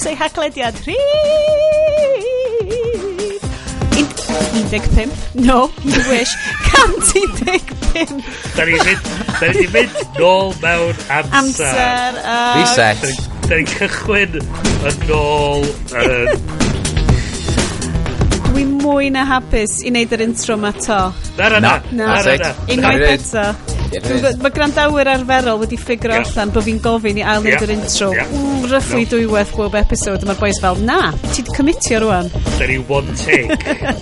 Croeso i Haclediad rhif 15. No, you wish. 115. Da ni'n mynd, da ni 'di mynd nôl mewn amser. Amser. Reset. Da ni'n cychwyn yn ôl yn. Dwi mwy na hapus i wneud yr intro ma to. Na, na, na. Na. Na, na, na. Unwaith There it is. eto. There it is. Mae gwrandawyr arferol wedi ffigro allan bod fi'n gofyn i ail wneud yr intro. Roughly dwywaith bob episode. A mae'r boys fel, "Na, ti di commitio rwan." Da ni one take.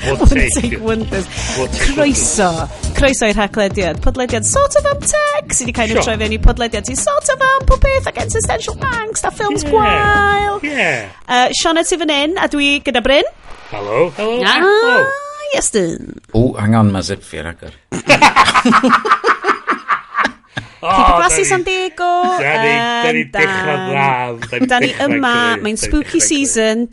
One One take. take wonders. One take. Croeso. Croeso i'r Haclediad. Podlediad sort of am tech sydd wedi kind of troi fewn i podlediad sy'n sort of am pob peth ac existential angst a ffilms gwael. Sioned sydd fan hyn, a dwi gyda Bryn. Hello, hello, Ah, hello. Iestyn. O, hang on, mae zip fi ar agor. Oh, Keep Blasu San Diego. Da ni dechrau dda. Da ni yma, mae'n spooky season.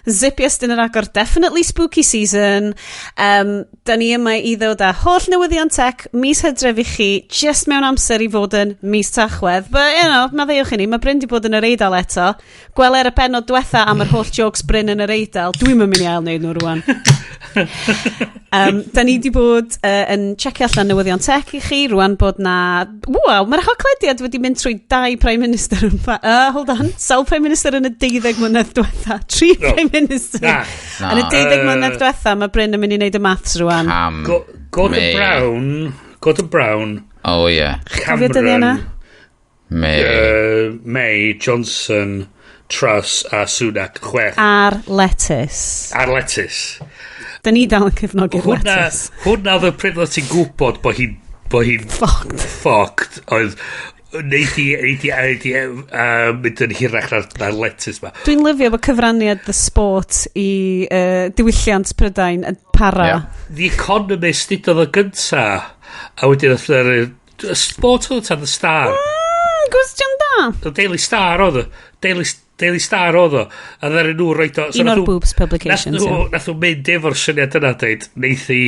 Zip Iestyn yr agor, definitely spooky season. Da ni yma i ddod â holl newyddion tech mis Hydref i chi, just mewn amser i fod yn mis Tachwedd. But, maddeuwch i ni, mae Bryn di bod yn yr Eidal eto. Gweler y benod diwetha am yr holl jokes Bryn yn yr Eidal. Dwi'n mynd i ail wneud nhw rwan. Da ni di bod yn checio allan newyddion tech i chi, rwan bod na. Wow, mae'r Haclediad wedi mynd trwy dau Prime Minister yn hold on, sawl Prime Minister yn y 12 mlynedd diwetha? Tri No. Prime Minister. Na. Na. Yn y 12 mlynedd diwetha, mae Bryn yn mynd i wneud y maths rwan. Cam. Gordon May. Brown. Gordon Brown. Oh, yeah. Cofio dyddiau Cameron. yna? May. May, Johnson, Truss a Sunak. Chwech. Ar lettuce. Ar lettuce. Da ni dal yn cefnogi'r Hwna, lettuce. hwnna oedd y pryd oedd ti'n gwybod bod hi'n Fucked. fucked. Oedd neith i mynd yn hirach na'r lettuce ma. Dwi'n lyfio bod cyfraniad The Sport i diwylliant Prydain yn para. Ie. The Economist nid oedd o gynta. A wedyn oedd yr Sport oedd o tan The Star. Gwestiwn da. The Daily Star oedd o. Daily Star oedd o. A ddaren nhw roed o. Un o'r boobs publications. Nath nhw mynd efo'r syniad yna dweud, neith i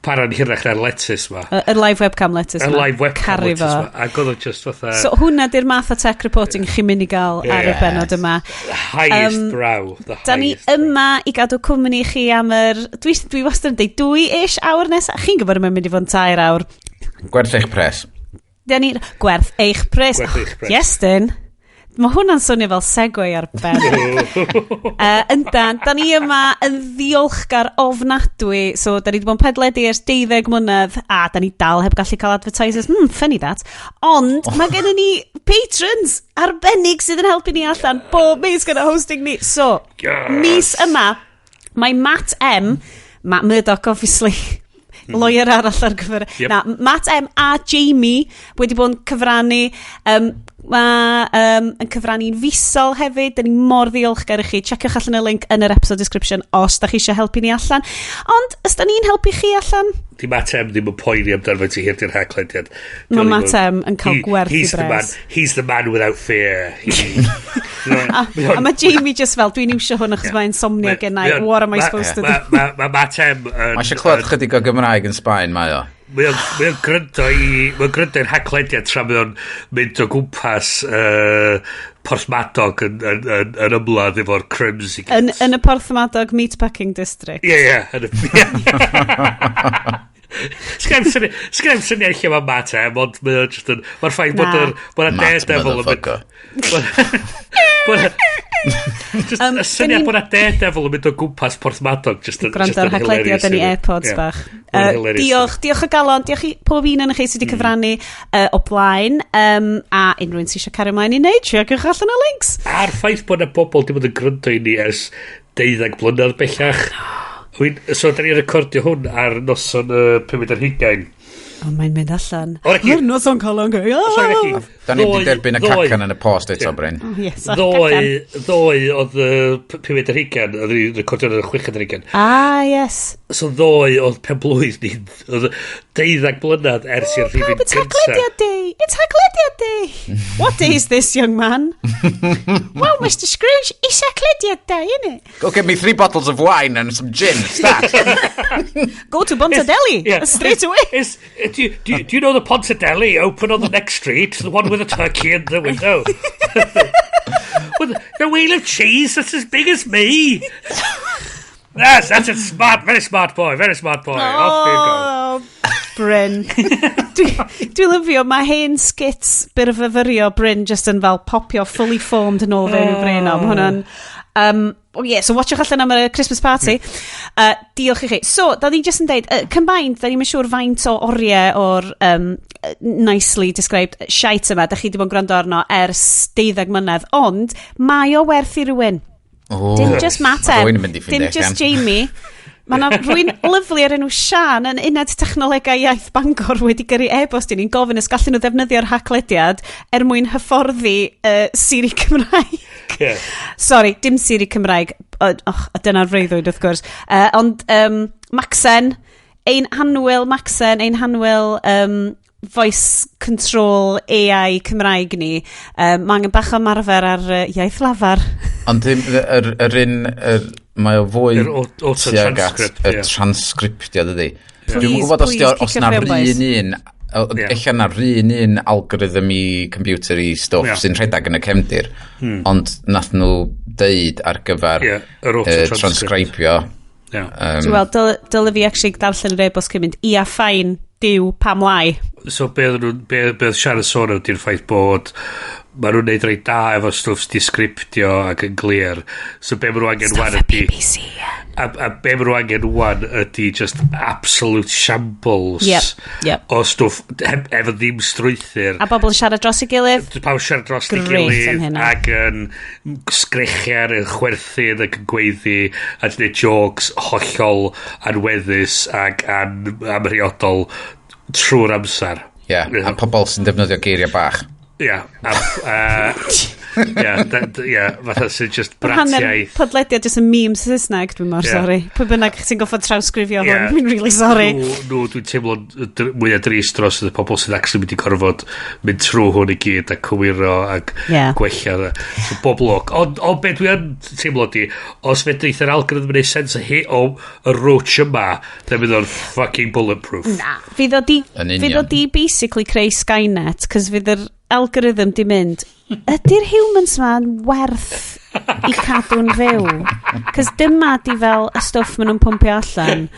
para'n hirach na'r lettuce ma. Y live webcam lettuce Y ma. live webcam Caru lettuce fo. ma. Ac oedd o just fatha So hwnna di'r math o tech reporting chi'n mynd i gael ar y benod yma. Highest brow. The Da ni highest brow. yma i gadw cwmni chi am yr. Dwi wastad yn deud 2-ish awr nesaf. Chi'n gwybod mae'n mynd i fod yn 3 awr. Gwerth eich pres. Da ni. Gwerth eich pres. Gwerth eich pres. Iestyn. Mae hwnna'n swnio fel segue ar ben. Yndan, da ni yma yn ddiolchgar ofnadwy. So, da ni wedi bod yn podledu ers 12 mlynedd a da ni dal heb gallu cael advertisers. Funny that. Ond, mae gennym ni patrons arbennig sydd yn helpu ni allan bob mis gyda hosting ni. So, mis yma, mae Matt M, Matt Murdoch, obviously, lawyer arall ar gyfer. Na, Matt M a Jamie wedi bod yn cyfrannu. Mae yn cyfrannu'n fisol hefyd. Da ni mor ddiolchgar i chi. Checiwch allan y link yn yr episode description os da chi eisiau helpu ni allan. Ond, os da ni'n helpu chi allan, Di Matt M ddim yn poeni amdano fe ti hir di'r Haclediad. Mae Matt M yn cael gwerth i He's the man, bres. he's the man without fear. A mae Jamie just fel, "Dwi'n iwsio hwn achos mae insomnia gennau. What am I supposed to do?" Mae Matt M yn Mae eisiau clywed chydig o Gymraeg yn Sbaen, mae o. Mae o'n gryndo i'r Haclediad tra mae o'n mynd o gwmpas Porthmadog yn ymladd efo'r crims i gyd. Yn y Porthmadog Meatpacking District. Ie. Ie. Sgynna i'm syniad lle mae Matt M, ond mae o'n just yn. Mae'r ffaith bod Na. bod y Matt Daredevil yn mynd motherfucker. Just y syniad bod y Daredevil yn mynd o gwmpas Porthmadog just yn Gwrando just ar yn Haclediad hilarious yn ei i fi. AirPods bach. Mae'n hilarious. Diolch, diolch o galon, diolch i pob un yn chi sydd wedi cyfrannu o blaen, a unrhyw un sydd eisiau cario ymlaen i wneud, checiwch allan y links. A'r ffaith bod yna bobl dim ond yn gryndo i ni ers 12 blynedd bellach. So, da ni'n recordio hwn ar noson y 50 ar hugain. O, mae'n mynd allan. O, na chi. Ar noson Calan Gaeaf. Sorry, na chi. Da ni wedi derbyn y Ddoe- cacan yn y post eto, Bryn. Oh, yes, a Ddoe, cacan. ddoe oedd y 50 ar hugain, oedd ni'n recordio ar y 60 ar hugain. Ah, yes. So ddoe oedd pen blwydd ni, oedd 12 blynedd ers i'r rhifyn Pawb, it's gynta. Haclediad Day! It's Haclediad Day! What day is this, young man? Well, Mr Scrooge, it's Haclediad Day, isn't it? Go get me three bottles of wine and some gin. Start. Go to Bontadelli, straight away. Do you know the Pontadelli open on the next street? The one with the turkey in the window? With the wheel of cheese that's as big as me. Yes, that's a smart, very smart boy, very smart boy. Off you go. Oh, Bryn. Dwi lyfio, mae hen skits byrfyfyrio Bryn just yn fel popio fully formed yn ôl fewn i Bryn o. Mae hwnna'n... Oh yeah, so watchwch allan am y Christmas party. Diolch i chi. So, da ni just yn deud, combined, da ni'n siŵr faint o oriau o'r nicely described shite yma, da chi wedi bod yn gwrando arno ers 12 mlynedd, ond mae o werth i rywun. Oh. Dim just Matt Ma' M. rhywun yn mynd i Dim ffindio just allan. Jamie. Mae yna rhywun lyfli ar enw Sian yn Uned Technolegau Iaith Bangor wedi gyrru e-bost i ni'n gofyn os gallen nhw ddefnyddio'r haclediad er mwyn hyfforddi Siri Cymraeg. Yeah. Sorry, dim Siri Cymraeg. Oh, dyna'r freuddwyd wrth gwrs. Ond Macsen, ein hanwyl Macsen, ein hanwyl voice control AI Cymraeg ni. Mae angen bach o ymarfer ar iaith lafar. Ond ddim, yr un, mae o fwy Yr auto tuag at transcript, y ie. transcriptio, dydy. Dwi'm yn Please, gwybod os, please, os cicio na fewn, boys. un un, ella na'r un un algorithm i computer i stwff sy'n rhedeg yn y cefndir, ond nath nhw deud ar gyfer Ie, yr auto transcript. transcribio. Yeah. Dwi'n weld, dyle fi actually darllen yr e-bost cyn mynd, ia, fine, diw, pam lai. So be oedden nhw, be oedd Sian yn sôn ydy'r ffaith bod maen nhw'n neud reit da efo stwff di sgriptio ac yn glir. So be maen nhw angen wan Stuff y ydy... BBC, ie. A be maen nhw angen wan ydy just absolute shambles Yep. o stwff efo ddim strwythur. A bobl yn siarad dros ei gilydd. Pawb siarad dros ei Grêt am gilydd hynna. ac yn sgrechian, yn chwerthin ac yn gweiddi a gwneud jokes hollol anweddus ac amhriodol trwy'r amser. Ie, yeah, a pobl sy'n defnyddio geiriau bach. Ia, ia, ia, fatha sy'n just Hanner bratiaith. podlediad jyst yn meme Saesneg, dwi'n mor sorry. Pwy bynnag sy'n goffod trawsgrifio hwn, dwi'n really sorry. Nhw, dwi'n teimlo'n mwyaf drist dros y pobl sydd actually mynd i gorfod mynd trwy hwn i gyd a cywiro ac gwella. So, bob lwc. Ond be dwi yn teimlo di, os fedrith yr algorithm yn neud sens o, o y roach yma, then fydd o'n fucking bulletproof. Na. Fydd o di, Yn union. fydd o di basically creu Skynet, cos fydd yr algorithm di mynd, ydy'r humans ma'n werth i cadw'n fyw? Cos dyma di fel y stwff maen nhw'n pwmpio allan.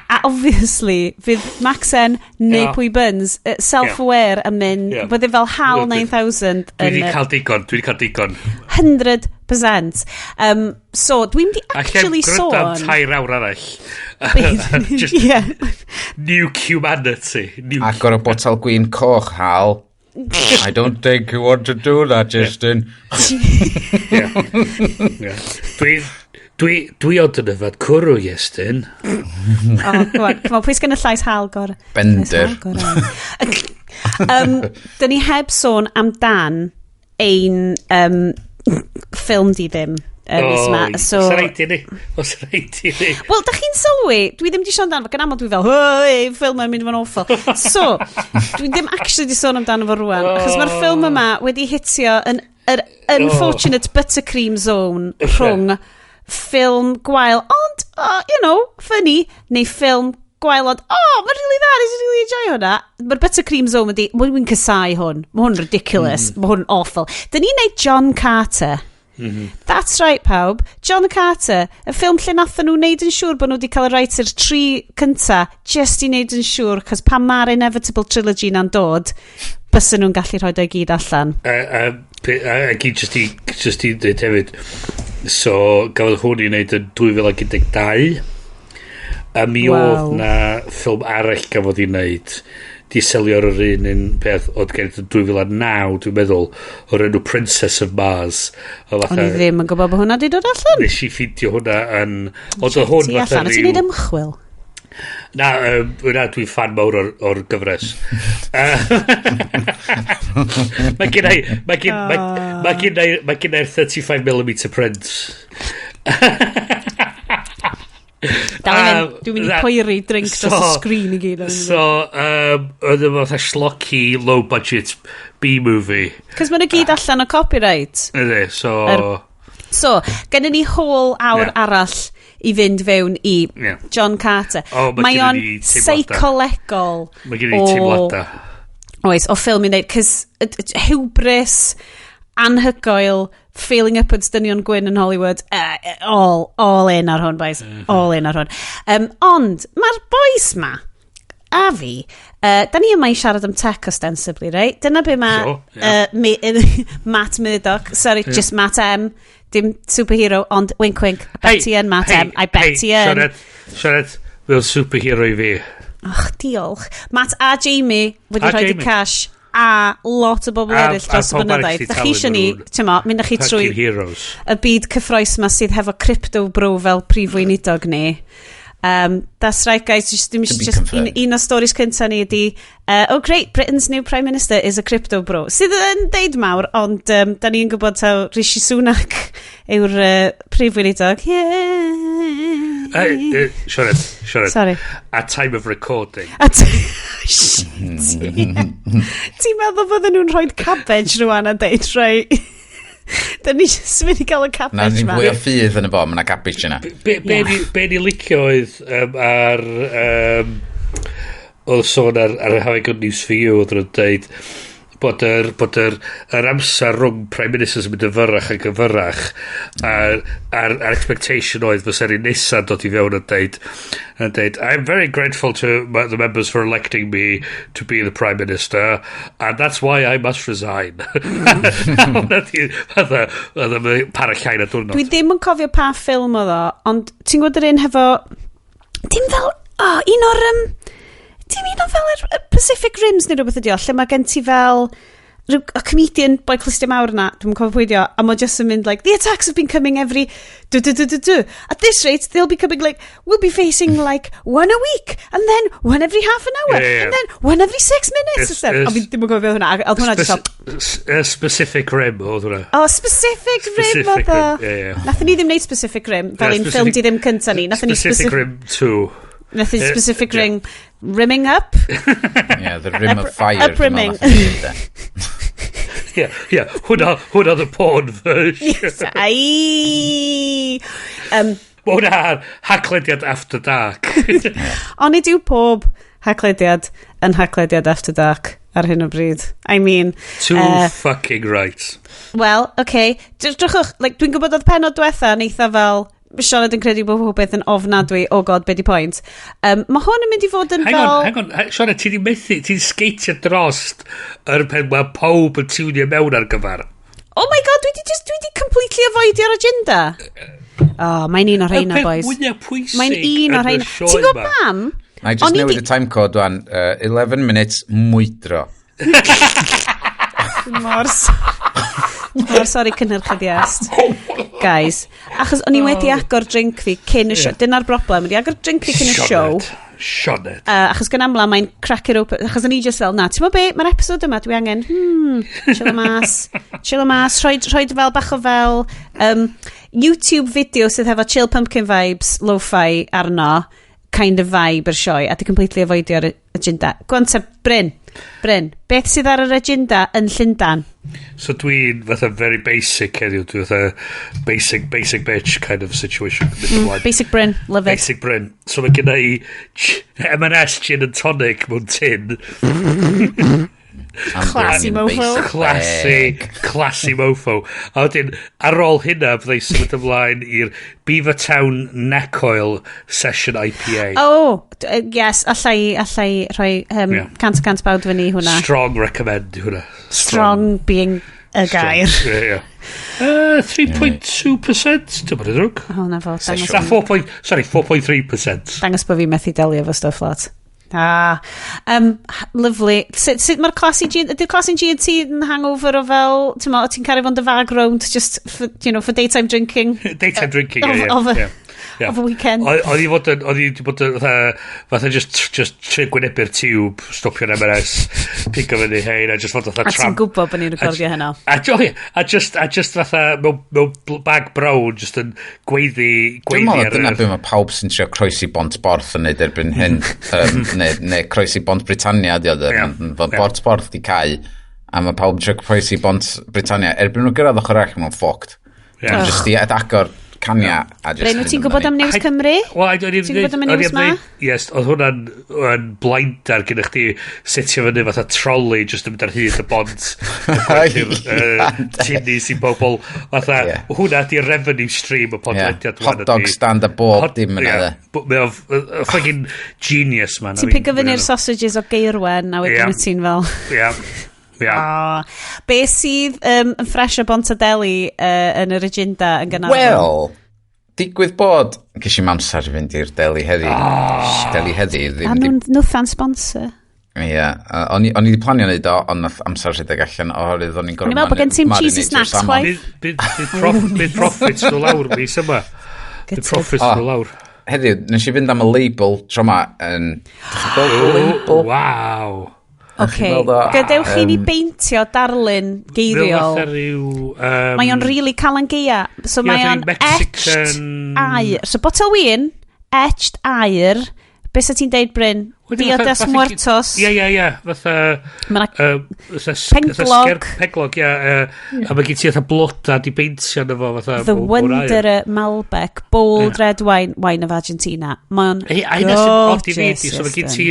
A obviously, fydd Macsen neu pwy byns self-aware yn mynd, bydde fel HAL 9000 Dwi yn wedi cael digon, dwi wedi cael digon. 100%. So, dwi'n di Allai actually gwrando am sôn... 3 awr arall. Just nuke humanity. Nuke. Agor y botel gwin coch, Hal. I don't think you want to do that, Justin. Yeah. Dwi ond yn yfad cwrw, Iestyn. Oh, come on, come on, pwy sgen y llais Hal gor? Bender. Llais Hal gorau. Dyn ni heb sôn amdan ein ffilm di ddim mis yma. So, Os rhaid i ni. Os rhaid i ni. Wel, da chi'n sylwi, dwi ddim di sôn amdano fo, gan aml dwi fel, hei, ffilm yn mynd i fod yn awful. So, dwi ddim actually di sôn amdano fo rwan, achos mae'r ffilm yma wedi hitio yn yr unfortunate buttercream zone rhwng ffilm gwael, ond, funny, neu ffilm gwael, ond, oh, mae'n really dda, nes i really enjoy hwnna. Mae'r buttercream zone ydi, mae'n casau hwn, mae hwn ridiculous, mae hwn awful. Dyn ni'n neud John Carter. That's right, pawb. John Carter, y ffilm lle nathon nhw wneud yn siŵr bod nhw wedi cael y rights i'r tri cynta, just i wneud yn siŵr, cos pan mae'r Inevitable Trilogy na'n dod, bysen nhw'n gallu rhoi o'i gyd allan. A gyd just i dweud hefyd, so gafodd hwn i wneud yn 2012, a mi oedd na ffilm arall gafodd i wneud di selio ar yr un peth oedd gen i yn 2009, dwi'n meddwl, o'r enw Princess of Mars. O O'n fatha, i ddim yn gwybod bod hwnna wedi dod allan. nes i ffeindio hwnna yn... Ond oedd hwn Ti fatha allan, o ti'n neud ymchwil? Na, na, dwi'n fan mawr o'r gyfres. Mae gen i'r 35mm print. Dal i fynd, dwi'n mynd i poeri drink dros y sgrin i gyd. So, oedd efo fatha schlocky, low budget B-movie. Cos maen nhw gyd allan o copyright. Ydy, so... So, gennym ni whole awr arall i fynd fewn i John Carter. O, mae Mae gennyn o'n ni teimladau. seicolegol Mae gen i teimladau. Oes, o ffilm i wneud, cys hubris, anhygoel, Failing upwards dynion gwyn yn Hollywood. All in ar hwn, boys. All in ar hwn. Ond, mae'r boys ma, a fi, da ni yma i siarad am tech ostensibly, right? Dyna be mae Sure, yeah. Matt Murdock, sorry, just Matt M, dim superhero, ond wink wink, I bet ti yn, Matt M, I bet hey, ti yn. Sioned, Sioned, fel superhero i fi. Och, diolch. Matt a Jamie wedi A rhoi Jamie. cash a lot o bobl eraill a dros y pawb arall blynyddoedd. sy'n Da chi talu eisiau ni, nhw'n ti'n mo, mynd â chi trwy Fucking heroes. y byd cyffrous ma sydd hefo crypto bro fel prif weinidog ni. That's right, guys. Just, dim, To be just un, confirmed. un o stories cynta ni ydi, "Oh great, Britain's new Prime Minister is a crypto bro." Sydd yn deud mawr, ond da ni'n gwybod taw Rishi Sunak yw'r prif weinidog. Yeah. Hey, Sioned, Sioned. Sorry. At time of recording. Shit. Ti'n meddwl bydden nhw'n rhoi cabbage rwan a deud, "Right, da ni jyst mynd i gael y Na, cabbage ni'n ma"? fwy o ffydd yn y bo, mae yna cabbage yna. Be, be ni licio oedd ar... oedd sôn ar Have I Got News For You, oedd nhw'n deud bod yr amser rhwng Prime Ministers yn mynd yn fyrrach ac yn fyrrach a'r expectation oedd fysa'r un nesaf dod i fewn yn deud, "I'm very grateful to the members for electing me to be the Prime Minister and that's why I must resign." Hwnna di fatha para llai na diwrnod. Dwi ddim yn cofio pa ffilm oedd o, ond ti'n gwybod yr un hefo... Dim fel... Oh, un o'r... Dim un o fel yr Pacific Rims neu rhywbeth ydi o, lle mae gen ti fel y comedian boi clustia mawr na, dwi'n cofio pwy ydi o, a mae just yn mynd like, "The attacks have been coming every do do do do do. At this rate, they'll be coming like, we'll be facing like one a week, and then one every half an hour, Yeah. and then one every 6 minutes." A fi ddim yn cofio hwnna, a oedd hwnna just fel, Specific Rim oedd hwnna. Oh, Specific Rim Specific oedd o. Rim, ie. Nathon ni ddim neud Specific Rim, fel Ie, un ffilm di ddim cynta ni. Nathon ni Specific Rim 2. Nathon ni Specific Ring, Rimming Up? Yeah, the Rim of Fire. Uprimming. Dwi'n meddwl nath ni ddeud. Yeah. Hwnna the porn version. Yes, ai! Mae hwnna ar Haclediad After Dark. Ond nid yw pob Haclediad yn Haclediad After Dark ar hyn o bryd. I mean... Too fucking right. Wel, okay. Drychwch, like, dwi'n gwybod oedd penod diwetha yn eitha fel... Sioned yn credu bod pob beth yn ofnadwy, oh God, be di point. Mae hwn yn mynd i fod yn Hang fel on, hang on. Siona, ti di methu, ti'n sgeitio drost yr pen mae pawb yn tiwnio mewn ar gyfer. Oh my God, dwi di completely avoidio'r agenda. Oh, mae'n un o'r rheina, Y peth boys. mwyaf pwysig Mae'n un o'r yn y rheina. sioe Ti'n gwybod ma. pam? Na i just O'n i newid di y timecode wan. 11 minutes mwydro. Mor sorry, cynhyrchydd Iest. Guys, achos o'n i wedi agor drink fi cyn y show. Dyna'r broblem, wedi agor drink fi cyn y show. Sioned. Achos gan amla mae'n crack it open. Achos o'n i just fel, "Na, ti'n be, mae'r episode yma, dwi angen, chill mas, chill mas, rhoi fel bach o fel YouTube video sydd hefo chill pumpkin vibes, lo-fi arno, kind of vibe yr sioe, a di completely avoidio'r agenda. Go on te, Bryn, Bryn, beth sydd ar yr agenda yn Llundan? So dwi'n fatha very basic heddiw. Dwi'n fatha basic, basic bitch kind of situation. Basic Bryn, love it. Basic Bryn. So mae gen i M&S gin and tonic mewn tin. I'm Classy bringing mofo. basic Classy, bag. classy mofo. A wedyn, ar ôl hynna, byddai symud ymlaen i'r Beavertown Neck Oil Session IPA. Oh, yes, allai rhoi 100% bawd fyny hwnna. Strong recommend i hwnna. Strong being y gair. Yeah. 3.2%. Dwi'n bod yn ddrwg. Oh, na fo, dangos, Na, 4 point, sorry, 4.3%. dangos bod fi methu delio efo stuff lot. Ah, lovely. Sut mae'r classy G, ydy'r classy G&T yn hangover o fel, ti'n mo, ti'n cario fo'n dy fag rownd just for daytime drinking Daytime drinking, yeah. of a weekend? Oedd i fod yn, oedd i wedi bod yn fatha just trio gwynebu'r tiwb, stopio'r M&S, pigo fyny hein, a just fod fatha A ti'n tramp. gwybod bod ni'n recordio heno. A, oh, yeah, a just fatha mewn bag brown, just yn gweiddi, Dwi'n gweiddi meddwl ar dyna yr be mae pawb sy'n trio croesi Bont Borth yn neud erbyn hyn. Neu croesi Bont Britannia, di oedd. Bont Borth di cau, a mae pawb yn trio croesi Bont Britannia. Erbyn nhw gyrraedd ochr arall, maen nhw'n fucked. Yeah. Just i agor Cania a just Bryn, wyt ti'n gwybod am News Cymru? Wel, Ti'n gwybod am y news ma? Yes, oedd hwnna'n yn blinder gyda chdi setio fyny fatha trolley just yn mynd ar hyd y bont. Tynnu sy'n bobl. Fatha, hwnna di revenue stream y podlediad. Hot dog stand a bob dim yna. Mae o'n fucking genius, man. Ti'n pigo fyny'r sausages o Geirwen a wedyn wyt ti'n fel... Ie. Yeah. Oh. Be sydd yn ffres o Bontadeli yn yr agenda yn gynnar? Wel, digwydd bod... Ges i'm amser i fynd i'r deli heddi. Oh. Deli heddi. Ddim, a nhw'n nhwtha'n sponsor. Ie, yeah, o'n i wedi planio wneud o, ond nath amser rhedeg allan oherwydd o'n i'n gorfod... O'n i'n meddwl bod gen ti'm cheesy snacks chwaith. Bydd profits nhw lawr mis yma. Bydd profits nhw lawr. Heddiw, nes i fynd am y label tro ma yn... Oh, waw. Oce, gadewch i ni beintio darlun geiriol. Mae o'n really Calan Gaea. So mae o'n etched aur. So botel win, etched aur. Be sa ti'n deud, Bryn? Dia des Muertos. Ie, ie, ie. Fatha... Mae penglog. Penglog, ie. A mae gen ti fatha bloda di beintio yna fo. Fatha, The Wanderer Malbec, Bold Red Wine, Wine of Argentina. Mae'n gorgeous. So mae gen ti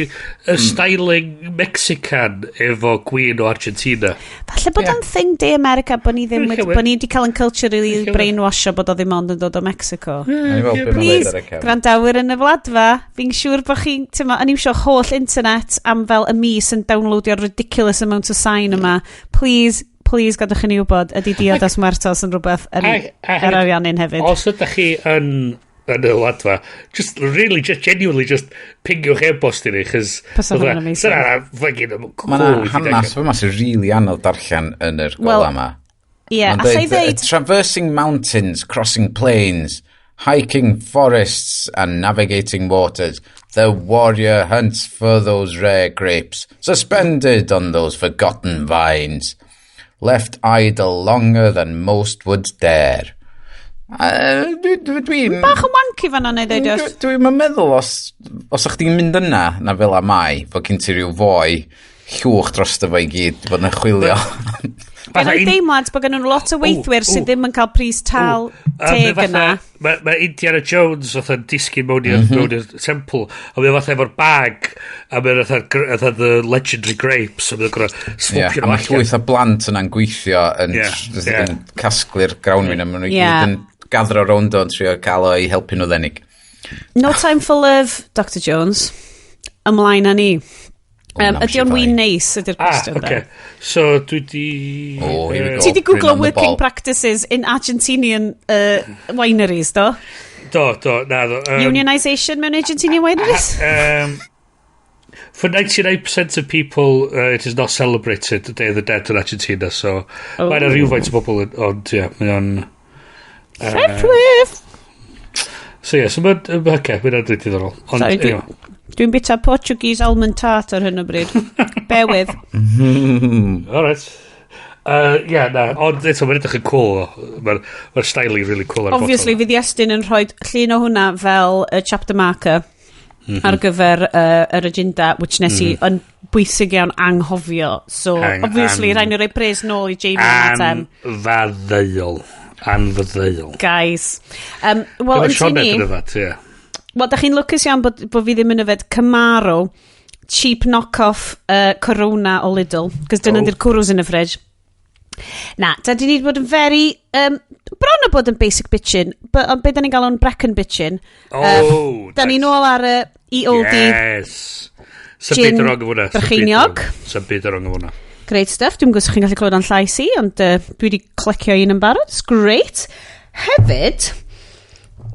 styling Mexican efo gwin o Argentina. Falle bod o'n thing de America bod ni ddim wedi, bod ni wedi cael yn culturally brainwasho bod o ddim ond yn dod o Mexico. Please, gwrandawyr yn y wladfa, fi'n siŵr bod chi'n, ti'n ma, yn iwsio holl internet am fel y mis yn downloadio'r ridiculous amount o sain yma. Please, please gadwch i ni wybod ydy Dia des Muertos yn rhywbeth yn yr Ariannin hefyd. Os ydych chi yn y wladfa, just really, just genuinely, just pingiwch e-bost i ni, chos... Bysa hwnna'n amazing. Mae yna hanes yma sy'n really anodd darllen yn yr gola yma. Ie, allai ddeud... Traversing mountains, crossing plains, hiking forests and navigating waters, the warrior hunts for those rare grapes, suspended on those forgotten vines, left idle longer than most would dare. Dwi'n... Bach yn wanky fan'na neu ddeud os. Dwi'n meddwl os o'ch chdi'n mynd yna, na fel a mai, fod gen ti ryw foi llwch drosto fo i gyd, fod yn chwilio. Gen i deimlad bod gen nhw lot o weithwyr sydd ddim yn cael pris tal teg yna. Mae Indiana Jones fatha'n disgyn mewn i'r temple, a mae fatha efo'r bag, a mae fatha the legendary grapes, a mae'n gorau swopio nhw allan. A mae llwyth o blant yna'n gweithio yn casglu'r grawnwin, a maen nhw i gyd yn gathro rownd o'n trio cael o i helpu nhw ddenig. No time for love, Dr Jones. Ymlaen â ni. Ydy o'n win neis, ydy'r cwestiwn. Ah, okay. So, dwi di... Oh, here we go. Ti di googlo working practices in Argentinian wineries, do? Do, na, do. Unionisation mewn Argentinian wineries? For 99% of people, it is not celebrated the Day of the Dead in Argentina, so... Oh. Mae'n rhywfaint o bobl, ond, ie, mae o'n... Llefrith! So, ie, so mae'n... Okay, mae'n diddorol. Sorry, Dwi'n bita Portuguese almond tart ar hyn o bryd. Bear with. All right. Yeah, na. Ond eto, mae'n edrych yn cool. Mae'r styling really cool ar botol. Obviously, fydd Iestyn yn rhoi llun o hwnna fel y chapter marker ar gyfer yr agenda, which nes i yn bwysig iawn anghofio. So, obviously, rhaid ni roi pres nôl i Jamie and Anfaddeuol. Anfaddeuol. Guys. Wel, yn ti ni... Wel, da chi'n lwcus iawn bod fi ddim yn yfed Camaro, cheap knock-off Corona o Lidl, cos dyna di'r cwrws yn y fridge. Na, da ni wedi bod yn very, bron o bod yn basic bitchin, ond be da ni'n gael o'n Brecon bitchin. Oh, da ni nôl ar y EOD yes. Gin Brycheiniog. Sa'n byd ar rong o hwnna. Great stuff. Dwi'n gwybod os chi'n gallu clywed o'n llais i, ond dwi wedi clicio un yn barod. It's great. Hefyd...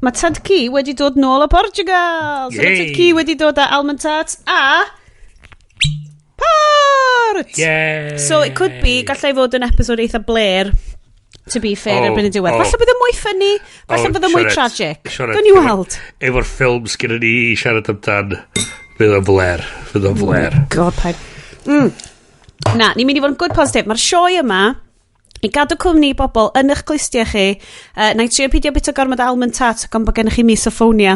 Mae Tad-cu wedi dod nôl o Portugal. So mae Tad-cu wedi dod â almond tarts a port. Yay. So it could be, gallai fod yn episode eitha bler, to be fair, erbyn y diwedd. Falle bydd y mwy funny, falle bydd y mwy tragic. Gawn ni weld. Efo'r ffilms gyda ni i siarad amdan, fydd o'n bler. Fydd o'n bler. God, paid. Na, ni'n mynd i fod yn good positive. Mae'r sioe yma... I gadw cwmni i bobl yn eich clustiau chi, na i trio peidio bita gormod almond tart ac ond bod gennych chi misophonia.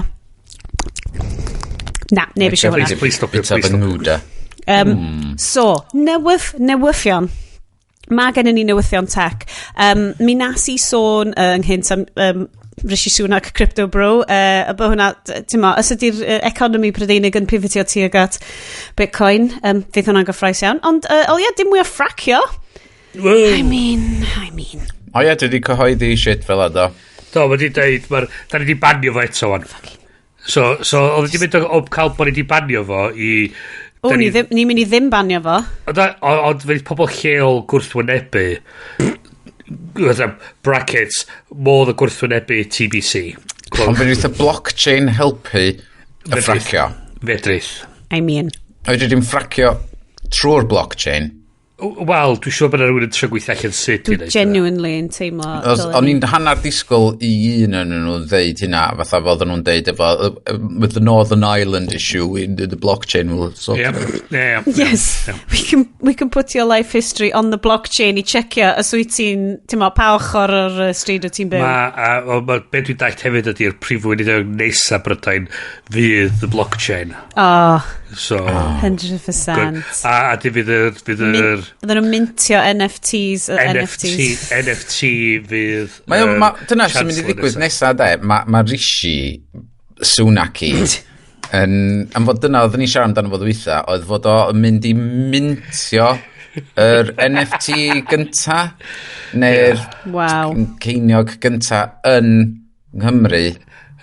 Na, neb eisiau hwnna. Please stop it. Please stop. So, newyddion. Mae gennym ni newyddion tech. Mi nas i sôn ynghynt am Rishi Sunak, crypto bro, a bod hwnna, ti'n mo, os ydy'r economi Prydeinig yn pivotio tuag at Bitcoin, fydd hwnna'n gyffrous iawn. Ond, o ie, dim mwy o ffracio. I mean. O ie, dwi wedi cyhoeddi shit fel do. Do, mae di deud, da ni di banio fo eto wan. So oedd wedi mynd o cael bod ni di banio fo i O, ni, ddim, ni'n mynd i ddim banio fo. Ond fydd pobl lleol gwrthwynebu, fatha brackets, modd o gwrthwynebu TBC. Ond fe y blockchain helpu y ffracio. Fedrith. I mean. Fedri dim ffracio trwy'r blockchain. Wel, dwi'n siŵr bod yna rhywun yn trio gweithio allan sut i Dwi wneud hynna. genuinely yn teimlo dylen O'n ni. i'n hanner disgwyl i un yn nhw ddeud hynna, fatha fod nhw'n deud efo, with the Northern Ireland issue, in the blockchain will sort it out. Yes, we can put your life history on the blockchain i checio os wyt ti'n, ti'n mo, pa ochr o'r stryd wyt ti'n byw. Ma, a, o, ma, be dwi'n dallt hefyd ydy'r prif weinidog nesa Brydain fydd the blockchain. Oh, So, 100%. good. A di fydd yr Bydden nhw'n mintio NFTs, NFT, NFTs. NFT fydd Mae o, dyna sy'n mynd i Chancellor ddigwydd nesa. nesa, de. Mae ma Rishi Sunaki yn, am fod dyna oedden ni siarad amdano fo ddwytha, oedd fod o yn mynd i mintio yr NFT gynta, neu'r ceiniog gynta yn Nghymru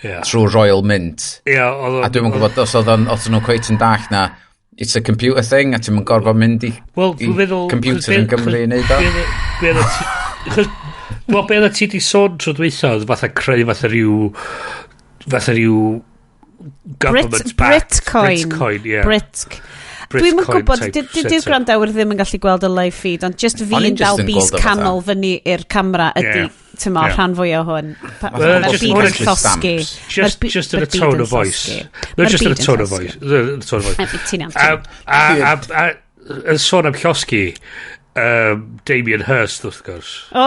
trwy Royal Mint. Ie, oedd A dwi'm yn gwybod os oedd o'n, os nhw'n cweit yn dall na it's a computer thing a ti'n mynd gorfod mynd i, Wel, i dwi'n meddwl computer yn Gymru i wneud o. Wel, be oedd ti di sôn tro dwytha oedd fatha creu fatha rhyw government backed Britcoin. Britcoin, ie. Brit. Dwi'm yn Britcoin gwybod, type dydy'r setup. gwrandawyr ddim yn gallu gweld y live feed, ond just O'n fi'n i'n just dal yn bys gweld o fatha. canol fyny i'r camera ydy, ti'n mo, rhan fwy o hwn. Well, Mae'r just byd hwnna yn llosgi. Just, just in a tone of voice. No, just in a tone of voice. The tone of voice. Ti'n iawn. A, yn sôn am llosgi, Damien Hirst, wrth gwrs. O,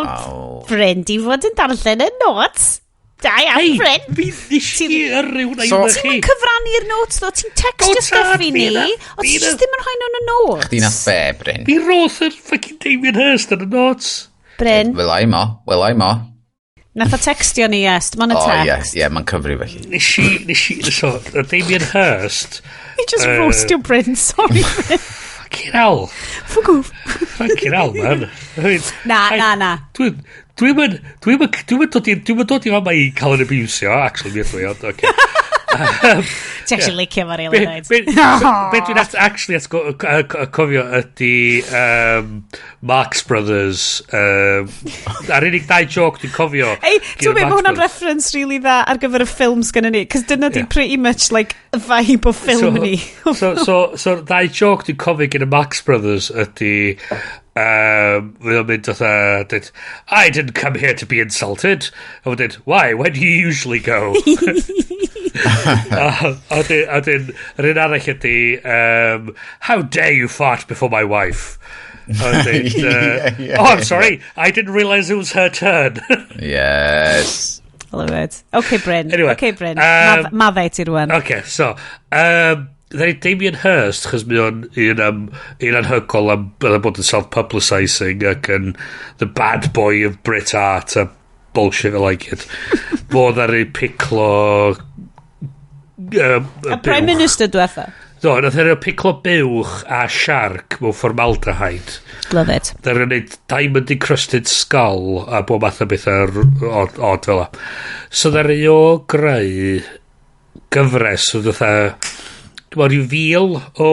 Oh. Bryn, di fod yn darllen y notes. Da iawn, Hei, Bryn. fi nes i yrru hwnna i So- chi. Ti'n mynd cyfrannu'r notes, ddo? Ti'n textio O, tad, stuff i ni, fi na- o fi ti na- just ddim yn rhoi nhw'n y notes. Chdi nath be, Bryn? Mi roth yr fucking Damien Hirst yn y notes. Bryn, Wel ai mo, wel ai mo. nath o textio ni, yes, dim ond y O ie, text. ie, mae'n cyfri felly. Nes i, so, y Damien Hirst, You just roast your Bryn, sorry, Bryn. Fucking hell. Fuck off. Fucking hell, man. I mean, Na, na, na. Dwi'n mynd dod i fama i cael yn abusio, actually, mi ydw i, ond, okay. Ti actually licio fo, really, dweud. Be dwi'n actually cofio ydy Marx Brothers. A'r unig dau joke dwi'n cofio Ei, gyda ti'n meddwl, mae Marx hwnna'n Brothers. reference really dda ar gyfer y ffilms gynnu ni, cos dyna di pretty much like y vibe o ffilm ni. So, ddau joke dwi'n cofio gyda Marx Brothers ydy fydd o'n mynd fatha dweud, "I didn't come here to be insulted." A fo'n dweud, "Why? Where do you usually go?" A dyn, yr un arall ydy, "How dare you fart before my wife?" A dweud, "Oh, I'm sorry, I didn't realise it was her turn." Yes. Love it. Okay, Bryn. Anyway, Okay, Bryn. Maddau ti rwan. Okay, so, Ddaru Damien Hirst, chos mae o'n un anhygoel am bod yn self-publicising ac yn the bad boy of Brit art a bullshit fel like it. Fo ddaru piclo Y Prime Minister diwetha. Do, nath e'n piclo buwch a siarc mewn formaldehyde. Love it. Ddaru wneud diamond encrusted skull a bob math o bethau odd fel 'a. So ddaru o greu gyfres o fatha, dwi'n meddwl, rhyw 1,000 o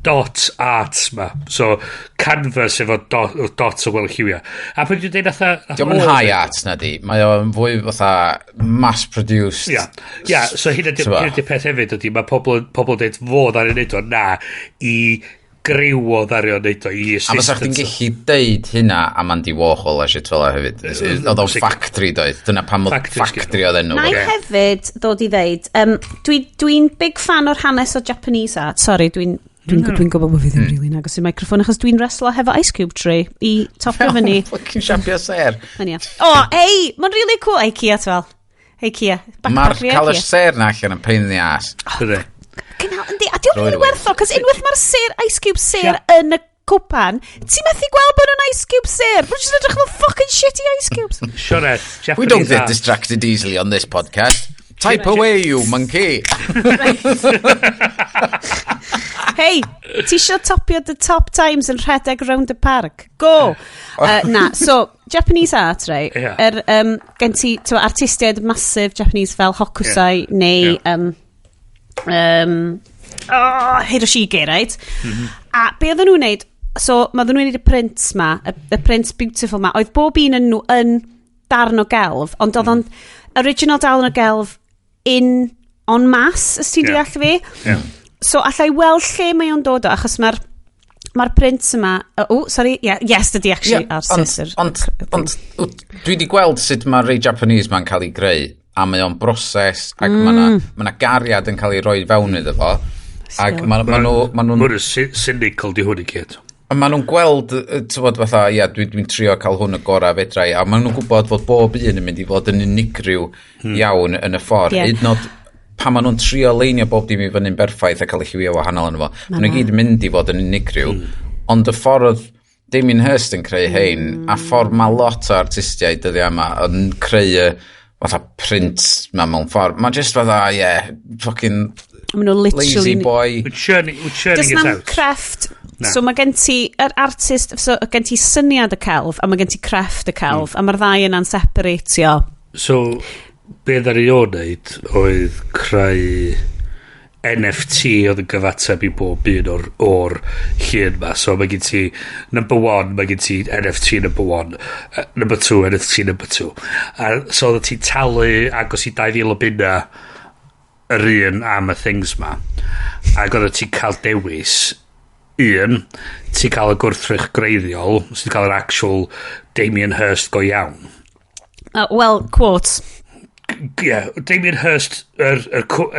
dot arts ma. So canvas efo dot, o dots o gwahanol lliwiau. A pan dwi'n dweud nath Dio'm yn high art na di. Mae o'n fwy fatha mass-produced. Ia, so hynna di, T'bo? hynna di peth hefyd ydy, mae pobl yn dweud fod ar ei wneud o, na, i griw o ddaru o wneud o, i A fysa chdi'n assistants. gallu deud hynna am Andy Warhol a shit fel 'a hefyd. Oedd o'n factory doedd. Dyna pam oedd Factory. factory oedd enw. Na i fo. hefyd ddod i ddeud, dwi'n big fan o'r hanes o Japanese art. Sorry, dwi'n gwybod bod fi ddim really nagos i'r microphone achos dwi'n wrestlo hefo Ice Cube tray i topio fyny. Fucking siapio ser. Yn iawn. O, ei, mae'n really cool. Ei, Kia, ti'n fel. Hei, Kia. Mae'r Backpack fi, cael y Kia. ser na allan yn pain in the ass. Ydy. Genau, yndi. A diolch Roi really away. werth o, cos unwaith mae'r ser, Ice Cube ser yn y cwpan, ti'n methu gweld bod nhw'n ice cubes sir. Mae'n just edrych fel fucking shitty ice cubes. Sionet, Japanese We don't get art. distracted easily on this podcast. Type away, you monkey. Hey, ti isio topio the top times yn rhedeg round the park? Go! Na, so, Japanese art, right? Yeah. Gen ti, ti'n artistiaid massive Japanese fel Hokusai neu oh, Hiroshige, right? A be oedden nhw'n neud, so, ma oedden nhw'n neud y prints ma, y prints beautiful ma, oedd bob un yn nhw yn darn o gelf, ond oedd o'n original darn o gelf in en masse, os ti'n deall fi? Yeah. So allai weld lle mae o'n dod o, achos mae'r prints yma. Oh, sorry, yeah, yes, dydy actually ar Ond, scissor. ond dwi wedi gweld sut mae rei Japanese ma'n cael ei greu, a mae o'n broses, ac ma 'na gariad yn cael ei roi fewn iddo fo, ac ma nhw'n Mwyn cynical di hwn i gyd. A maen nhw'n gweld, t'wod, fatha, ia, dwi trio cael hwn y gorau fedra i, a maen nhw'n gwybod fod bob un yn mynd i fod yn unigryw iawn yn y ffordd. Hyd yn oed pan maen nhw'n trio leinio bob dim i fyny'n berffaith a cael y lliwiau wahanol yn fo, maen nhw gyd yn mynd i fod yn unigryw. Ond y ffordd oedd Damien Hirst yn creu hein, a ffordd mae lot o artistiaid dyddiau yma yn creu y fatha print ma mewn ffordd. Mae just fatha, yeah, fucking Maen nhw literally lazy boy. We're churning Does it na'm out. crefft. Na. So mae gen ti yr artist, so gen ti syniad y celf, a mae gen ti crefft y celf, a mae'r ddau yna'n separatio. So, be ddari o wneud oedd creu NFT oedd yn gyfateb i bob un o'r llun ma. So mae gen ti number one, mae gen ti NFT number one, number two, NFT number two. A so oedd ti'n talu agos i 2,000 o bunna yr un am y things ma. Ac oedd ti'n cael dewis un, ti'n cael y gwrthrych greiddiol, sy'n cael yr actual Damien Hirst go iawn. Well, quotes. Yeah, Damien Hirst, yr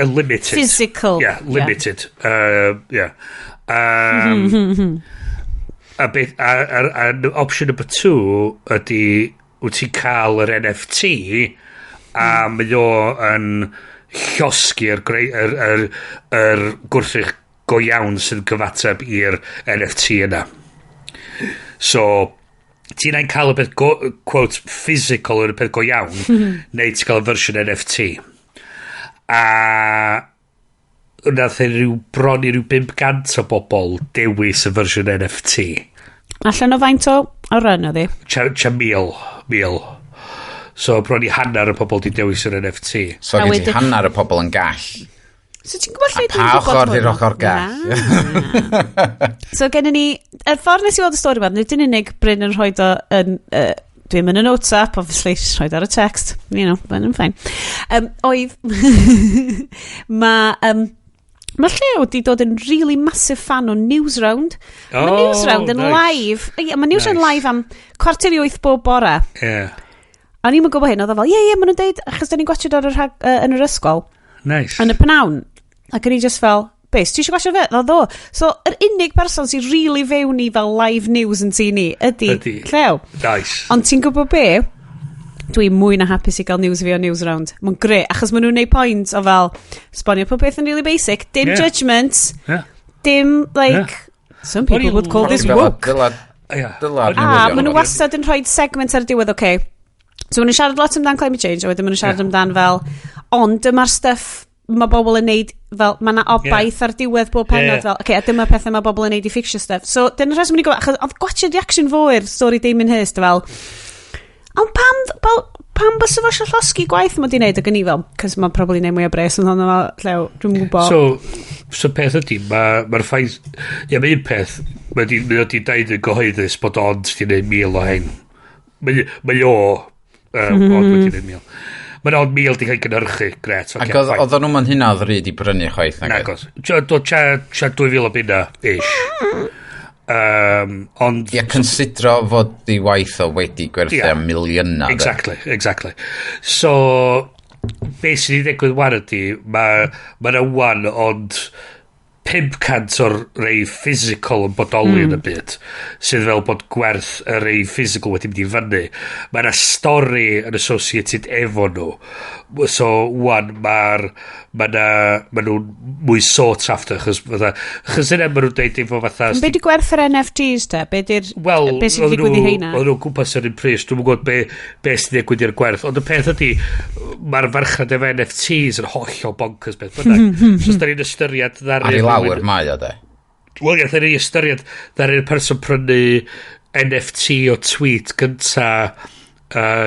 limited. Physical. Yeah, limited. Yeah. A, beth, a option number two ydy, wyt ti'n cael yr NFT a mae o yn llosgi'r yr gwrthrych go iawn sydd yn cyfateb i'r NFT yna. So, ti'n ein cael y beth, go, quote, physical yn y peth go iawn, neu ti'n cael y fersiwn NFT. A nath e rhyw bron i ryw 500 o bobl dewis y fersiwn NFT. Allan o faint o run oedd hi? Tua 1,000. So bron i hanner y pobl di dewis yr NFT. So A gen ti hanner y pobl yn gall. So ti'n gwybod lle A dwi'n pa gwybod ochr di'r hwn? ochr gall? Na. So gennym ni, y ffordd nes i weld y stori yma, nid yn unig Bryn yn rhoi o yn, dwi'n mynd y notes app, obviously, just rhoi ar y text, mae'n fine. Oedd, mae Llew wedi dod yn really massive fan o Newsround. Mae Oh, Newsround yn nice. live. Ie, mae Newsround live am 7:45 bob bore. A ni'n gwybod hyn, oedd o fel, ie, maen nhw'n deud, achos da ni'n gwachod ar y rhag, yn yr ysgol, yn y pnawn. Ac o'n i just fel, beth, ti eisiau gwachod fe? Ddo, ddo. So, yr unig person sy'n really fewn i fel live news yn tŷ ni ydy, Ydi. Llew. Nice. Ond ti'n gwybod be? Dwi mwy na hapus i gael news fi o Newsround. Mae'n gre, achos maen nhw'n neud point o fel, sbonio pob beth yn really basic, dim judgment, dim, like, some people would call this woke. Dyla'r A newyddion maen nhw fod. wastad yn rhoi segment ar y diwedd, okay. So maen nhw'n siarad lot amdan climate change, a wedyn maen nhw'n siarad amdan fel, ond dyma'r stuff mae bobl yn neud, fel, mae yna obaith ar diwedd bob pennod, fel, okay, a dyma pethau mae bobl yn neud i fixio stuff. So, dyna'r rheswm ni'n gwybod, achos oedd gwachod reaction fo i'r stori Damien Hirst, fel, ond pam bysa fo eisiau llosgi gwaith mae di wneud ac yn i fel, cos mae'n probably neud mwy o bres yn hwnna fel, Llew, dwi'n gwybod. So peth ydy, mae'r ma ffaith. Ie, mae un peth, mae o di deud yn gyhoeddus bod ond di wneud 1,000 o hein. Mae o ond wedi wneud 1,000. Mae'n ond 1,000 di cael ei gynhyrchu, gret. Ac oedd nhw'n mynd hynna o ddrud i brynu chwaith. Nag oedd? Nagos. Do, tua 2,000 o bunna, ish. Ond Ie, considro fod di waith o wedi gwerthu am miliynau, de. Exactly. So, beth sydd wedi digwydd wan ydy, mae ma yna wan, ond 500 o'r rei physical yn bodoli yn y byd, sydd fel bod gwerth y rei physical wedi mynd i fyny. Mae yna stori yn associated efo nhw. So, wan, ma nhw'n mwy sought after, achos fatha, achos yna ma nhw'n deud efo fatha. Be di gwerth yr NFTs te? Be di'r Wel, be sy'n digwydd i heina? Oedd nhw'n gwmpas yr un pris, dwi'n gwybod be sy'n digwydd i'r gwerth. Ond y peth ydy, mae'r farchnad efo NFTs yn hollol bonkers beth bynnag. So, os da ni'n ystyried Ar i lawr mae o, de. Wel, ie, da ni'n ystyried ddaru'r person prynu NFT o tweet gynta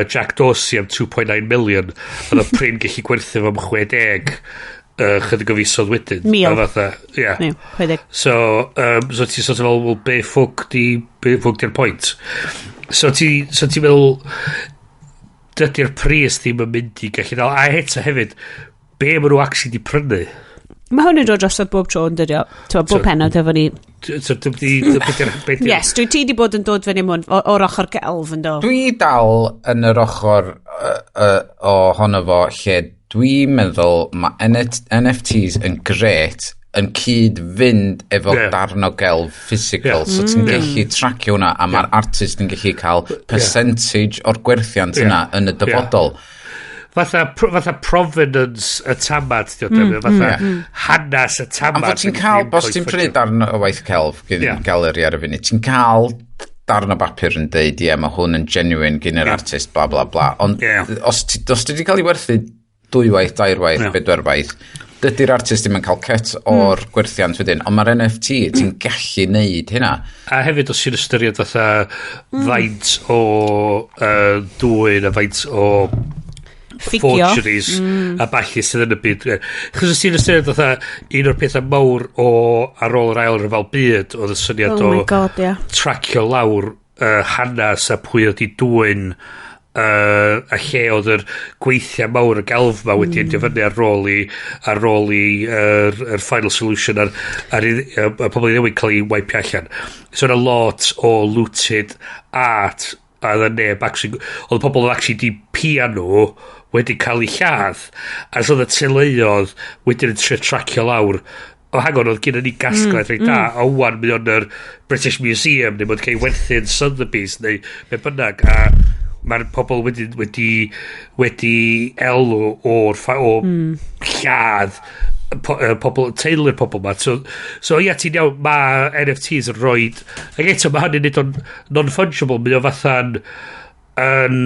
Jack Dorsey am 2.9 million, oedd o prin gallu gwerthu fo am 60 chydig o fisoedd wedyn. Mil. A fatha, ie. Ie, 60. So ti sort of fel, well, be ffwc di'r pwynt? So ti meddwl, dydy'r pris ddim yn mynd i gallu dal. A eto hefyd, be maen nhw actually di prynu? Mae hwn yn dod drosodd bob tro yn dydi o? T'mo, bob So- penod efo ni. So, be di'r Yes, dwi ti di bod yn dod fyny am hwn o'r ochr gelf yn do. Dwi dal yn yr ochr ohono fo lle dwi'n meddwl mae NFTs yn gret yn cyd fynd efo darn o gelf physical. So ti'n gallu tracio hwnna a mae'r artist yn gallu cael percentage o'r gwerthiant yna yn y dyfodol. Fatha provenance y tamad, di o, fatha hanes y Am tamad. fod ti'n cael, os ti'n prynu darn o waith celf gyn galeri ar y funud, ti'n cael darn o bapur yn deud, ie, mae hwn yn genuine gyn yr artist, bla bla bla. Ond os ti wedi cael ei werthu dwywaith, dairwaith, bedwarwaith, dydy'r artist ddim yn cael cut o'r gwerthiant wedyn, ond mae'r NFT, ti'n gallu neud hynna. A hefyd os ti'n ystyried fatha faint o dwyn a faint o Ffugio. forgeries a ballu sydd yn y byd. Chos os ti'n ystyried fatha un o'r pethau mawr o ar ôl yr Ail Ryfel Byd oedd y syniad Oh my o God, ie. tracio lawr hanes a pwy oedd i dwyn a lle oedd yr gweithiau mawr y gelf ma wedi endio fyny ar ôl i yr final solution ar pobl i newid cael ei wipe allan. So yna lot o looted art a oedd neb actually, oedd pobl oedd actually di pia nhw wedi cael eu lladd, a so oedd y teuluoedd wedyn yn trio tracio lawr o, hang on, oedd gyda ni gasgliad reit da, a wan mae o'n yr British Museum neu mae'n cael ei werthu yn Sotheby's neu be bynnag, a mae'r pobl wedi elw o lladd pobl, teulu'r pobl ma. So ia, ti'n iawn, mae NFTs yn rhoi, ac eto mae hynny'n neud o'n non-fungible, mae o fatha'n yn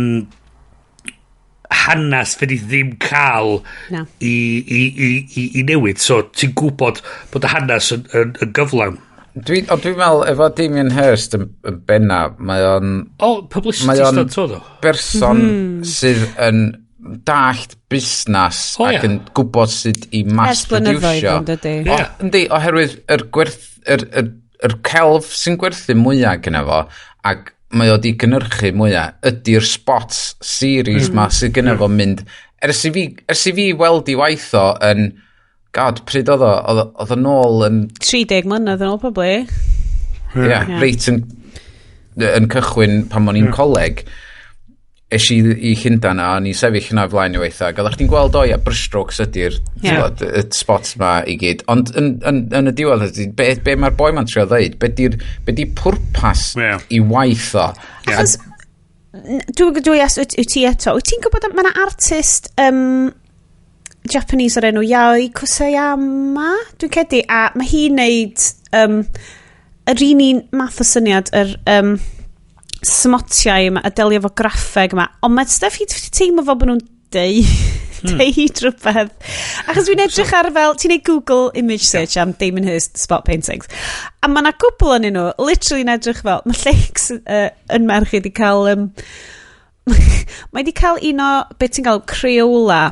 hanes fedri ddim cael Na. i newid. So ti'n gwybod bod y hanes yn gyflawn. Ond dwi'n meddwl, efo Damien Hirst yn benna, mae o'n O, publicity Mae o'n stunt oedd o. berson sydd yn dallt busnes ac yn gwybod sut i mass Ers blynyddoedd producio. yn dydi? O, yndi, oherwydd yr gwerth, yr celf sy'n gwerthu mwyaf gyda fo, ac mae o di gynhyrchu mwyaf, ydy'r spots series ma sydd gyda fo mynd, ers i fi weld i waith o yn, God, pryd oedd o? Oedd o nôl yn 30 mlynedd yn ôl, probably. yeah, reit yn cychwyn pan o'n i'n coleg, es i Llundain a o'n i'n sefyll yna o flaen i weitha, ac oeddech chdi'n gweld, o ia, brushstrokes ydy'r t'mod, y spots ma i gyd. Ond yn y diwedd, ydy, be mae'r boi ma'n trio ddeud? Be di pwrpas i waith o? Achos, dwi as, wyt ti eto, wyt ti'n gwybod, mae yna artist Japanese o'r enw Yayoi Kusayama, dwi'n credu, a mae hi'n neud yr un math o syniad, yr smotiau yma, a delio efo graffeg yma, ond mae stuff hi teimlo fel bod nhw'n deud rhywbeth. Achos dwi'n edrych ar fel, ti'n neud Google image search am Damien Hirst spot paintings, a mae yna cwpl yn nhw, literally yn edrych fel, mae Lleix yn merch i wedi cael, mae wedi cael un o, beth ti'n gael, Crayola,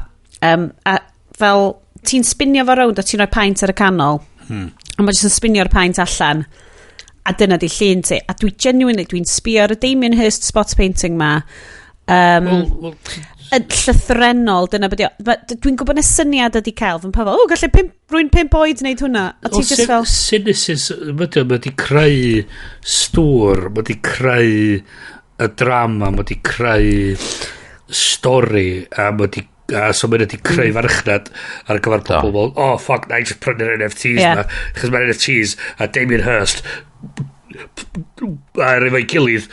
a fel, ti'n spinio fo rownd a ti'n rhoi paint ar y canol, a mae jyst yn spinio'r paint allan, a dyna di llun ti. A dwi genuinely, dwi'n sbio ar y Damien Hirst spot painting ma, Wel, yn llythrenol, dyna beth dwi'n gwybod y syniad ydi celf yn pa fel, o, gallai rwy'n 5 oed wneud hwnna. A ti just fel, Cynicism, mae wedi creu stwr, mae wedi creu y drama, mae wedi creu stori, a mae wedi A so mae'n wedi creu farchnad ar gyfer pobl fel, "Oh fuck, na i just prynu'r NFTs ma." Chos mae'r NFTs a Damien Hirst ar efo'i gilydd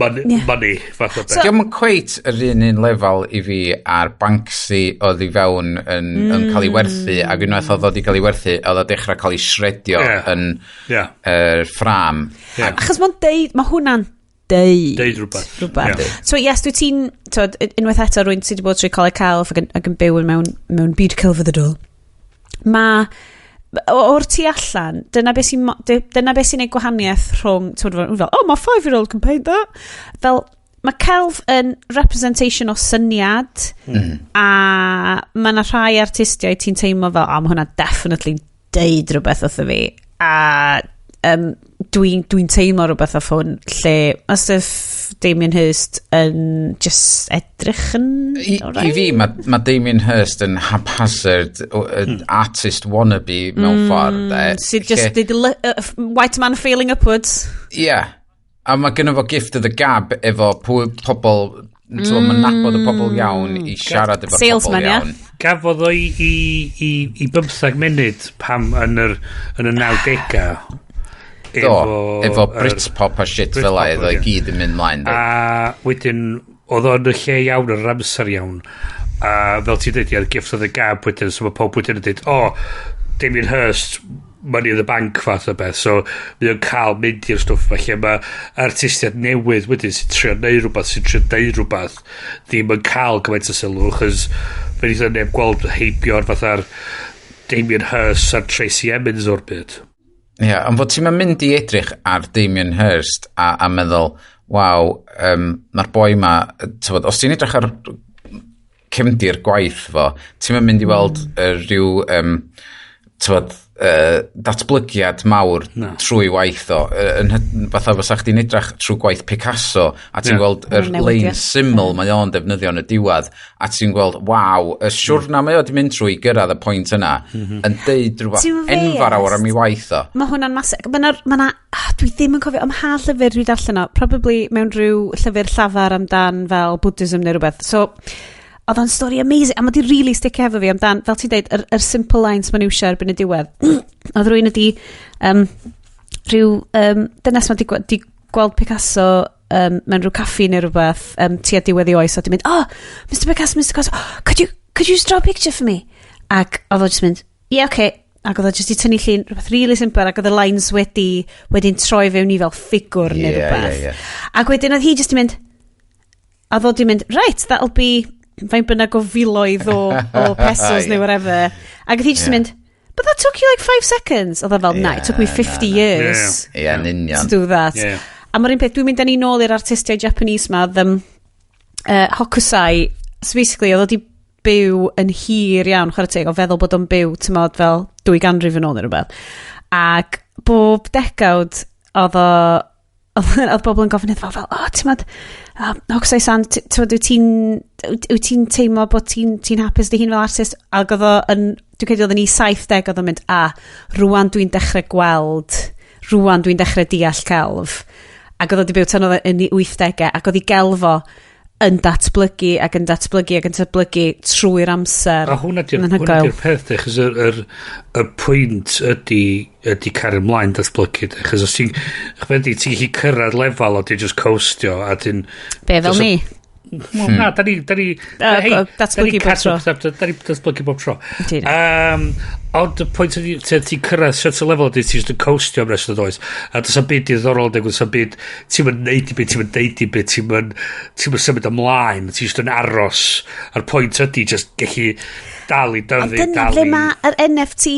money, money fath o beth. So- Dio'm yn cweit yr un lefel i fi ar Banksy oedd i fewn yn cael ei werthu, ac unwaith oedd o wedi cael ei werthu, oedd o dechrau cael ei shredio yn yr ffram. Achos mae'n deud, mae hwnna'n deud. Deud rhywbeth. Rhywbeth. Ie. So yes, dwi ti'n, twod, unwaith eto rwy'n sydd wedi bod trwy coleg celf ac yn byw yn mewn byd celfyddydol. Mae, o'r tu allan, dyna beth sy'n neud gwahaniaeth rhwng, twod, fel, "Oh, my 5-year-old can paint that." Fel, mae celf yn representation o syniad, a mae yna rhai artistiaid ti'n teimlo fel, "Oh, mae hwnna definitely deud rhywbeth wrtho fi." A dwi teimlo rhywbeth off hwn, lle mae stuff Damien Hirst yn just edrych yn I fi, mae Damien Hirst yn haphazard artist wannabe mewn ffordd, de. Sydd just did white man feeling upwards. Ie. Yeah. A mae gynno fo gift of the gab efo pobl, mm. Mae'n nabod y pobl iawn i siarad efo Salesman, pobl ie? iawn. Gafodd o i 15 munud pam yn y 90au. Do, efo Britpop a shit fel la, Britpop, iddo i ie. gyd yn mynd mlaen, de. A wedyn, oedd o'n y lle iawn, yr amser iawn. A fel ti'n dweud, ia'r gift of the gab wedyn, so mae pob wedyn yn dweud, "Oh, Damien Hirst, money in the bank" fath o beth. So mae o'n cael mynd i'r stwff yma lle mae artistiaid newydd wedyn sy'n trio neud rhywbeth, sy'n trio deud rhywbeth, ddim yn cael gymaint o sylw, achos fe wnaeth neb gweld heibio'r fatha'r Damien Hirst a'r Tracey Emins o'r byd. Ie, yeah, ond fod ti'n mynd i edrych ar Damien Hirst a meddwl, "Waw, mae'r boi ma," t'wod, os ti'n edrych ar cefndir gwaith fo, ti'n mynd i weld rhyw, t'wod, datblygiad mawr trwy waith o. Yn fatha fysa chdi'n edrych trwy gwaith Picasso a ti'n gweld yr Newid, lein syml mae o'n defnyddio yn y diwedd a ti'n gweld, waw, y siwrna mae o wedi mynd trwy i gyrraedd y pwynt yna yn deud rhywbeth Ti'n fe, enfawr awr am ei waith o. Mae hwnna'n massive. Ma na, ah, dwi ddim yn cofio am ha llyfr dwi darllen o. Probably mewn rhyw llyfr llafar amdan fel Buddhism neu rhywbeth. So, oedd o'n stori amazing. A mae di really stick efo fi amdan, fel ti'n deud, yr simple lines ma'n iwsio erbyn y diwedd. Oedd rhywun ydi, rhyw dynes ma di gweld Picasso mewn rhyw caffi neu rhywbeth tua diwedd i oes a di mynd, "Oh, Mr Picasso, Mr Picasso, could you just draw a picture for me?" Ac oedd o just mynd, "Yeah, okay." Ac oedd o just i tynnu llun, rhywbeth really simple, ac oedd y lines wedi'n troi fewn i fel ffigwr neu rhywbeth. Ie, ie. Ac wedyn oedd hi just i mynd, a oedd o di mynd, "Right, that'll be faint bynnag o filoedd o pesos" neu whatever. Ac oedd hi just i mynd, "But that took you like 5 seconds." Oedd o fel, "Nah, it took me 50 years Ie, yn union. to do that." A mae'r un peth, dwi'n mynd â ni nôl i'r artistiaid Japanese ma, oedd Hokusai, so basically, oedd o di byw yn hir iawn, chwarae teg, o feddwl bod o'n byw, ti'n modd, fel 2 ganrif yn ôl neu rhywbeth. Ac bob degawd, oedd bobl yn gofyn iddo fo fel, "Oh, ti'n modd, Hokusai-san, ti'n modd, wyt ti'n teimlo bod ti'n ti hapus dy hun fel artist?" Ac oedd o yn, dwi'n credu oedd yn i 70, oedd o'n mynd, "A, rwan dwi'n dechrau gweld, rwan dwi'n dechrau deall celf." Ac oedd o wedi byw tan oedd o yn ei 80au, ac oedd ei gelf o yn datblygu ac yn datblygu ac yn datblygu trwy'r amser. A hwnna di'r Yn hwnna anhygoel. di'r peth, de, chos yr pwynt ydy cario ymlaen datblygu, de, chos os ti'n, chfendi, ti'n gallu cyrraedd lefel o ti'n just coastio, a ti'n Be, fel ni? Wel, na, da ni hei, datblygu da ni bob tro. Da ni datblygu bob tro. Yndi. Ond y pwynt ydy, ti'n cyrraedd certain level ydy, ti'n just yn coastio am rest of the oes. A does am byd diddorol, does am byd, ti'n mynd neud i byd, ti'n mynd deud i byd, ti'n mynd symud ymlaen, ti'n just yn aros. A'r pwynt ydy, just gallu dal i Ond dyfu, dyna dal ble i mae'r NFT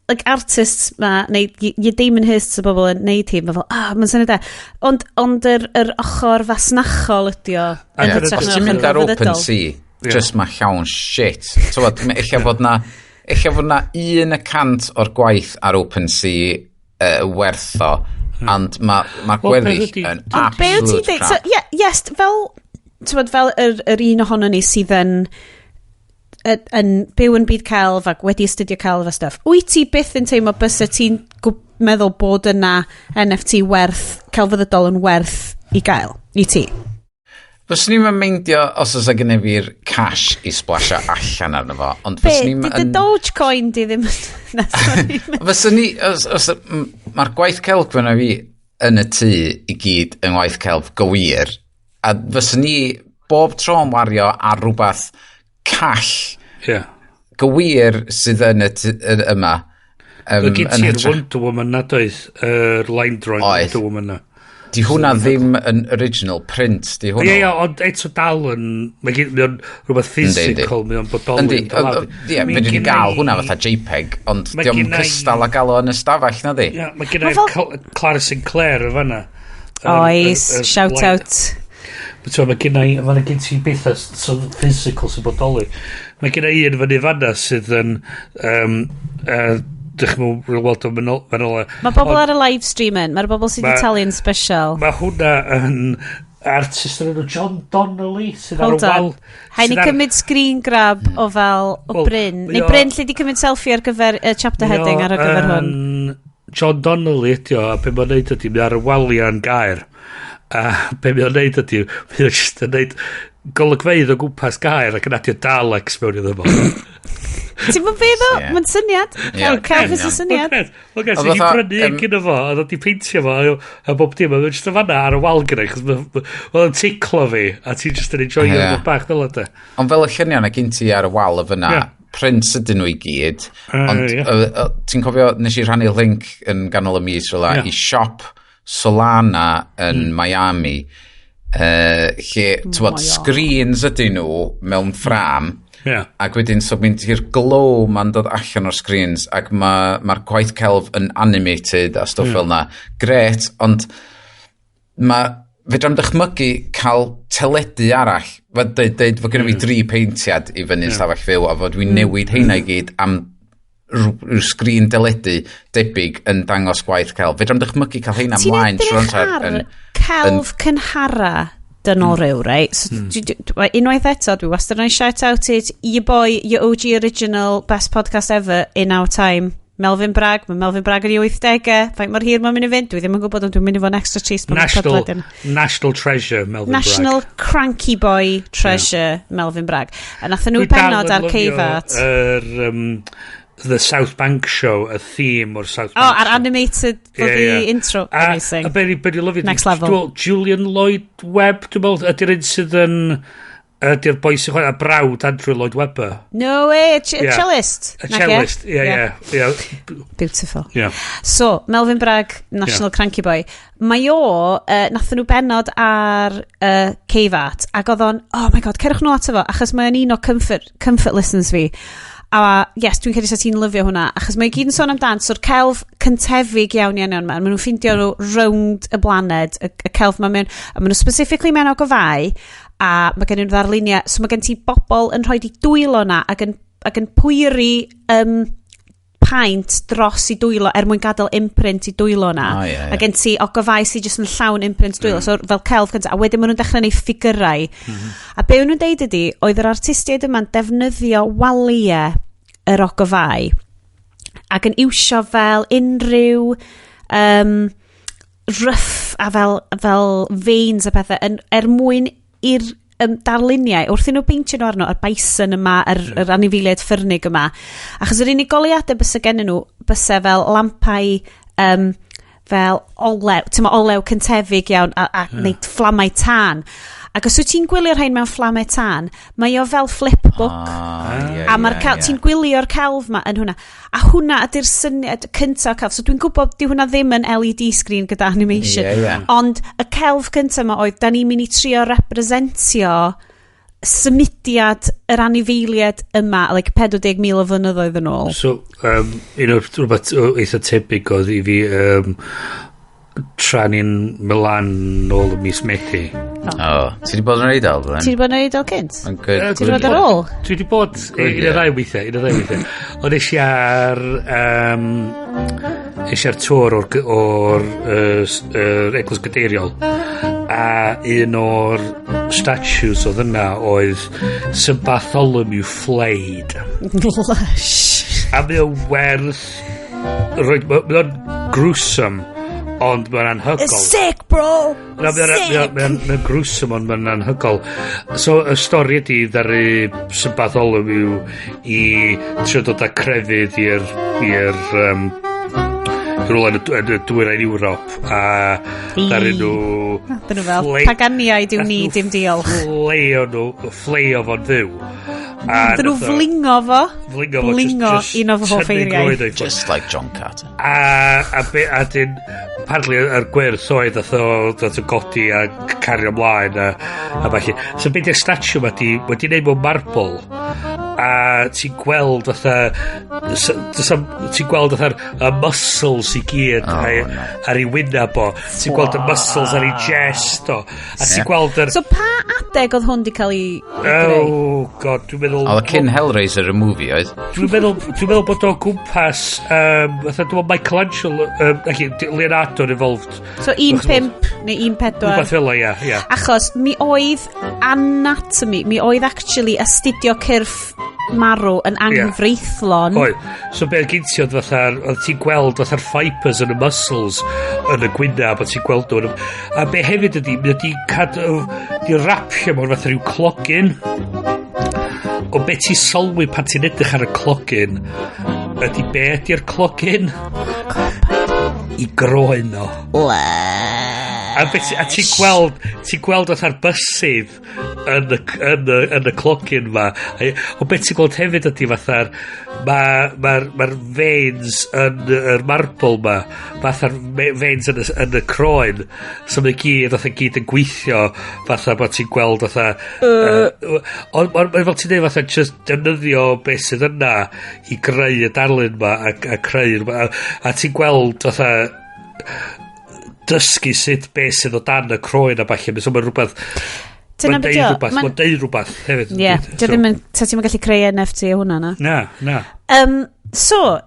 like artists ma, neu y Damien Hirst o bobl yn neud hi, mae fel, "Ah, mae'n syniad da." Ond yr ochr fasnachol ydi o. A Yn dyna- hytrach Os na'r ti'n mynd ochr ar celfyddydol. OpenSea, just mae llawn shit. Tywod, ella fod na 1% o'r gwaith ar OpenSea werth o, ond mae ma Wel, gweddill peth ydi- yn Ond be wyt ti'n absolute deud? So, crap. yeah, yes, fel, t'mod, fel yr un ohono ni sydd yn byw yn byd celf ac wedi astudio celf a stuff, wyt ti byth yn teimlo bysa ti'n meddwl bod yna NFT werth, celfyddydol yn werth i gael, i ti? Fyswn i'n meindio os oes gen i fi'r cash i splasio allan arno fo, ond Be, fyswn i'n... di dy Dogecoin di ddim... Na, sorry. Fyswn i... Mae'r gwaith celf gyda fi yn y tŷ i gyd yn waith celf gywir, a fyswn i bob tro yn wario ar rhywbeth call gywir sydd yn y tŷ yma. Mae gen ti'r Wonder Woman na doedd, yr line drawing Oedd. Wonder Woman na. Di hwnna ddim yn original print, di hwnna. Ie, ond eto dal yn... Mae gen mae o'n rhywbeth physical, mae o'n bodoli. Yndi, yn dal lawr. ie, Mi fedri ni gynna gael hwnna fatha JPEG, ond Mae diolch gynna i- cystal a gael o yn y stafell, na di? Ie, mae gen Ma' i'r fel- Clara Sinclair yn fanna. Oes, shout out. But mae gen i, mae gen ti bethau so physical sy'n bodoli. Mae gen i un fyny fanna sydd yn, dych chi'n weld o'n fanol. Mae bobl ar y live stream yn, mae'r bobl sydd wedi talu'n special. Mae hwnna yn artist o'r enw John Donnelly sydd ar y Hold on. wal. Haid ni sydd ar- cymryd screen grab o fel o Wel, Bryn. mae Neu Bryn lle di cymryd selfie ar gyfer y chapter Mae o heading ar gyfer hwn. yn John Donnelly ydi o, a be mae'n neud ydi, mae ar y waliau'n gaer. A be mae'n neud ydi, mae o'n just yn neud golygfeydd o gwmpas gaer ac yn adio Daleks mewn iddo fo. Ti'n bod beth o? Ie. Mae'n syniad. Ie, Celf is union. y syniad. Oce, so Ond i fatha, brynu un gyda fo, a ddod i peintio fo, a bob dim, a mae'n just yn fanna ar y wal gyda, chos mae'n ticlo fi, a ti'n just yn enjoyio Ie. yeah. bach fel yna. Ond fel y lluniau na gyn ti ar y wal y fyna, prints ydyn nhw i gyd, ond ti'n cofio nes i rhannu link yn ganol y mis rhywle i siop Solana yn Miami, lle, ti'n bod, Mae o. screens ydyn nhw mewn ffram, ac wedyn so mynd i'r glow ma'n dod allan o'r screens ac mae'r ma gwaith celf yn animated a stwff fel na. Gret, ond mae fedra'm dychmygu cael teledu arall. Fe deud fod gennym fi dri peintiad i fyny'n stafell fyw a fod dwi'n newid heina i gyd am rhyw sgrin deledu debyg yn dangos gwaith celf. Fedra'm dychmygu cael heina Ti'n ymlaen trwy'r edrych amser ar celf cynhara dynol rhyw, right? So, unwaith eto, dwi wastad yn shout out it, your boy, your OG original, best podcast ever in our time. Melvyn Bragg, mae Melvyn Bragg yn ei 80au, faint mor hir mae'n mynd i fynd, dwi ddim yn gwybod, ond dwi'n mynd i fod yn extra trist pan mae'r National, podlediad. National Treasure, Melvyn National Bragg. Cranky Boy Treasure, Melvyn Bragg. A nathon nhw Dwi dal benod yn ar lyfio Cave Art. Yr, The South Bank Show, y theme o'r South Oh, Bank a'r Show. animated bloody intro. Amazing. A be ni lyfio... Next level. Dwi'n meddwl Julian Lloyd Webb, dwi'n meddwl, ydy'r un sydd yn... Ydy'r boi sy'n chwarae brawd Andrew Lloyd Webber. No way, a cellist. A Nage? cellist, ie. Beautiful. Ie. So, Melvyn Bragg, National Cranky Boy. Mae o, nathon nhw benod ar Cave Art, ac oedd o'n, oh my god, cerwch nôl ato fo, achos mae'n un o comfort listens fi. A yes, dwi'n credu sa ti'n lyfio hwnna, achos mae i gyd yn sôn amdan, so'r celf cyntefig iawn iawn iawn ma, maen nhw'n ffindio nhw rownd y blaned, y celf ma mewn, a maen nhw specifically mewn ogofau, a mae gen nhw ddarluniau, so mae gen ti bobl yn rhoi di dwylo na ac yn pwyri paent dros i dwylo er mwyn gadael imprint i dwylo na. O, ie, ie. A gen ti ogofau sydd jyst yn llawn imprint dwylo, so fel celf cyntaf, a wedyn maen nhw'n dechrau neud ffigurau. A be o'n nhw'n deud ydi, oedd yr artistiaid yma'n defnyddio waliau yr ogofau ac yn iwsio fel unrhyw rough a fel veins a pethau yn, er mwyn i'r darluniau, wrth i nhw beintio nhw arno, yr bison yma, yr anifeiliaid ffyrnig yma, achos yr unig goleuadau bysa gennyn nhw, bysa fel lampau fel olew, ti'n ma olew cyntefig iawn a neud fflamau tân. Ac os wyt ti'n gwylio'r rhain mewn fflamau tân, mae o fel flipbook. Ah, ie, A mae'r ie. ti'n gwylio'r celf ma yn hwnna. A hwnna ydy'r syniad cyntaf o celf. So dwi'n gwybod di hwnna ddim yn LED screen gyda animation. Ie, ie. Ond y celf cyntaf ma oedd, da ni'n mynd i trio representio symudiad yr anifeiliaid yma, like 40,000 o flynyddoedd yn ôl. So, un o'r rhywbeth eitha tebyg oedd i fi tra ni'n Milan nôl y mis Medi. O, ti wedi bod yn Eidal, dden? Ti wedi bod yn Eidal cynt? Yn good. Yy, Ti wedi bod ar ôl? Dwi wedi bod un ie. o'r ddau weithiau, un o'r ddau weithiau. Ond es i ar es i ar tour o'r Eglwys Gadeiriol a un o'r statues oedd yna oedd St Bartholomew Flayed. Lush. A mae o werth roed, mae o'n gruesome ond mae'n A anhygoel. sick Bro. Na, Sick. mae'n gruesome ond mae'n anhygoel. So, y stori ydi ddaru St Bartholomew i trio dod â crefydd i'r rhywle yn y dwyrain Ewrop a ddaru nhw Dyn nhw fel, paganiaid yw ni, dim diolch. Fleio nhw, fleio fo'n fyw. A Dyn nhw nath flingo fo. Flingo fo, Blingo, just un o fy hoff tynnu eiriau. groen o'i ffwrdd. Just like John Carter. A dyn, apparently yr gwyrth oedd nath o godi a cario ymlaen a falle. So be di'r statue ma di, wedi neud mewn marble a ti'n gweld fatha ti'n gweld fatha'r y muscles i gyd Oh, ar, no. ar ei wyneb o, ti'n gweld y muscles ar ei chest o, a ti'n gweld yr So pa adeg oedd hwn di cael ei greu? Oh God, dwi'n meddwl Oedd o cyn Hellraiser y movie, oedd? Dwi'n meddwl bod o gwmpas fatha dwi'n meddwl Michelangelo, actually, Leonardo involved. So 1.5 neu 1.4? Rhywbeth fel o, ia. Achos mi oedd anatomy, mi oedd actually astudio cyrff marw yn anghyfreithlon. Oedd. So be oedd gen ti oedd fatha'r, oedd ti'n gweld fatha'r fibres yn y muscles yn y gwynab, oedd ti'n gweld nhw. A be hefyd ydi, mi ydi cadw, di rapio mewn fatha rhyw clogin. O be ti'n sylwi pan ti'n edrych ar y clogin, ydi be ydi'r clogin? I groen o. A ti'n gweld fatha'r bysydd yn y clogin ma. O beth ti'n gweld hefyd ydy fatha'r, mae'r ma veins yn yr marble ma, fatha'r veins yn y croen, so mae gyd, fatha gyd yn gweithio, fatha bod ti'n gweld fatha... Ond fel ti'n dweud, fatha just defnyddio beth sydd yna i greu y darlun ma a creu, a ti'n gweld fatha dysgu sut beth sydd o dan y croen a falle, so mae'n rhywbeth Dyna mae'n be deud 'di o, rhywbeth, mae'n deud rhywbeth hefyd. Ie, dio ddim yn, ta ti'n gallu creu NFT o hwnna na. Na. So, o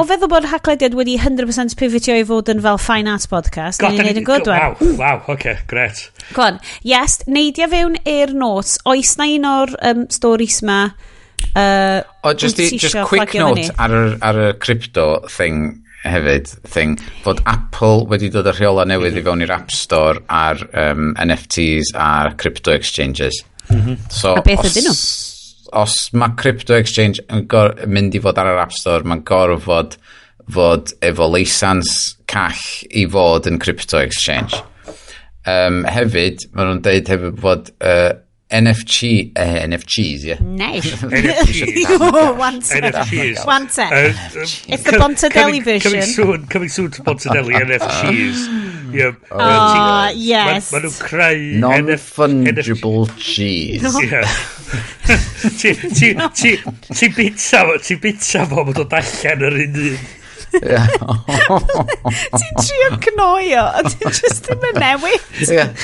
feddwl bod Haclediad wedi 100% pivotio i fod yn fel fine art podcast, ni'n neud yn good one. Waw, oce, okay, gret. Go on. Yes, neidia fewn i'r notes. Oes na un o'r stories ma O, just, wyt i, ti just isio quick fflagio note fyny? ar y crypto thing hefyd, thing, fod Apple wedi dod â rheola newydd i fewn i'r App Store ar NFTs a crypto exchanges. So, A beth ydyn nhw? Os mae crypto exchange yn mynd i fod ar yr App Store, mae'n gorfod fod efo leisans call i fod yn crypto exchange. Hefyd, maen nhw'n deud hefyd fod NFC, NFTs, ie. Nice. NFTs. One sec. NFTs. One sec. It's the Bontadelli version. Coming soon to Bontadelli, NFTs. Yeah. Oh, yes. Ma nhw'n creu Non-fungible cheese. Yeah. Ti bita fo, mae'n dod allan yr un un. Ti'n trio cnoio, a ti'n just ddim yn newid. Yeah.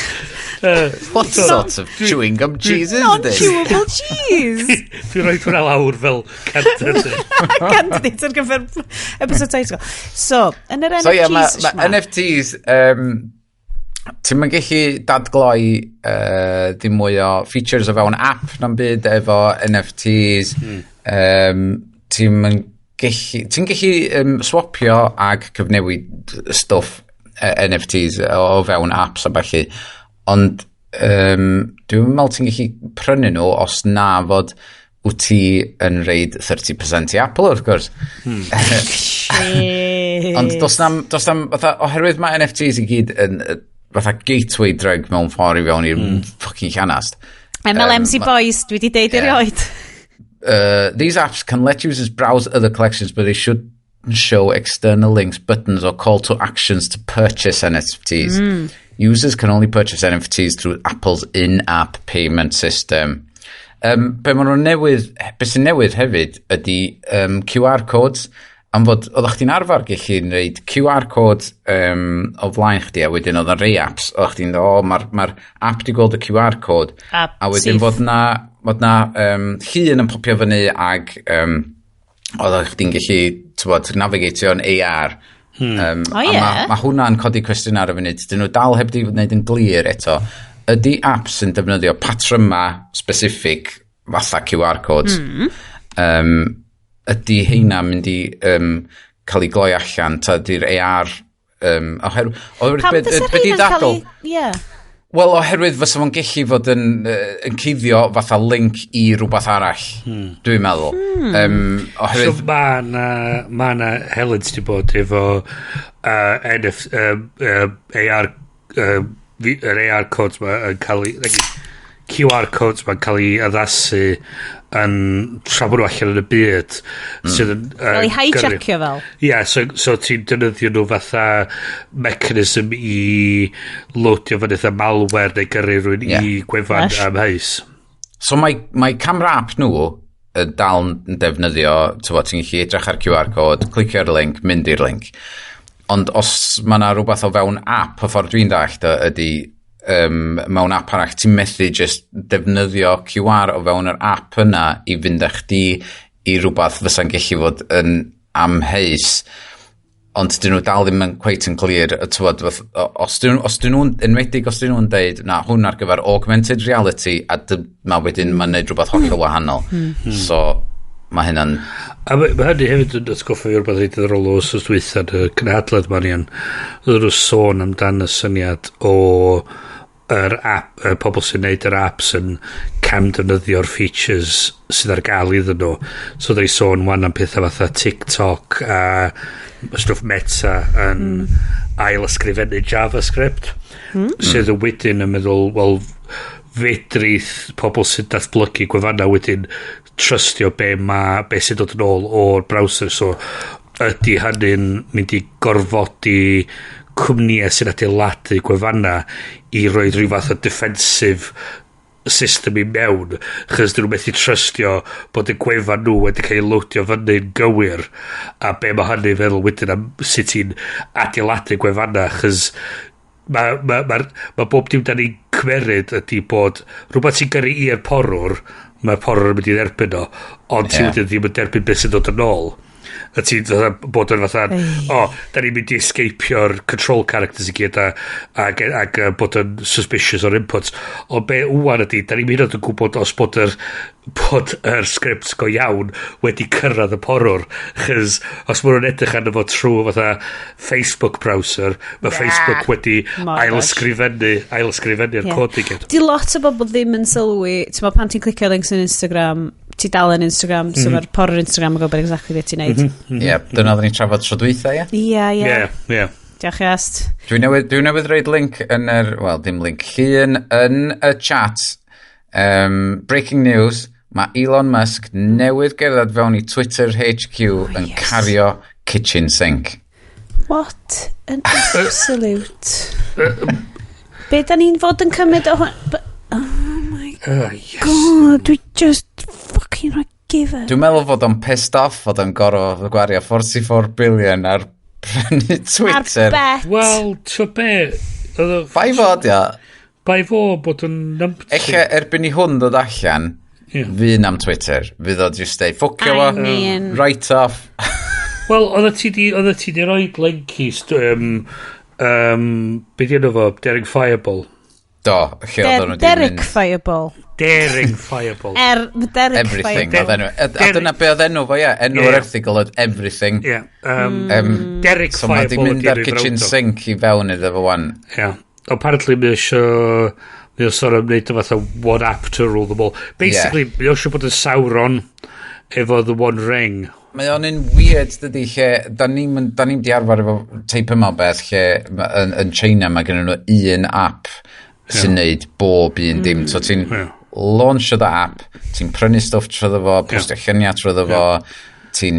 What sort of chewing gum cheese is this? Non-chewable cheese. Dwi'n rhoi hwnna lawr fel candidate. Candidate ar gyfer episode title. So, yn yr So ie, NFTs mae ma ma, NFTs, ti'n mynd gallu dadgloi dim mwy o features o fewn app na'n byd efo NFTs. Ti'n mynd gallu, ti'n gallu swapio ag cyfnewid stwff NFTs o fewn apps a ballu. Ond dwi'n meddwl ti'n gallu prynu nhw os na fod wyt ti yn reid 30% i Apple, wrth gwrs. Shit. Ond dos na'm, fatha, oherwydd mae NFTs i gyd yn fatha gateway drug mewn ffordd i fewn i'r fucking llanast. MLMs i boys, dwi wedi deud erioed. These apps can let users browse other collections, but they should show external links, buttons, or call to actions to purchase NFTs. Users can only purchase NFTs through Apple's in-app payment system. Be maen nhw'n newydd, be sy'n newydd hefyd ydy QR codes, am fod, oeddech chdi'n arfer gallu gwneud QR code o flaen chdi, a wedyn oedd 'na rei apps, oeddech chdi'n dweud, o, mae'r ma app di gweld y QR code, A a wedyn syth. fod na llun yn popio fyny ag oeddech chdi'n gallu, t'bod, navigatio yn AR. O, a ie. Ma hwnna'n codi cwestiwn ar y funud. Dyn nhw dal heb di wneud yn glir eto. Ydy apps yn defnyddio patryma specific fatha QR codes? Ydy heina mynd i cael ei gloi allan? Ta ydy'r AR Oherwydd Pam be, fysa be di rheina'n cael dadl? ei... Ie. Wel, oherwydd fysa fo'n gallu fod yn cuddio fatha link i rhywbeth arall, dwi'n meddwl. Oherwydd, So ma na helynt di bod efo NF, AR, yr AR codes ma yn cael ei, like, QR codes ma'n cael ei addasu yn tra bod nhw allan yn y byd sydd yn Cael ei hijackio fel. Ie, yeah, so ti'n defnyddio nhw fatha mechanism i loadio fyny fatha malware neu gyrru rhywun i gwefan Lush. amheus. So mae camera app nhw dal yn defnyddio, ti'n gallu edrych ar QR code, clicio ar y link, mynd i'r link. Ond os mae yna rhywbeth o fewn app, y ffordd dwi'n dallt o ydy, mewn app arall, ti'n methu just defnyddio QR o fewn yr app yna i fynd â chdi i rhywbeth fysa'n gallu fod yn amheus, ond dyn nhw dal ddim yn cweit yn clir, t'wod, os dyn nhw'n, enwedig os dyn nhw'n deud, na, hwn ar gyfer augmented reality, a dyma wedyn mae'n neud rhywbeth hollol wahanol. So, mae hynna'n A mae hynny hefyd yn atgoffa fi o rhywbeth reit ddiddorol o wsos dwytha yn y cynhadledd ma'n iawn. Oedden nhw sôn amdan y syniad o yr app, y pobl sy'n neud yr apps yn cam defnyddio'r features sydd ar gael iddyn nhw. So oedden ni sôn wan am pethau fatha TikTok a stwff Meta yn ail ysgrifennu JavaScript. Sydd yn wedyn yn meddwl, wel, fedrith pobl sy'n datblygu gwefannau wedyn trystio be sy'n dod yn ôl o'r browser, so ydy hynny'n mynd i gorfodi cwmnïau sy'n adeiladu gwefannau i roi rhyw fath o defensive system i mewn, chos dyn nhw methu trystio bod y gwefan nhw wedi cael ei loadio fyny'n gywir, a be mae hynny feddwl wedyn am sut ti'n adeiladu gwefannau, chos mae ma, ma, ma bob dim da ni'n cymeryd ydy bod rhywbeth sy'n gyrru i'r porwr, mae'r porwr yn mynd i dderbyn o, ond ti wedyn ddim yn derbyn beth sy'n dod yn ôl, a ti'n fatha bod yn fatha, o, da ni'n mynd i escapio'r control characters i gyd a bod yn suspicious o'r inputs, ond be wwan ydy, da ni'n mynd yn gwybod os bod yr script go iawn wedi cyrraedd y porwr, chys os maen nhw'n edrych arno fo trwy fatha Facebook browser, mae Facebook wedi Mor ail-ysgrifennu'r cod i gyd. Di lot o bobl ddim yn sylwi, ti'n meddwl pan ti'n clicio links yn Instagram, ti dal yn Instagram, so mae'r porwr Instagram yn gwybod exactly beth ti'n neud. Ie, dyna oedden ni'n trafod tro dwytha, ie? Ie. Ie. Diolch, Iast. Dwi newydd roid link yn yr, wel, dim link, llun yn y chat. Breaking news, mae Elon Musk newydd gerdded fewn i Twitter HQ yn cario kitchen sink. What an absolute... Be da ni'n fod yn cymryd o hwn? Oh my Oh, yes. God, dwi just fucking rhoi give it. Dwi'n meddwl fod o'n pissed off fod o'n gorfod gwario 44 billion ar prynu Twitter. Ar bet. Wel, ti'n be? Bai fod, ia. Bai fo bod yn numpty. Ella erbyn i hwn ddod allan, fydd am Twitter. Fydd o just deud, ffwcio I fo, mean- right off. Wel, oeddet ti di roi link i be di enw fo? Daring Fireball. Do, lle oedden nhw 'di Derek mynd. Fireball. Daring Fireball. Derek Everything. Fireball. Oedd enw. A dyna be oedd enw fo, ie. Enw'r erthygl oedd Everything. Ie. Derek So mae di Fireball mynd ydi ar enw'i kitchen frawd o. sink i fewn iddo fo wan. Ie. Apparently mae o sort of wneud o fatha one app to rule them all. Basically, mae o eisiau bod yn Sauron efo the One Ring. Mae o'n un weird, dydy, lle da ni'n di arfer efo teip yma o beth lle yn China mae gen nhw un app sy'n neud bob un dim. So ti'n launch o the app, ti'n prynu stwff trwyddo fo, postio lluniau trwyddo fo, ti'n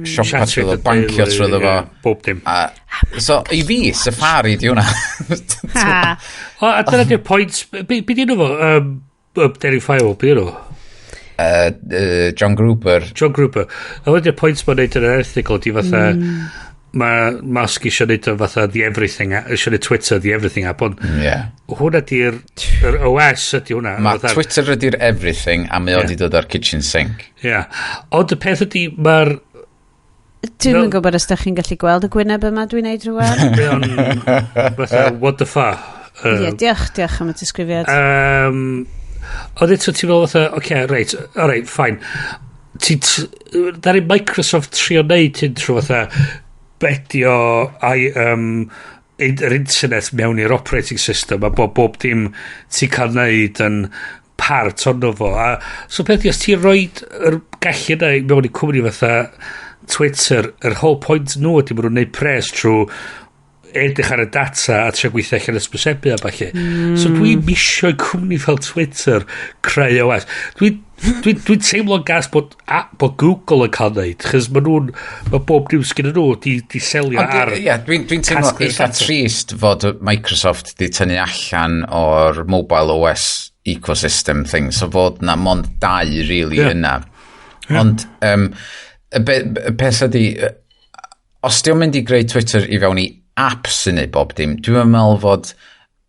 siopa Chatio trwyddo, gyda bancio teulu, trwyddo fo. ie, bob dim. A, so i fi, Safari di hwnna. Ha. O, a dyna di'r pwynt. Be di enw fo? Daring Fireball, be di enw fo? John Gruber. John Gruber. A wedyn di'r pwynt mae'n neud yn yr erthygl ydi fatha, mae Musk eisiau neud o fatha the everything, eisiau neud Twitter the everything app, ond hwnna di'r yr OS ydi hwnna. Mae Twitter ydi'r everything a mae o di dod ar kitchen sink. Ie. Ond y peth ydi, mae'r Dwi'm yn gwybod os da chi'n gallu gweld y gwyneb yma dwi'n neud rwan. Mae o'n fatha, what the fuck. Ie, diolch, diolch am y disgrifiad. Ond eto ti'n meddwl fatha, oce, okay, reit, alright, fine. Dari Microsoft trio neud hyn trwy fatha embedio yr internet mewn i'r operating system a bod bob dim ti'n cael neud yn part ono fo. A so peth i, os ti'n rhoi yr gallu yna i mewn i cwmni fatha Twitter, yr whole point nhw ydy bod nhw'n neud pres trwy edrych ar y data a trio gweithio allan ysbysebu a ballu. So dwi'n misio i cwmni fel Twitter creu OS. Dwi teimlo'n gas bod Google yn cael neud, chos ma nhw'n, mae bob dim sgyn nhw di selio Ond, ar ie, dwi teimlo casglu'r eitha data. trist fod Microsoft di tynnu allan o'r mobile OS ecosystem thing, so fod na mond dau really yna. Ond y peth ydi, os di o'n mynd i greu Twitter i fewn i apps sy'n neud bob dim, dwi'n meddwl fod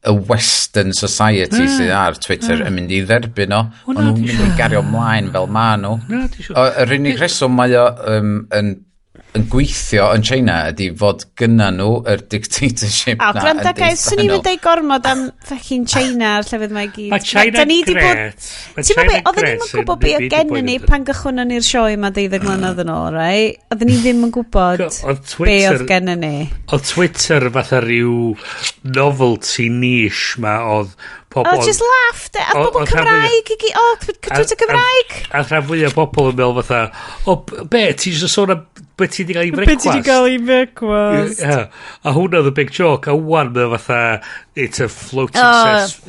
y Western Society sydd ar Twitter yn mynd i dderbyn o. O, Maen na, nhw'n di mynd i gario ymlaen fel ma nhw. Na, di siŵr. Yr unig reswm mae o yn gweithio yn China ydy fod gynna nhw yr dictatorship A na gwranda yn guys, swn i'n deutha mynd deud gormod am fucking China a'r llefydd mae i gyd. Mae China Da ni 'di bod gret. Mae Ti'n meddwl be, China oedden ni'm gret yn gwybod be sy'n oedd gennym ni pan gychwynnon ni'r sioe yma 12 mlynedd yn ôl, right? Oedden ni ddim yn gwybod Oedd be Twitter oedd gennym ni. Oedd Twitter fatha rhyw novelty niche ma oedd pobl Oh, just laughed. A bobl oedd rhan fwya- Cymraeg i gyd. O, Twitter Cymraeg. A rhan fwyaf o bobl yn meddwl fatha, "O, be, ti eisiau sôn am be ti wedi cael i brecwast?" i brecwast. Yeah. A hwnna oedd y big joke. A wan mae o fatha, it's a floating,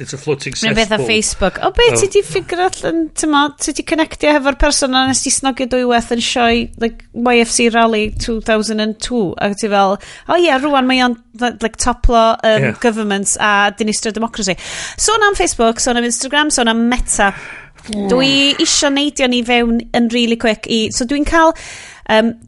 it's a floating Mae'n beth ar cesspool. Facebook. O, be, ti di figure allan, ti'n mo, ti di connectio hefo'r person a nes ti snogio dwywaith yn sioe, like, YFC Rally 2002, ac ti fel, "O ie, rwan mae o'n, like, toplo governments a dinistrio democracy." Sôn am Facebook, sôn am Instagram, sôn am Meta. Dwi isio neidio ni fewn yn really quick i... So dwi'n cael...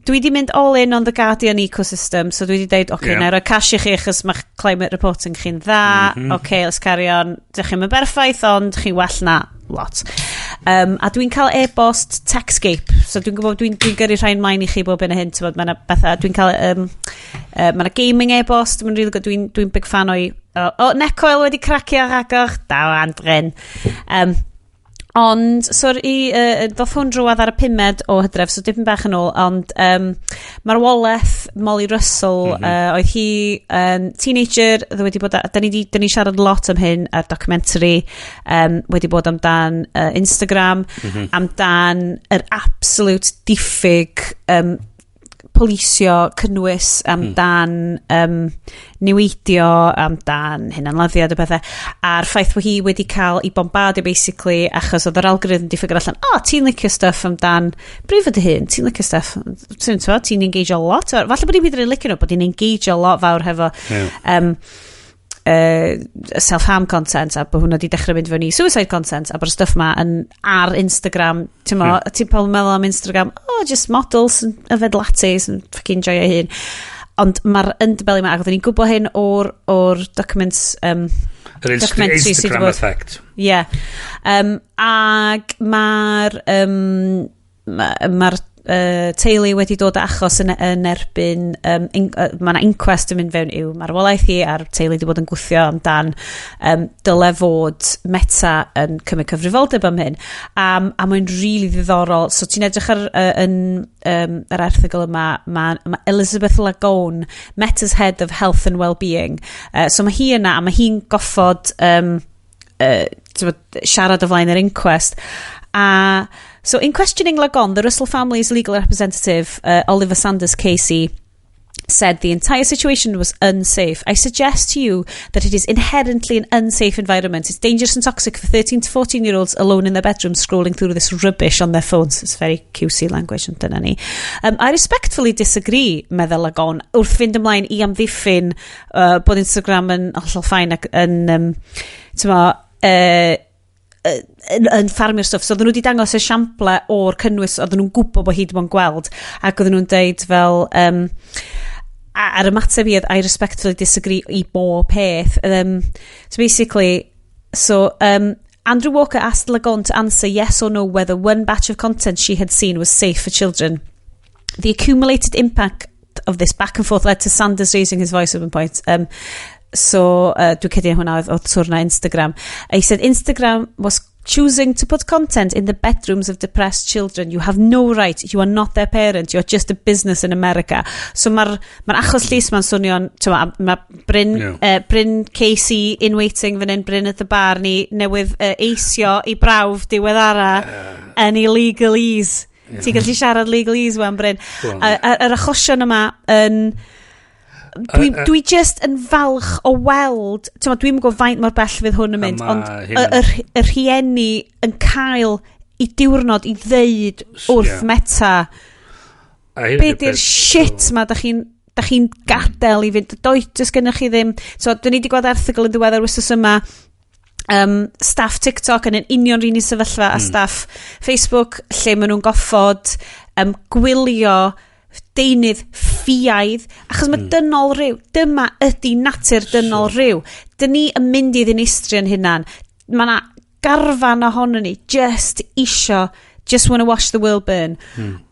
dwi di mynd all in on the Guardian ecosystem, so dwi di deud, "Oce, okay, na i roi cash i chi achos mae'ch climate reporting chi'n dda, okay, let's carry on. Dych chi'm yn berffaith, ond chi'n well na lot." A dwi'n cael e-bost Techscape, so dwi'n gwybod, dwi gyrru rhain mlaen i chi bob yn y hyn, ti'n mae 'na bethau, dwi'n cael, mae 'na gaming e-bost, mae'n really good, dwi big fan o'i, oh, oh, Necoil wedi cracio rhagor, daw Andren. Ond, so, ddoth hwn drwodd ar y 5 o Hydref, so dipyn bach yn ôl, ond marwolaeth Molly Russell, oedd hi teenager, oedd wedi bod, da ni siarad lot am hyn ar documentary, wedi bod amdan Instagram, amdan yr absolute diffyg polisio cynnwys amdan niweidio, amdan hunanladdiad a pethau, a'r ffaith bod hi wedi cael ei bombardio basically achos oedd yr algorithm di figure allan, "O, oh, ti'n licio stuff amdan brifo dy hun, ti'n licio stuff, ti'n engage a lot," falle bod hi'n mynd yn licio nhw, bod hi'n engage a lot fawr hefo self-harm content a bod hwnna di dechrau mynd fewn i suicide content a bod y stuff ma yn, ar Instagram, ti'n mo, ti'n pobl yn meddwl am Instagram, "Oh, just models yn yfed lattes yn fucking joio hun," ond mae'r underbelly ma, ac oedden ni'n gwybod hyn o'r documents Yr documentary sydd 'di Instagram bod- effect. Yeah. Ag mae'r ma teulu wedi dod â achos yn erbyn mae yna inquest yn mynd fewn i'w marwolaeth hi a'r teulu wedi bod yn gwthio amdan dyle fod Meta yn cymryd cyfrifoldeb am hyn, a mae'n really ddiddorol. So ti'n edrych ar yn yr erthygl yma, ma Elizabeth Lagone, Meta's Head of Health and Wellbeing, so mae hi yna a mae hi'n goffod t'mod, siarad o flaen yr inquest. A so in questioning Lagone, the Russell family's legal representative, Oliver Sanders KC, said the entire situation was unsafe. "I suggest to you that it is inherently an unsafe environment. It's dangerous and toxic for 13 to 14 year olds alone in their bedroom scrolling through this rubbish on their phones." It's very QC language, ond dyna ni. "I respectfully disagree," meddwl Lagone, wrth fynd ymlaen i amddiffyn bod Instagram yn hollol fine ac yn, t'mo, yn ffarmio'r stwff. So oedden nhw wedi dangos esiample o'r cynnwys oedden nhw'n gwybod bod hi wedi bod yn gweld ac oedden nhw'n deud fel a'r ymateb i oedd "I respectfully disagree" i bob peth. So basically, so Andrew Walker asked Lagone to answer yes or no whether one batch of content she had seen was safe for children. The accumulated impact of this back and forth led to Sanders raising his voice at one point. So, dwi'n credu hwnna oedd siwrna Instagram. He said Instagram was Choosing to put content in the bedrooms of depressed children. You have no right. You are not their parent. You are just a business in America. So mae'r ma achos llys ma'n swnio'n... Mae Bryn, Bryn Casey in waiting fan hyn, Bryn at the bar ni newydd eisio i brawf diweddara yn ei legalese. Ti'n gallu siarad legalese wan, Bryn. Yr achosion yma yn... Dwi just yn falch o weld, ti'n dwi'n gwybod faint mor bell fydd hwn yn mynd, ond y rhieni yn cael i diwrnod i ddeud wrth Meta, be di'r shit ma da chi'n gadael i fynd, does does gennych chi ddim. So, dyn ni wedi gweld erthygl yn ddiweddar wythnos yma, staff TikTok yn union rhan i sefyllfa a staff Facebook lle maen nhw'n goffod gwylio deunydd ffiaidd, achos mae dynol rhyw, dyma ydy natur dynol rhyw. Dyn ni yn mynd i ddinistrio'n hunan. Mae na garfan ohono ni just isio, just wanna watch the world burn.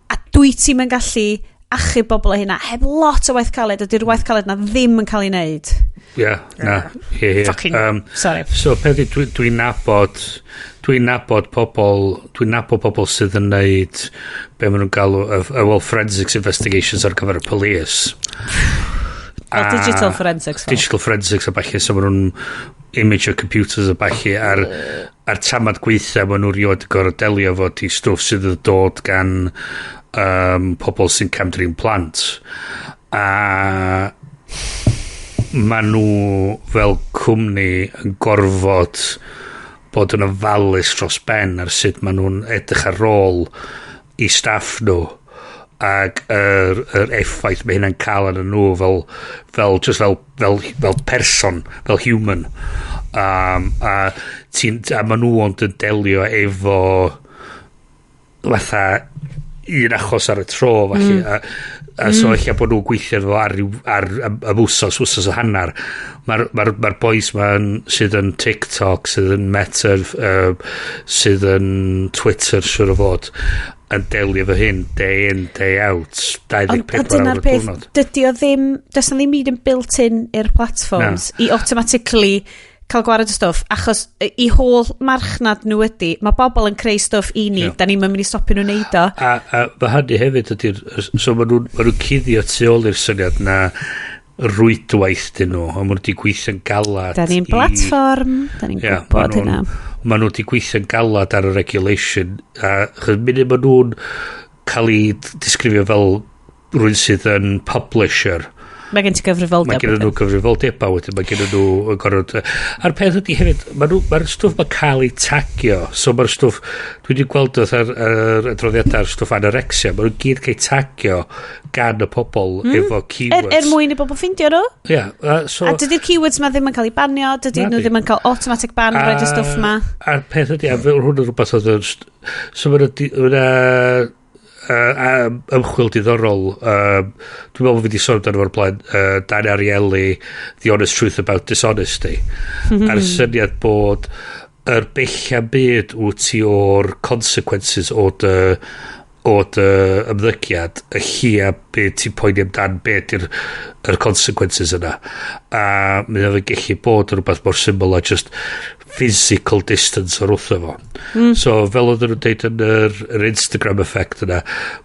A dwi ti'n yn gallu achub bobl o hynna heb lot o waith caled, a dy'r waith caled na ddim yn cael ei wneud. Ie, yeah, na. Ie. Fucking, sorry. So, peth yw, dwi'n nabod pobl sydd yn neud be maen nhw'n galw, well, forensics investigations ar gyfer y police. Fel digital forensics. Fel. Digital forensics a ballu, so maen nhw'n image o computers a ballu, ar tamad gweithio maen nhw rioed yn gorfod delio efo di stwff sydd yn dod gan pobl sy'n camdrin plant. A maen nhw fel cwmni yn gorfod bod yn ofalus dros ben ar sut maen nhw'n edrych ar ôl i staff nhw ac yr effaith mae hynna'n cael arnyn nhw fel, just fel person, fel human. A maen nhw ond yn delio efo fatha un achos ar y tro falle. A so ella bod nhw'n gweithio efo ar, ryw- ar am wsos, wsos o hanner. Mae'r ma boys ma'n sydd yn TikTok, sydd yn Meta, sydd yn Twitter, siwr o fod, yn delio efo hyn day in, day out, 24 Ond awr dyna'r y peth, diwrnod. dydy o ddim, does na ddim byd yn built-in i'r platforms i automatically cael gwared o stwff, achos i holl marchnad nhw ydy, mae bobl yn creu stwff i ni, da ni'n mynd i stopio nhw'n neud o. A mae hynny hefyd ydy'r... So ma nhw cuddio tu ôl i'r syniad na rwydwaith dyn nhw, a ma nhw wedi gweithio'n galad. Da ni'n platform, da ni'n Ie, gwybod ma' nhw'n- hynna. Ma nhw wedi gweithio'n galad ar y regulation, a chos munud ma nhw'n cael ei disgrifio fel rhywun sydd yn publisher, Mae gen ti gyfrifoldeb. Mae gen nhw gyfrifoldebau wedyn, mae gen nhw yn gorfod. A'r peth ydy hefyd, mae'r stwff mae'n cael ei tagio, so mae'r stwff, dwi wedi gweld wrth ar adroddiadau ar stwff anorexia, maen nhw gyd cael ei tagio gan y pobl efo keywords. Er mwyn i bobl ffindio nhw. Ie, so. A dydy'r keywords ma ddim yn cael eu banio, dydy nhw Nadi. ddim yn cael automatic ban roed y stwff ma. A'r peth ydy, a fel hwn yn rhywbeth oedd yn... So mae'n ymchwil diddorol, dwi'n meddwl bod fi wedi sôn amdano fo'r blaen, Dan Ariely, The Honest Truth About Dishonesty, a'r syniad bod yr bella byd wyt ti o'r consequences o dy ymddygiad, y lleia beth ti'n poeni amdan beth yw'r yr consequences yna. A mae o'n gallu bod yn rhywbeth mor syml a just physical distance o'r wrtho fo. So fel oedden nhw'n deud yn yr Instagram effect yna,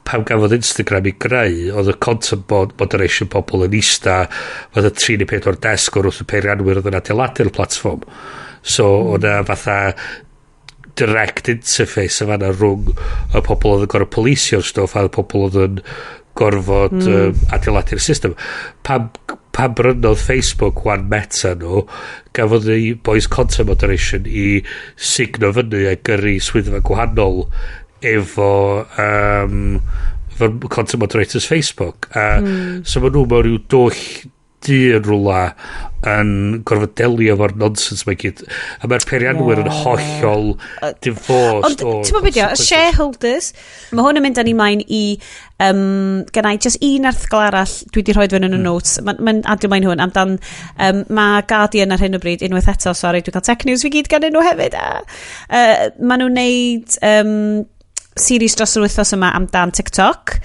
pam gafodd Instagram i greu, oedd y content moderation pobl yn ista fatha 3 neu 4 desg o'r wrth y peirianwyr oedd yn adeiladu'r platform. So oedd na fatha direct interface yn fanna rhwng y pobl oedd yn gorfod policio'r stwff a'r pobl oedd yn gorfod adeiladu'r system. Pam brynodd Facebook wan Meta nhw, gafodd y boys content moderation i signo fyny a gyrru swyddfa gwahanol efo content moderators Facebook. A so maen nhw mewn rhyw dwll du yn rhywle yn gorfod delio efo'r nonsense mae gyd. A mae'r peirianwyr yn hollol divorced Ond, o'r ti'n bod beth, consequences. Shareholders, mae hwn yn mynd â ni mlaen i, gennai just un erthygl arall dwi wedi rhoi fewn yn y notes, mae'n ma adio mlaen hwn, amdan, mae Guardian ar hyn o bryd, unwaith eto, sorry, dwi'n cael tech news fi gyd gan nhw hefyd, a maen nhw'n neud series dros yr wythnos yma amdan TikTok.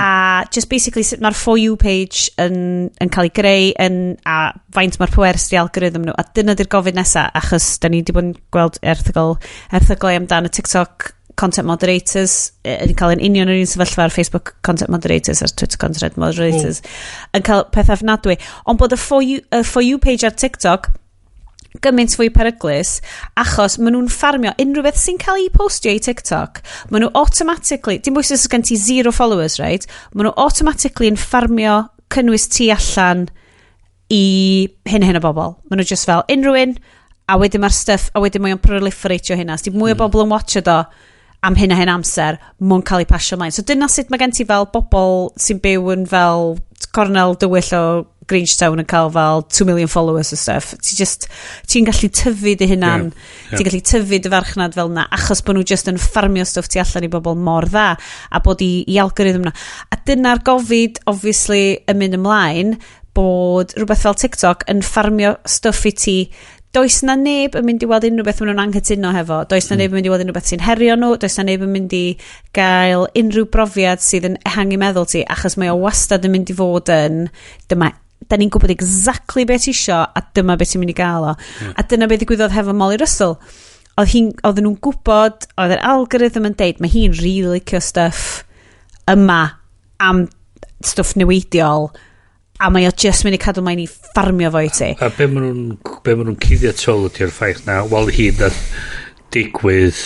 A just basically sut mae'r For You page yn cael ei greu yn, a faint mae'r pwerus di algorithm nhw. A dyna di'r gofid nesa, achos da ni wedi bod yn gweld erthyglau amdan y TikTok content moderators yn cael yn union yr un sefyllfa ar Facebook content moderators a'r Twitter content moderators yn cael pethau ofnadwy. Ond bod y For You page ar TikTok gymaint fwy peryglus achos maen nhw'n ffarmio unrhyw beth sy'n cael ei postio i TikTok. Maen nhw automatically, dim bwys os gen ti zero followers, right? Maen nhw automatically yn ffarmio cynnwys ti allan i hyn a hyn o bobl. Maen nhw just fel unrhyw un, a wedyn mae'r stuff, a wedyn mae o'n proliferatio hynna. Os di mwy o bobl yn watcho do am hyn a hyn amser, mwyn cael ei pasio ymlaen. So dyna sut mae gen ti fel bobl sy'n byw yn fel cornel dywyll o Grangetown yn cael fel 2 million followers o stuff. Ti just, ti'n gallu tyfu dy hunan, Ie. ti'n gallu tyfu dy farchnad fel na, achos bod nhw just yn ffarmio stwff tu allan i bobl mor dda, a bod i algorithm na. A dyna'r gofid, obviously, yn mynd ymlaen, bod rhywbeth fel TikTok yn ffarmio stwff i ti. Does na neb yn mynd i weld unrhyw beth maen nhw'n anghytuno hefo. Does na neb yn mynd i weld unrhyw beth sy'n herio nhw. Does na neb yn mynd i gael unrhyw brofiad sydd yn ehangu meddwl ti, achos mae o wastad yn mynd i fod yn, dyma, da ni'n gwybod exactly beth ti isio, a dyma beth ti'n mynd i gael o. A dyna beth ddigwyddodd hefo Molly Russell. Oedden nhw'n gwybod, oedd yr algorithm yn deud, mae hi'n really licio stuff yma am stwff newidiol, a mae o just mynd i cadw mae'n i ffarmio fo i ti. A be maen nhw'n cuddio tu ôl ydy'r ffaith na, wel, hi nath digwydd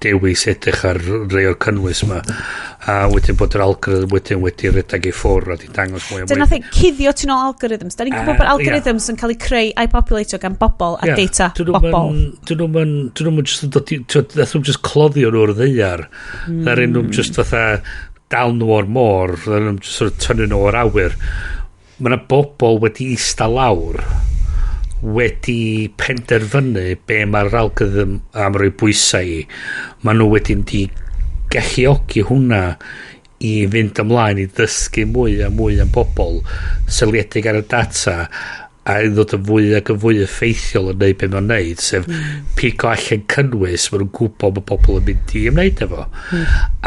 dewis edrych ar rei o'r cynnwys yma a wedyn bod yr algorithm wedyn wedi rhedeg i ffwrdd a di dangos mwy o mwy. Dyna thing, cuddio tu nôl algorithms. Da ni'n gwybod bod algorithms yn cael eu creu a'i populatio gan bobl a data Dyn nhw'm bobl. Dyn nhw'm yn just yn dod i, t'wod, nath nhw'n just cloddio nhw'r ddaear. Ddaru nhw'n just fatha dal nhw o'r môr, ddaru nhw'n just sort of tynnu nhw o'r awyr. Mae yna bobl wedi eista lawr wedi penderfynu be mae'r algorithm am roi bwysau i. Maen nhw wedyn di galluogi hwnna i fynd ymlaen i ddysgu mwy a mwy am bobl seiliedig ar y data a i ddod yn fwy ac yn fwy effeithiol yn neud be mae'n neud, sef pigo allan cynnwys maen nhw'n gwybod bod pobl yn mynd i ymwneud efo.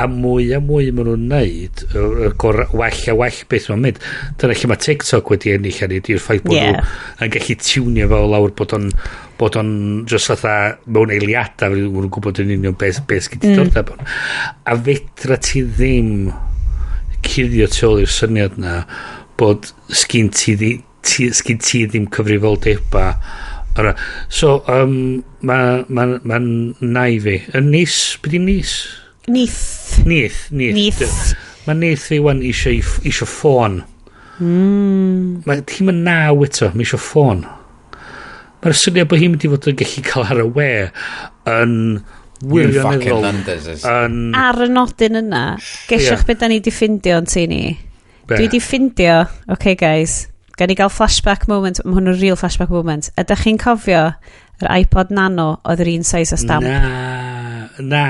A mwy a mwy maen nhw'n neud, y well a well beth mae'n mynd. Dyna lle mae TikTok wedi ennill arni, di'r ffaith bod nhw yn gallu tiwnio fo lawr bod o'n just fatha mewn eiliadau maen nhw'n gwybod yn union beth sgyn ti diddordeb yn. A fedra ti ddim cuddio tu ôl i'r syniad na bod sgyn ti ddim cyfrifoldeba. So, ma nai fi. Yn nis? Be di nis? Nith. Nith, nith. Nith. Mae nith fi wan isio ffôn. Mae hi'n mynd 9 eto, mae isio ffôn. Mae'r syniad bod hi'n mynd i fod yn gallu cael ar y we yn Fucking wirioneddol Landers. yn Ar y nodyn yna, gesiwch beth da ni di ffindio yn tŷ ni. Be? Dwi di ffindio, okay guys, gan i gael flashback moment, mae hwn yn real flashback moment. Ydych chi'n cofio yr iPod Nano oedd yr un size a stamp? Na, na.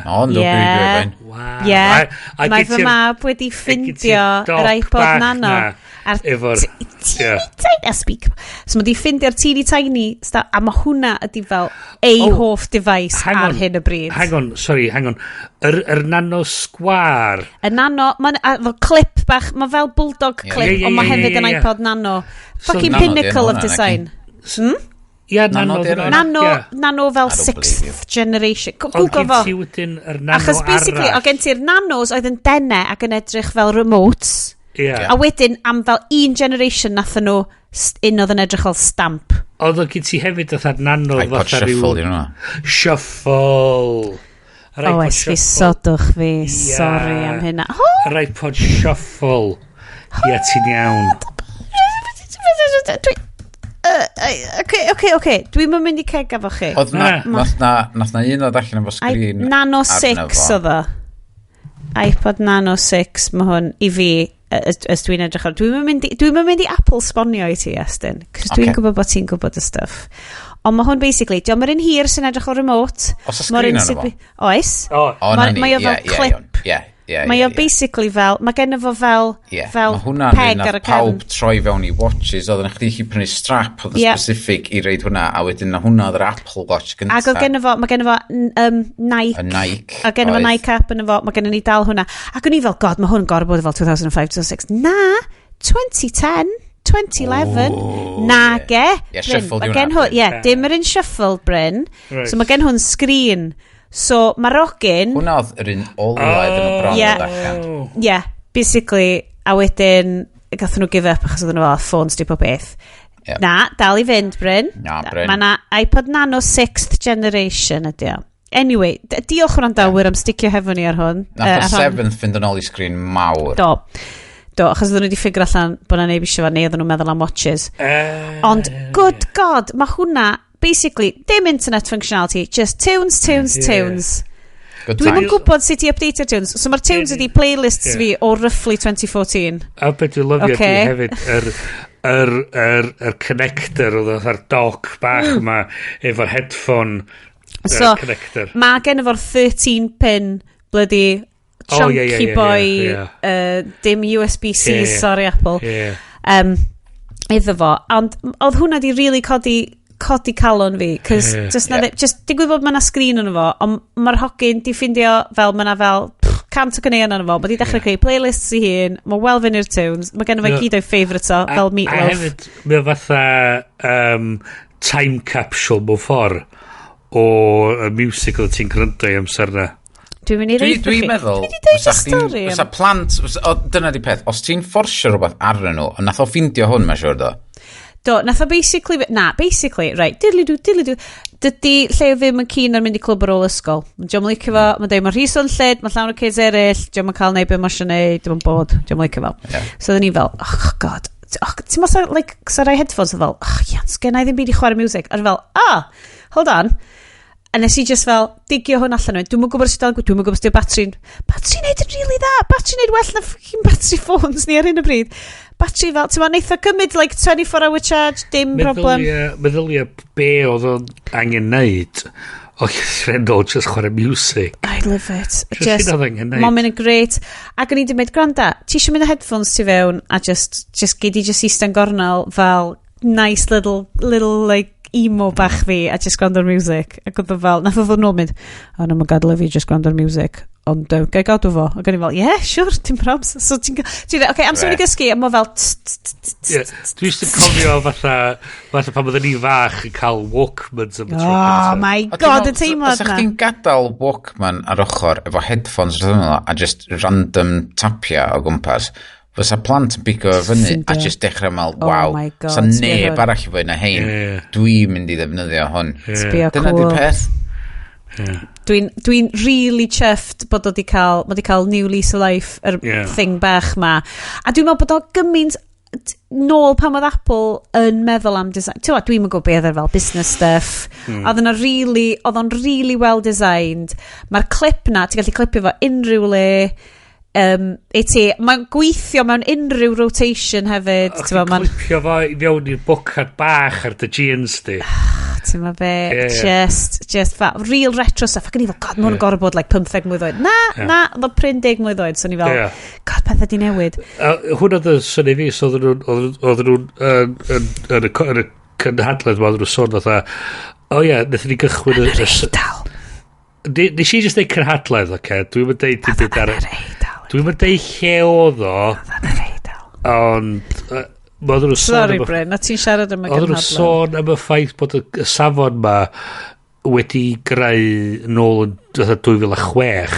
O, no, Ie. yeah. Wow. Ie, A mae gen fy mab wedi ffindio doc yr iPod bach Nano. na A'r teeny tiny speak. So mae di ffindio'r teeny tiny a mae hwnna ydi fel ei Oh, hoff device hang ar on, hyn o bryd. Hang on, sorry, hang on. Yr Nano Square. Y Nano, mae'n efo clip bach, mae fel bulldog clip, Ie, ond mae hefyd yn ie. iPod Nano. So Fucking Nano 'di pinnacle enw of hwnna, design. Ia, Nano Nano. 'di enw hwnna? Nano, Nano fel I don't sixth believe generation. Ond Google gen fo. ti wedyn yr Nano Achos basically, arall. o gen ti'r Nanos oedd yn dene ac yn edrych fel remotes. Ie. A wedyn, am fel un generation nathon nhw un oedd yn edrych fel stamp. Oedd o gen ti hefyd fatha Nano iPod fatha Shuffle, di hwnna. Shuffle. Yr O, iPod esgusodwch fi. Ie. Sorry am hynna. Oh, Yr iPod Shuffle. Ia, ti'n iawn. Oce. Dwi'm yn mynd i ceg efo chi. Oedd na, Na. nath na un ddod allan efo sgrin Nano arno 6 fo. oedd o. iPod Nano 6, mae hwn i fi, ys dwi'n edrych ar. Dwi'm yn mynd i Apple sbonio i ti, Estyn. Cos dwi'n gwybod bod ti'n gwybod y stuff. Ond mae hwn basically, diolch yr un hir sy'n edrych o remote. Oes 'na Ma'r sgrin un arno sydd fo? Oes. O, O, na ni. Mae o fel Ie, clip. iawn. Ie, Yeah, Mae yeah, o basically fel, mae gen fo fel, fel Mae hwnna'n peg un ar nath y cefn. pawb troi fewn i watches, oedd yn chdi chi prynu strap oedd yn specific i reid hwnna, a wedyn na hwnna oedd yr Apple Watch gynta. Ac oedd gen fo, mae gen fo Nike. Y Nike. A gen fo oedd. Nike app yn fo, mae gen ni dal hwnna. Ac o'n i fel, God, mae hwn yn gorfod bod fel 2005, 2006. Na, 2010, 2011. Oh, Na ge. Ie, Bryn, shuffle mae di gen hwnna, hwn, Bryn. ie, dim yr un shuffle, Bryn. Right. So mae gen hwn screen. So mae'r ogyn... Hwnna oedd yr un ola iddyn nhw bron Ie. dod allan. Yeah, basically, a wedyn, gathon nhw give up achos oedden nhw fel, ffôns di pob beth. Ie. Na, dal i fynd, Bryn. Na, Bryn. Mae na iPod Nano 6th generation ydi o. Anyway, diolch wrandawyr am sticio hefo ni ar hwn. Nath Yy, y ar hon. seventh fynd yn ôl i sgrin mawr. Do. Do, achos oedden nhw wedi ffigur allan bod na neb eisiau fo, neu oedden nhw'n meddwl am watches. Ond, good God, mae hwnna, basically, dim internet functionality, just tunes, tunes, tunes. Good Dwi'm yn times. gwybod sut i updateio'r tunes. So mae'r tunes ydi playlists fi o roughly 2014. A beth dwi'n lyfio Ocê. ydi hefyd yr connector oedd fatha'r dock bach yma efo'r headphone So, connector. mae gen efo'r 13 pin bloody Oh, chunky ie, ie, ie, boy, ie, ie. Dim USB-C, Ie, ie. sorry Apple. Iddo fo. Ond oedd hwnna di really codi calon fi, cos just, na just digwydd bod mae 'na sgrin yno fo, ond mae'r hogyn di ffindio fel mae 'na fel pff, 100 o ganeuon yno fo, mae di dechrau creu playlists i hun, mae wel fyny i'r tunes, mae gen fo gyd o'i favourites o, fel A Meatloaf. hefyd, mae o fatha time capsule mewn ffordd o y music oedd ti'n gwrando i amser na. Dwi'n mynd i Dwi'n reid dwi chi. meddwl, Dwi wedi deud y fysa chdi'n- stori fysa plant, o, dyna di peth, os ti'n fforsio rhywbeth arnyn nhw, ond nath o ffindio hwn, mae'n siŵr do. Do, nath o basically, na, basically, right, diddly-do, diddly-do, dydy lle ddim yn keen ar mynd i clwb ar ôl ysgol. Dio'm yn licio fo, mae'n deud, mae'n rhy swnllyd, mae'n llawn o kids eraill, dio'm yn cael neud be mae eisiau neud, dio'm yn bod, dio'm yn licio fo. So oedden ni fel, oh God, oh, ti'n meddwl, like, so rai headphones oedd fel, oh, yeah, sgen i ddim byd i chwarae music. A o'n i fel, ah, hold on. A nes i just fel, digio hwn allan o'n, dwi'm yn gwybod sut dwi'm yn gwybod sut yw'r batri'n, batri'n neud yn really dda, batri'n neud well na fucking battery phones ni ar hyn o bryd. Battery fel, ti'n meddwl, neith o gymryd like 24 hour charge, dim problem. Meddylia be oedd o'n angen neud o llythrennol just chwarae music. I love it. Just hyn oedd angen neud. Mae'n mynd yn great. Ac o'n i wedi mynd, gwranda, ti eisiau mynd â headphones ti fewn a just gei di just eistedd yn gornel fel nice little like emo bach fi a just gwrando'r music. Ac oedd o fel, nath o ddod nôl mynd, oh no, mae'n gadael i fi just gwrando'r music. Ond gai gadw fo? Ac o'n i fel, yeah, sure, dim probs. So ti'n dweud, okay, amser mynd i gysgu, a mae fel, tss, tss, tss, tss, Ie, Dwi jyst yn cofio fatha pan oedden ni fach yn cael Walkmans am y tro Oh cyntaf. my A dwi'n God, y meddwl, teimlad Fysa na. chdi'n gadael Walkman ar ochr efo headphones wrth ymyl o a just random tapia o gwmpas, fysa plant yn bigo fyny a Ffindio. just dechrau meddwl, Oh waw, my God, sa sbia neb hwn. arall fwy na hein, dwi'n mynd i ddefnyddio hwn. Sbio Dyna cool. di'r peth. Dwi'n really chuffed bod o di cael, bod di cael new lease of life, yr thing bach ma. A dwi'n meddwl bod o gymaint nôl pan oedd Apple yn meddwl am design. Ti'n gwbod, dwi'n gwybod beth oedd e fel business stuff. Oedd yna really, oedd o'n really well designed. Mae'r clip na, ti'n gallu clipio fo unrhyw le. I ti, mae'n gweithio mewn unrhyw rotation hefyd. O'ch Ti'n gwbod, ti'n ma'n clipio fo i fewn i'r bocad bach ar dy jeans di. Ti'n ma be, Ie, ie. just fa, real retro stuff. Ac o'n i fel, God, mae hwn yn gorfod bod like 15 mlwydd oed. Na, na, oedd o prin 10 mlwydd oed. So o'n i fel, God, pethau di newid. A hwnna oedd y syni fi, so oedden nhw'n yn y cynhadledd ma, oedden nhw'n sôn fatha, o ie, wnaethon ni gychwyn Eidal. Nes i just deud cynhadledd, oce, dwi'n mynd deud dim byd ar Yn yr Eidal. Dwi'n mynd deud lle oedd o, Yn yr Eidal. ond oedden nhw'n sôn Sorry, am y Bryn, na ti'n siarad am y Oedden nhw'n gynhadledd. sôn am y ffaith bod y safon ma wedi greu nôl yn fatha 2006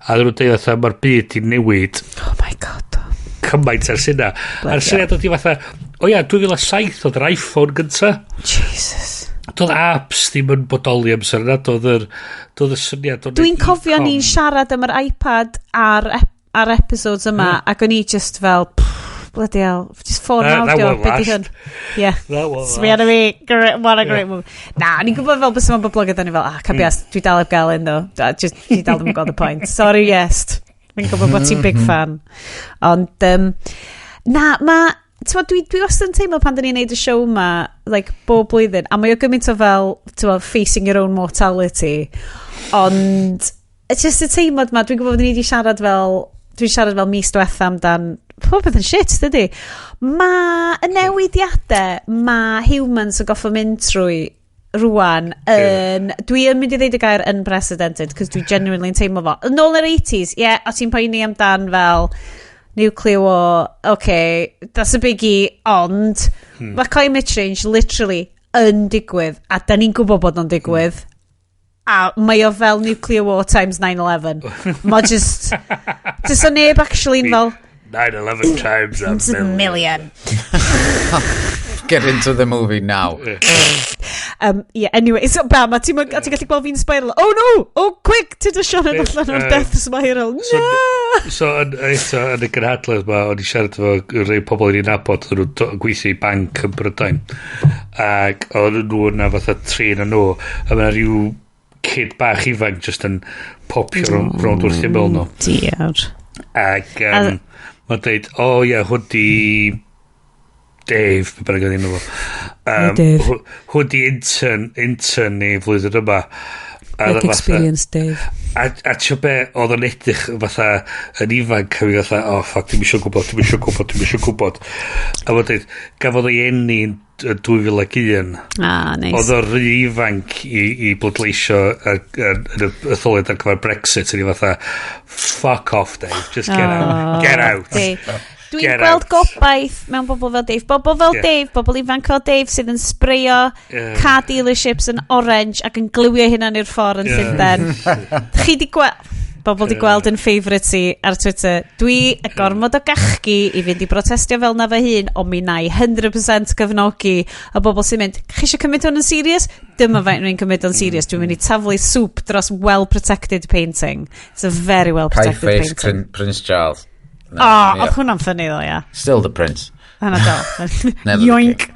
a oedden nhw'n deud fatha mae'r byd di newid Oh my God. cymaint ers hynna. A'r syniad oedd i fatha, o ia, 2007 oedd yr iPhone gynta. Jesus. Doedd apps ddim yn bodoli amser yna, doedd y syniad o neud Dwi'n cofio e-com. ni'n siarad am yr iPad ar episodes yma, ac o'n i just fel, pff, bloody hell, just ffôn That awr dio, won't be di last. hwn? Yeah. That won't Sbia arno fi, great, what a great movie. Na, o'n i'n gwybod fel bys yma'n boblogaidd, o'n i fel, ah, cabias, dwi dal heb gael un, though. Just, dwi dal ddim yn gweld y point. Sorry, yes. Fi'n gwybod bod ti'n big fan. Ond, na, ma, ti'n dwi wastad yn teimlo pan dyn ni'n neud y show ma, like, bob blwyddyn, a mae o gymaint o fel, ti'n facing your own mortality, ond It's just y teimlad ma, dwi'n gwybod bod ni wedi siarad fel, dwi'n siarad fel mis diwetha amdan pob beth yn shit, dydy. Mae y newidiadau mae humans yn goffo mynd trwy rwan yn... Yeah. Dwi yn mynd i ddeud y gair unprecedented, cos dwi genuinely yn teimlo fo. Yn ôl yr 80s, ie, yeah, o ti'n poeni amdan fel nuclear war, okay, that's a biggie, ond mae climate change literally yn digwydd, a da ni'n gwybod bod o'n digwydd, a mae o fel nuclear war times 9-11. Mae just... Just o neb actually yn fel... 9-11 times a million. Get into the movie now. Yeah, anyway, so bam, a ti'n a ti'n gallu gweld fi'n spiral. Oh no! Oh, quick! Ti'n dy Sioned allan o'r death spiral. So, No! so yn, eto, yn y gynhadledd ma, o'n i siarad efo rhai pobl i'n nabod, oedden nhw'n gweithio i banc yn Brydain. Ac oedden nhw yna fatha tri yn nhw, a mae rhyw kid bach ifanc just yn popio rownd wrth ymyl nhw. Diar. Ac mae'n dweud, o oh, ie, yeah, hwn di Dave, be bynnag oedd enw fo. Dave. Hwn di intern ni flwyddyn yma. A oedd o Work experience, Dave. A ti'n be, oedd o'n edrych fatha yn ifanc, a fi fatha, oh fuck, dwi'n isio gwybod, dwi'n isio gwybod, dwi'n isio gwybod. A mae'n dweud, gafodd ei eni yn 2001. Ah, nice. Oedd o'n rhy ifanc i bleidleisio yn y etholiad ar gyfer Brexit, a ni fatha, fuck off, Dave, just get out, get out. Dave. Dwi'n Get gweld out. gobaith mewn bobl fel Dave. Bobl fel Dave, bobl ifanc fel Dave sydd yn spreio car dealerships yn orange ac yn gliwio hynna'n i'r ffordd yn Llundain. Chi di gweld... Bobl di gweld yn favourites i ar Twitter. Dwi y gormod o gachgi i fynd i brotestio fel na fy hun, ond mi na i 100% gefnogi y bobl sy'n mynd, chi eisiau cymryd hwn yn serious? Dyma faint rwy'n cymryd o'n serious. Dwi'n mynd i taflu soup dros well-protected painting. It's a very Pie well-protected face painting. Prince Charles. No, Oh, yeah. oedd hwnna'n funny ddo, ia. Still the prince. Hwnna do. Never the Yoink. king.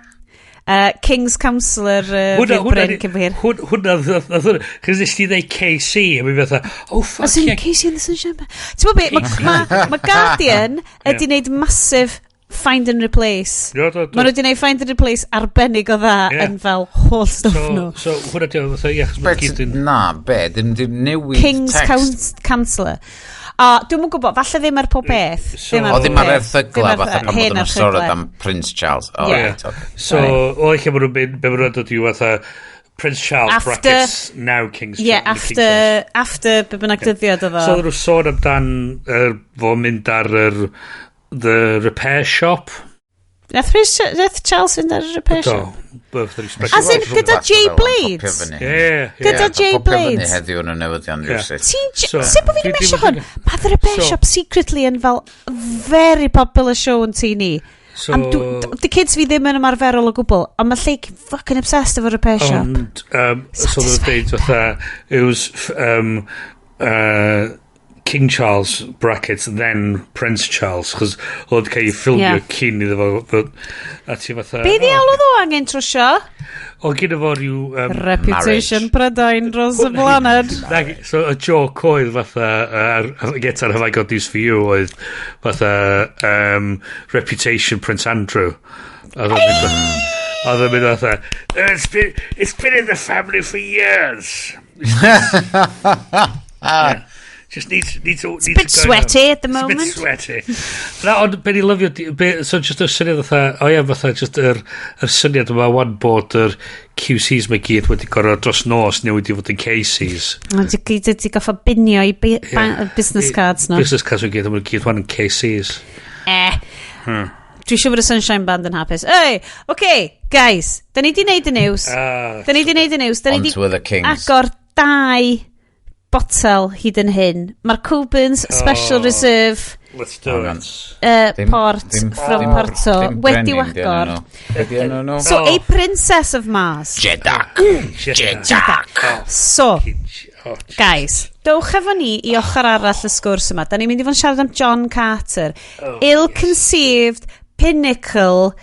King's Counselor fydd Bryn cyn bo hir. Hwna, hwna, chos nes ti ddeud KC, a mi fatha, oh fuck As in yeah. KC and the Sunshine Band. Ti'n gwybod be, ma Guardian ydi wneud massive find and replace. Do, do, do. Ma nhw wedi gwneud find and replace arbennig o dda yn fel holl stuff nhw. So, hwnna di o fatha, ie, chos mae'n Bet, gyd yn... na, be, dim newid King's text. Counselor. A dwi'm yn gwybod, falle ddim ar pob peth. So- O, ddim ar pob peth. erthygla, Ddim ar fatha pan hen bod nhw'n siarad erthygla. am Prince Charles. Oh, Yeah. right, okay. So, o, eich maen nhw'n mynd, be maen nhw'n dod i'w fatha, Prince Charles After- brackets, now King's Yeah, King Charles. after be bynnag dyddiad oedd o. So, oedden nhw sôn amdan fo mynd ar yr, the repair shop. Nath Nath Charles fynd ar y repair Do. shop? Fatha ryw special As in, edition. gyda Jay Fel yn Blades? popio fyny. Ie, ie. Gyda Jay Popio fyny Blades. heddiw yn y newyddion rhywsut. Ti'n... So, Sut bod fi wedi dwi mesio ddim hwn? yn Mae The Repair So- Shop secretly yn fel very popular show yn tŷ ni. So, Am the kids fi ddim yn ymarferol o gwbl, ond mae Lleuc fucking obsessed efo Repair Shop. Ond, so oedden nhw'n deud fatha, it was King Charles brackets, then Prince Charles, chos oedd cael ei ffilmio cyn iddo fo, a ti fatha... Be ddiawl oedd o angen trwsio? Oedd gyda fo rhyw... Reputation Prydain dros y blaned. So y joke oedd fatha, get ar Have I Got News For You, oedd fatha Reputation Prince Andrew. A oedd o'n mynd oedd o'n mynd fatha, it's been in the family for years. Yeah. Just needs It's a bit to go sweaty at the It's a bit moment. sweaty. Na, ond be ni lyfio, so just y syniad fatha, o ie, fatha, just yr syniad yma wan bod yr QCs mae gyd wedi gorfod dros nos newid i fod yn KCs. Ond ti gyd wedi goffa binio i business cards no. Business cards i gyd, a maen nhw gyd wan yn KCs. Eh. Dwi'n siŵr bod y Sunshine Band yn hapus. Ei, okay, guys, da ni di wneud y news. Ah, Da ni di wneud y news. Da ni di Onto the Kings. agor dau botel hyd yn hyn. Mae'r Cockburns Special Oh. Reserve Let's do Hang on. it. Port from Porto dim wedi brenin 'di enw agor. nhw. Be 'di enw nhw? So, Oh. a Princess of Mars. Jeddak. Jeddak. So, Oh, guys, dowch efo ni i ochr arall y sgwrs yma. Da ni'n mynd i fod yn siarad am John Carter. Oh, Ill-conceived, pinnacle,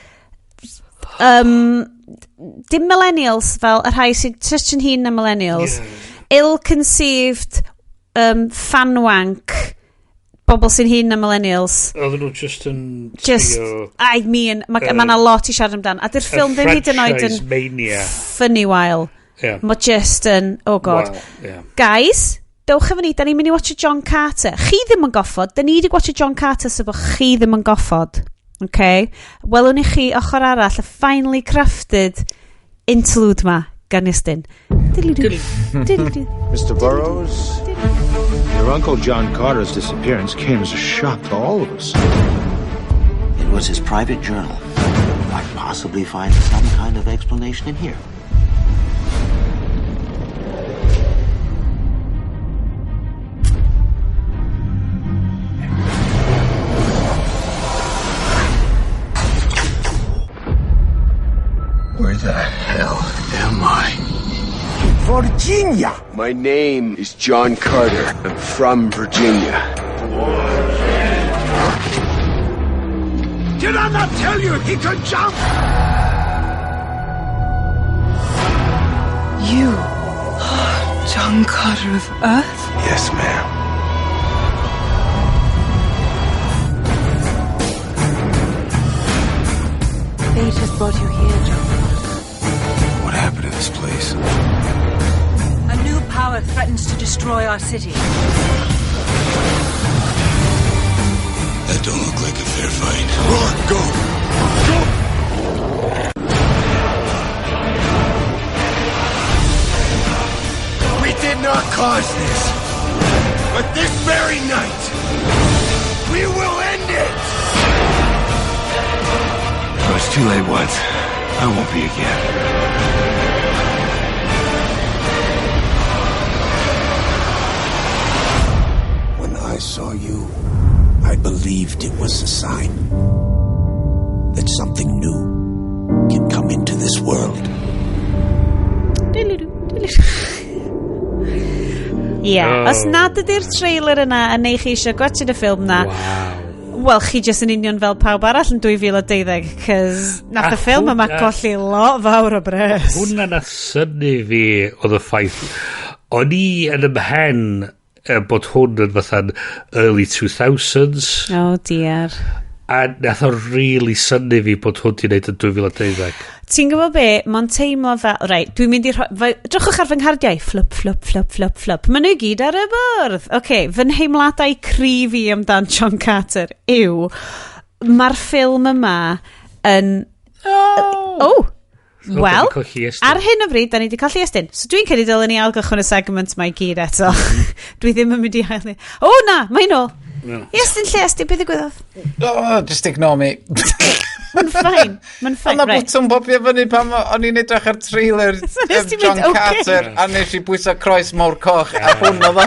dim millennials fel y rhai sy'n touch yn hyn na millennials. Ill-conceived fanwank, bobl sy'n hyn na millennials. Oedden nhw just yn... Just, trio- I mean, mae ma 'na lot i siarad amdan. A di'r ffilm ddim hyd yn oed yn franchise mania. funny while. Yeah. Mae just yn, oh god. Wow, yeah. Guys, Dewch efo ni, da ni'n mynd i watch John Carter. Chi ddim yn goffod, da ni wedi watch John Carter so bod chi ddim yn goffod. Okay? Welwn i chi ochr arall, y finely crafted interlude ma gan Iestyn. Mr. Burroughs, your Uncle John Carter's disappearance came as a shock to all of us. It was his private journal. Might possibly find some kind of explanation in here. Where the hell am I? Virginia! My name is John Carter. I'm from Virginia. Did I not tell you he could jump? You are John Carter of Earth? Yes, ma'am. Fate has brought you here, John Carter. What happened to this place? A new power threatens to destroy our city. That don't look like a fair fight. Run, go! Go! We did not cause this, but this very night, we will end it! I was too late once. I won't be again. When I saw you, I believed it was a sign that something new can come into this world. Ie, yeah. Os nad ydy'r trailer yna yn neu chi eisiau gwachod y ffilm na, Wow. Wel, chi jyst yn union fel pawb arall yn 2012, cos nath y ffilm yma colli lot fawr o bres. Hwna nath synnu fi oedd y ffaith. O'n i yn ymhen bod hwn yn fatha'n early 2000s. Oh dear. A nath o really synnu fi bod hwn di wneud yn 2012. Ti'n gwybod be? Mae'n teimlo fel... Reit, dwi'n mynd i rhoi... Drychwch ar fy nghardiau. Flip, flip, flip, flip, flip. Maen nhw i gyd ar y bwrdd. Oce, okay, fy nheimladau cryf i amdan John Carter yw... Mae'r ffilm yma yn... Oh! Oh! Wel, ar hyn o bryd, da ni wedi colli Estyn. So dwi'n credu dylen ni ailgychwyn y segment mae i gyd eto. Dwi ddim yn mynd i ail... O na, mae'n ôl. No. Estyn lle, Estyn, beth ddigwyddodd? Oh, just ignore me. Mae'n fine, mae'n fine. Ond na bwtwm popio fyny pan o'n i'n edrych ar trailer John Carter a nes i bwyso croes mawr coch a hwn oedd o.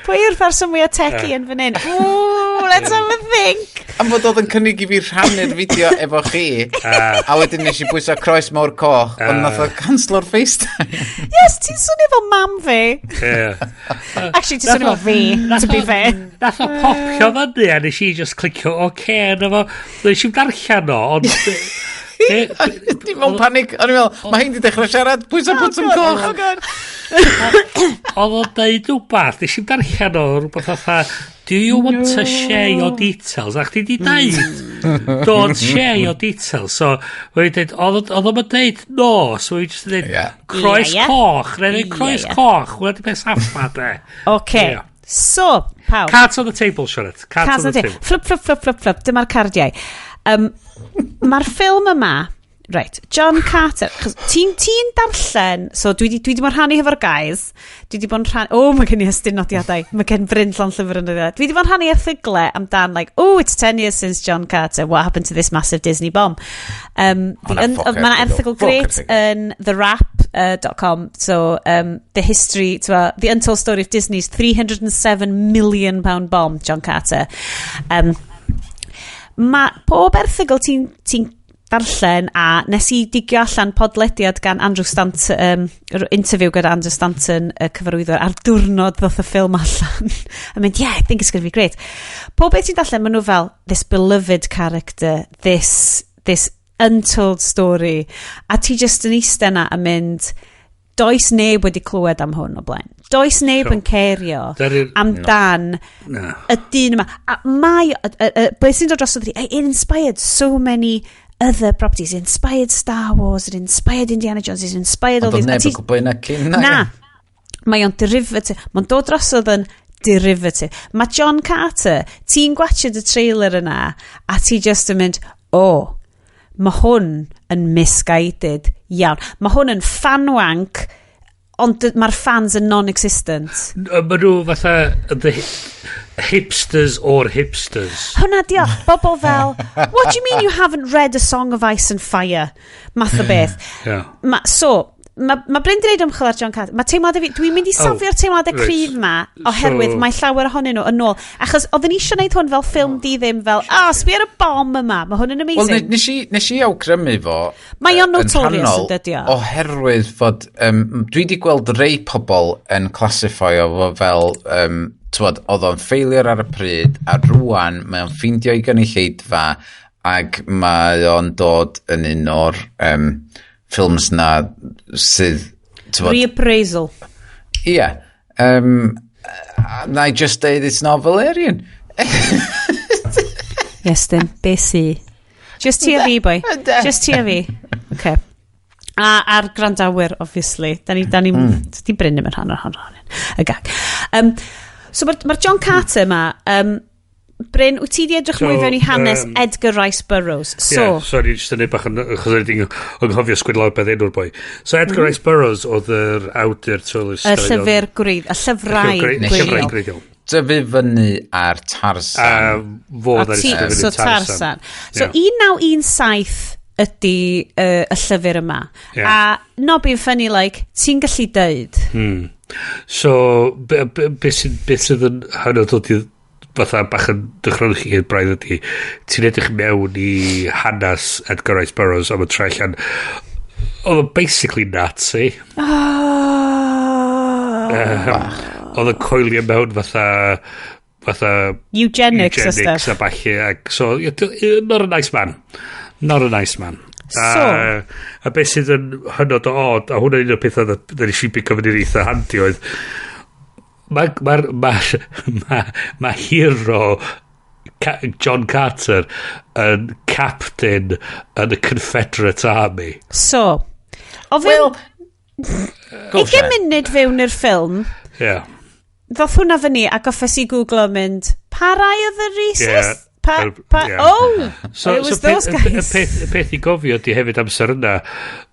Pwy yw'r person mwyaf techy yn fan hyn? Ooh, let's have a think. Am fod oedd yn cynnig i fi rhannu'r fideo efo chi, a wedyn nes i bwyso croes mawr coch, ond nath o canslo'r FaceTime. Yes, ti'n swnio fel mam fi. Yeah. Actually, ti'n swnio fel fi, to be fair. Nath o popio fyny a nes i just clicio OK arno fo. Nes i'm darllen o, ond... Di mewn panic, o'n i'n meddwl, mae hyn di dechrau siarad, pwyso bwtwm coch. Oh God. Oedd o'n deud rhywbeth, nes i'm darllen o, rhywbeth fatha, do you want to share your details? A chdi di deud, don't share your details. So, mae'n deud, oedd o'n deud no, so mae'n just deud, croes coch, neu croes coch, hwnna di peth saffa, de. Okay. So, pawb. Cards on the table, Sioned. Cards on the table. Flip, flip, flip, flip, flip. Dyma'r cardiau. Mae'r ffilm yma, right, John Carter, ti'n darllen, so dwi di bod yn rhannu hefo'r guys, dwi di bod yn rhannu, oh, mae gen i ystyn nodiadau, mae gen Bryn llon llyfr yn nodiadau, dwi di bod yn rhannu erthygle amdan, like, oh, it's 10 years since John Carter, what happened to this massive Disney bomb? Mae yna erthygl great yn TheWrap.com, so the history, the untold story of Disney's £307 million bomb, John Carter. Mae pob erthygl ti'n darllen, a nes i digio allan podlediad gan Andrew Stanton, interview gyda Andrew Stanton, y cyfarwyddwr, ar diwrnod ddoth y ffilm allan. A mynd, yeah, I think it's going to be great. Pob beth ti'n darllen, maen nhw fel, this beloved character, this untold story. A ti just yn eistedd yna a mynd, does neb wedi clywed am hwn o blaen. Does neb yn cerio amdan y dyn yma. A mae, beth sy'n dod drosodd, it inspired so many other properties. It inspired Star Wars, it inspired Indiana Jones, it inspired all these... Ond oedd neb yn gwybod yna cyn. Na. Mae o'n derivative. Mae'n dod drosodd yn derivative. Mae John Carter, ti'n gwachod y trailer yna, a ti just yn mynd, o, oh, mae hwn yn misguided iawn. Mae hwn yn fanwank, ond mae'r fans yn non-existent. Mae nhw fatha the hipsters o'r hipsters. Hwna dio, bobl fel, what do you mean you haven't read A Song of Ice and Fire? Math o beth. Yeah. So, mae Bryn 'di neud ymchwil ar John Carter. Mae teimladau fi, dwi'n mynd i safio'r teimladau cryf ma, oherwydd mae llawer ohonyn nhw yn ôl. Achos oedden ni eisiau gwneud hwn fel ffilm di ddim fel, ah, sbio ar y bom yma, mae hwn yn amazing. Wel, nes i awgrymu fo Mae o'n yn notorious rhannol yn dydi o? Oherwydd fod, dwi wedi gweld rei pobl yn classifio fo fel, t'wod, oedd o'n failure ar y pryd, a rwan mae o'n ffeindio i gynulleidfa, ac mae o'n dod yn un o'r ffilms na sydd, t'wod, Reappraisal. Ie. Yeah. And I just deud it's not Valerian. Yes, dim. Be sy? Just ti a fi, boi. Just ti a fi. Okay. A a'r grandawyr, obviously. Da ni. Di Bryn ddim yn rhan o'r hon y gag. So mae'r ma John Carter yma, Bryn, wyt ti di edrych So, mwy fewn i hanes Edgar Rice Burroughs? So, Yeah, sorry, just yn neud bach yn, achos o'n i'n anghofio sgwennu lawr beth enw'r boi. So Edgar Rice Burroughs oedd yr awdur y llyfr gwreidd, y llyfrau Llyfrau gwreiddiol. gwreiddiol. Dyfu fyny ar Tarzan. A fo A oedd ar ti, ysgrifennu so Tarzan. So 1917 ydy y llyfr yma. Yeah. A not being funny, like, ti'n gallu deud. So, be sydd yn hynod o di fatha bach yn dychrynnu chi hyn braidd ydy, ti'n edrych mewn i hanes Edgar Rice Burroughs am y troi allan, oedd o'n basically Nazi. Oh. Oedd yn coelio mewn fatha Eugenics, a eugenics stuff. a ballu. Ac, so, yeah, not a nice man. Not a nice man. So- A beth sydd yn hynod o odd, a hwnna'n un o'r pethau that nes i bigo fyny'n eitha handi oedd, mae ma, ma, ma, ma hero John Carter yn captain yn y Confederate Army. So, o fewn Wel, go 20 for it. munud fewn i'r ffilm, ddoth hwnna fyny a goffes i googlo mynd, pa rai oedd y racist? Yeah. Pa, oh, So, it was so those guys. y peth i gofio ydy hefyd amser yna,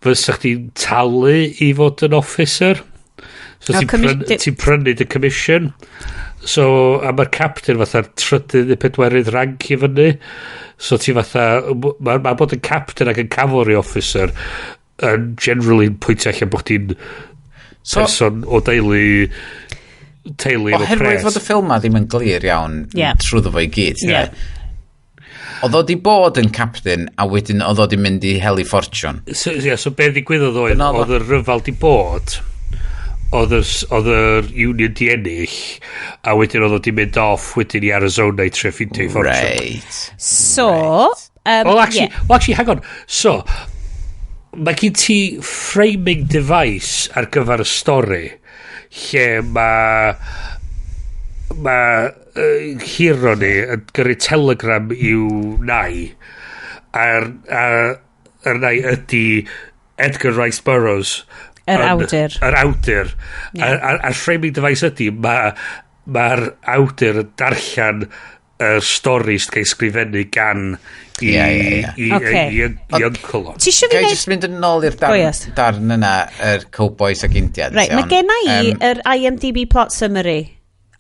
fysa chdi'n talu i fod yn officer. So Oh, ti'n ti prynu dy commission. So, a mae'r captain fatha'r trydydd neu pedwerydd rank i fyny. So ti fatha, mae ma bod yn captain ac yn cavalry officer yn generally pwyntio allan bod chdi'n So, person o deulu efo oherwydd pres. fod y ffilm ma ddim yn glir iawn trwyddo fo i gyd. De. Oedd o di bod yn captain a wedyn oedd o di mynd i hel i ffortiwn. So, yeah, so be ddigwyddodd oedd, Dyna oedd o. oedd y rhyfel di bod, oedd yr Union di ennill, a wedyn oedd o di mynd off wedyn i Arizona i trio ffindio i ffortiwn. So, Well, actually, yeah. well, actually, hang on. So, mae gen ti framing device ar gyfer y stori, lle mae hero ni yn gyrru telegram i'w nai, a'r nai ydy Edgar Rice Burroughs. Yr awdur. Yr awdur. A'r framing device ydy, mae'r ma awdur yn darllen y stori sydd cael ei sgrifennu gan i, Ie. i, i uncle o. Ti isio fi Ga i neud just mynd yn ôl i'r Go, darn, yes. darn yna, yr cowboys ac Indians. Right, mae iawn? genna i yr IMDb plot summary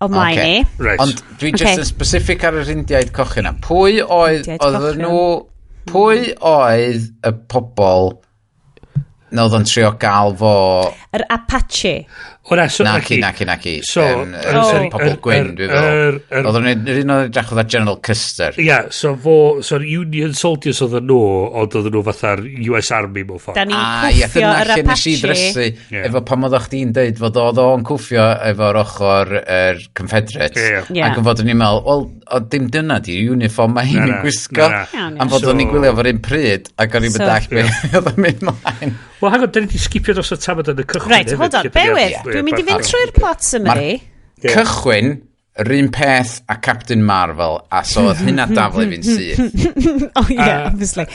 o mlaen Ocê. i. Ond dwi just yn specific ar yr Indiaid cochion yna. Pwy oedd, Indiaid oedd cochion. nhw, pwy oedd y pobol na oedd o'n trio gael fo... Yr Apache. O na, so, Naci, naci, naci. So, Pobol gwyn, dwi'n feddwl. Oedd o'n yr un oedd edrych oedd General Custer. Ia, so fo, so'r Union Soldiers oedd nhw, ond oedd nhw fatha'r US Army mewn ffordd. Da ni'n Ah, ie, cwffio dyna yr lle nes i Apache. ddrysu efo pan oeddech chdi'n deud fod oedd o'n cwffio efo'r ochr yr Confederates. Ac yn fod o'n i'n meddwl, wel, o, dim dyna di uniform mae hi'n Na, na, gwisgo. na, na. Iawn, Am fod o'n i'n gwylio fo'r un pryd, ac o'n i'n So- mynd all be oedd o'n mynd mlaen. Wel, hang on, da ni di skipio dros y tamad yn y cychwyn Right, hefyd, hold on, lle bear dan ni with. Dwi'n mynd i fynd trwy'r plot summary. Cychwyn, yr un peth a Captain Marvel, a so oedd hynna daflu fi'n syth. Oh yeah, obviously.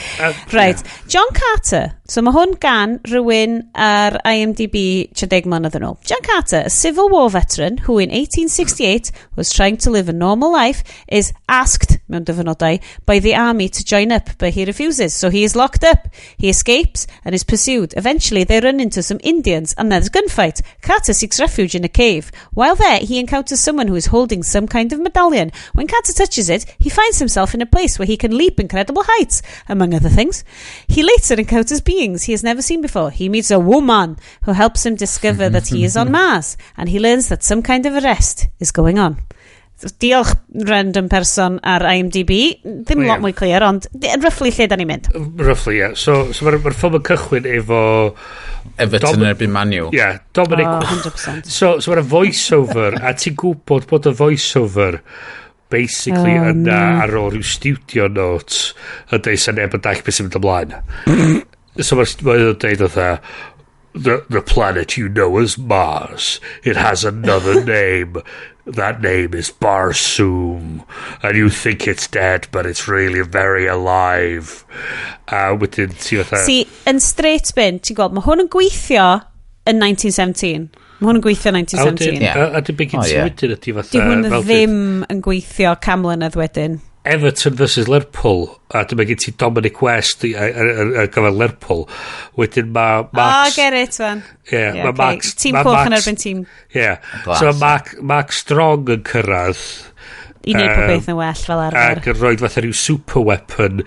Right, John Carter. So mae hwn gan rhywun ar IMDb 30 mlynedd yn ôl. John Carter, a Civil War veteran who in 1868 was trying to live a normal life, is asked, mewn dyfynodau, by the army to join up, but he refuses, so he is locked up. He escapes and is pursued. Eventually, they run into some Indians and there's a gunfight. Carter seeks refuge in a cave. While there, he encounters someone who is holding some kind of medallion. When Carter touches it, he finds himself in a place where he can leap incredible heights, among other things. He later encounters beings he has never seen before. He meets a woman who helps him discover that he is on Mars, and he learns that some kind of arrest is going on. So, diolch random person ar IMDb. Ddim lot mwy clear, ond roughly lle da ni'n mynd. Roughly, yeah. So mae'r ffilm yn cychwyn efo Everton yn erbyn Man U. Yeah, Dominic. Oh, 100%. So mae'r voice-over, a ti'n gwybod bod y voice-over basically Oh, yna no. ar ôl rhyw studio note yn deud sa neb yn dallt beth sy'n mynd ymlaen. So mae'r mae o'n deud oedd the planet you know as Mars, it has another name. That name is Barsoom. And you think it's dead, but it's really very alive. A wedyn ti fatha... See, yn straight bin, ti'n gweld, mae hwn yn gweithio yn 1917. Mae hwn yn gweithio yn A wedyn, 1917. Ie. a wedyn beth O, gen ti ie. wedyn ydy fatha... Di hwn fel dweud, ddim yn gweithio 100 mlynedd wedyn. Everton versus Lerpwl a dyma gen ti Dominic West ar gyfer Lerpwl, wedyn mae Oh, Mark get it, man. Yeah, Yeah, mae okay. Mark Tîm ma' coch yn Mark- erbyn tîm yeah. Glas. So mae Mark Strong yn cyrraedd i wneud pob beth yn well fel arfer. ac yn rhoi fatha rhyw super weapon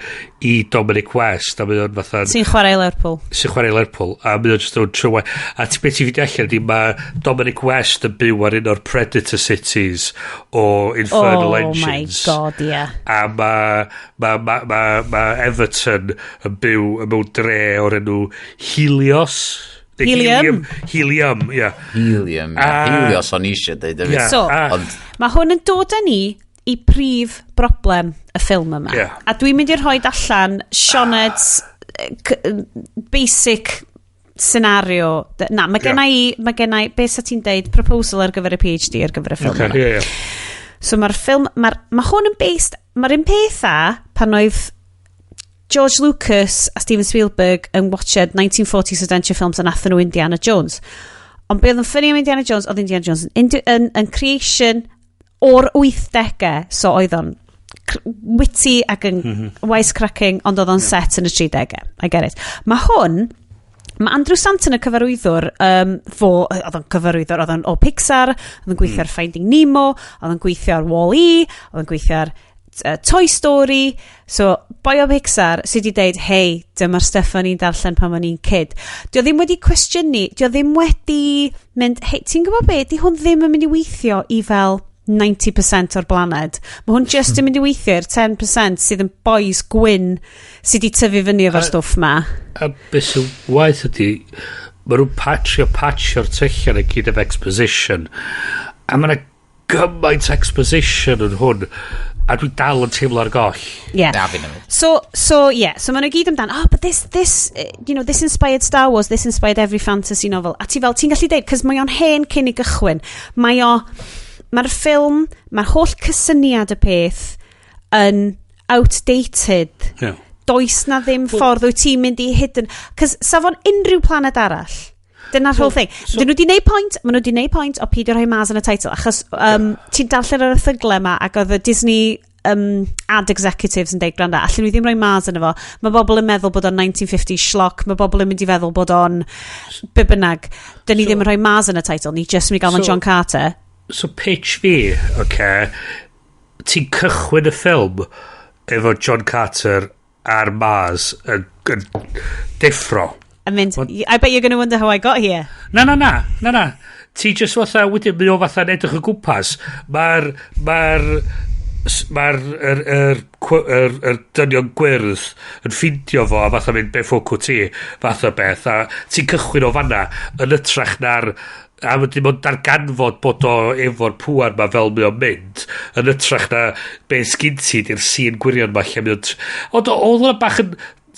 i Dominic West a mae o'n fatha Sy'n chwarae Lerpwl. Sy'n chwarae Lerpwl a mae o'n just yn trwy a ti beth ti'n fynd allan ydi mae Dominic West yn byw ar un o'r Predator Cities o Infernal Oh Engines. My god, yeah. A mae ma Everton yn byw mewn dre o'r enw Helios. Neu Helium. Helium, ie. Yeah. Helium. Helios o'n i eisiau dweud hefyd. Yeah, So, Ond mae hwn yn dod â ni i prif broblem y ffilm yma. A dwi'n mynd i rhoi allan Sioned's basic scenario. Na, mae genna i, mae genna i, beth sa ti'n deud, proposal ar gyfer y PhD ar gyfer y ffilm yma. Ie, ie. So mae'r ffilm, ma hwn yn based, mae'r un peth a pan oedd George Lucas a Steven Spielberg yn watched 1940s adventure films a nathon nhw Indiana Jones. Ond be oedd yn funny am Indiana Jones, oedd Indiana Jones yn creation o'r 80au, so oedd o'n witty ac yn wisecracking, ond oedd o'n set yn y 30au. I get it. Mae hwn, mae Andrew Stanton y cyfarwyddwr, fo, oedd o'n cyfarwyddwr, oedd o'n o Pixar, oedd o'n gweithio ar Finding Nemo, oedd o'n gweithio ar Wall-E, oedd o'n gweithio ar Toy Story. So, boi o Pixar sydd wedi deud, "Hei, dyma'r stuff o'n i'n darllen pan o'n i'n kid." Dio ddim wedi cwestiynu, dio ddim wedi mynd, "Hei, ti'n gwybod be, di hwn ddim yn mynd i weithio i fel 90% o'r blaned. Mae hwn just yn mynd i weithio i'r 10% sydd yn boys gwyn sydd wedi tyfu fyny efo'r stwff ma." A beth sy'n waith ydy, mae nhw'n patio'r tyllion i gyd efo exposition. A mae yna gymaint exposition yn hwn, a dwi dal yn teimlo ar goll. Na, fi nefyd. So yeah, so maen nhw gyd amdan, "Oh, but this inspired Star Wars, this inspired every fantasy novel." A ti fel, ti'n gallu deud, cos mae o'n hen cyn i gychwyn. Mae'r ffilm, mae'r holl cysyniad y peth yn outdated. Does na ddim ffordd wyt ti'n mynd i hidden. Cos sa fo'n unrhyw planet arall. Dyna'r whole thing. So, dyn nhw wedi neud point, maen nhw wedi neud point o peidio rhoi Mars yn y title, achos ti'n darllen yr erthygle yma ac oedd y Disney ad executives yn deud, "Gwranda, allan ni ddim rhoi Mars yn efo. Mae bobl yn meddwl bod o'n 1950s schlock, mae bobl yn mynd i feddwl bod o'n be bynnag. Dyn ni ddim yn rhoi Mars yn y title, ni just yn mynd i gael fo'n John Carter." So pitch fi, okay, ti'n cychwyn y ffilm efo John Carter ar Mars yn deffro. A mynd, "I bet you're going to wonder how I got here." Na, na, na, na, na. Ti just fatha, wedyn mae o fatha'n edrych o gwmpas. Mae'r yr dynion gwyrdd yn ffindio fo a fatha mynd, "Be ffwc wyt ti?" fath o beth, a ti'n cychwyn o fanna yn ytrach na'r a wedyn mae'n darganfod bod o efo'r pŵar ma fel mae o'n mynd yn ytrach na be sgyn ti di'r scene gwirion ma lle mae o'n ond oedd hwnna bach yn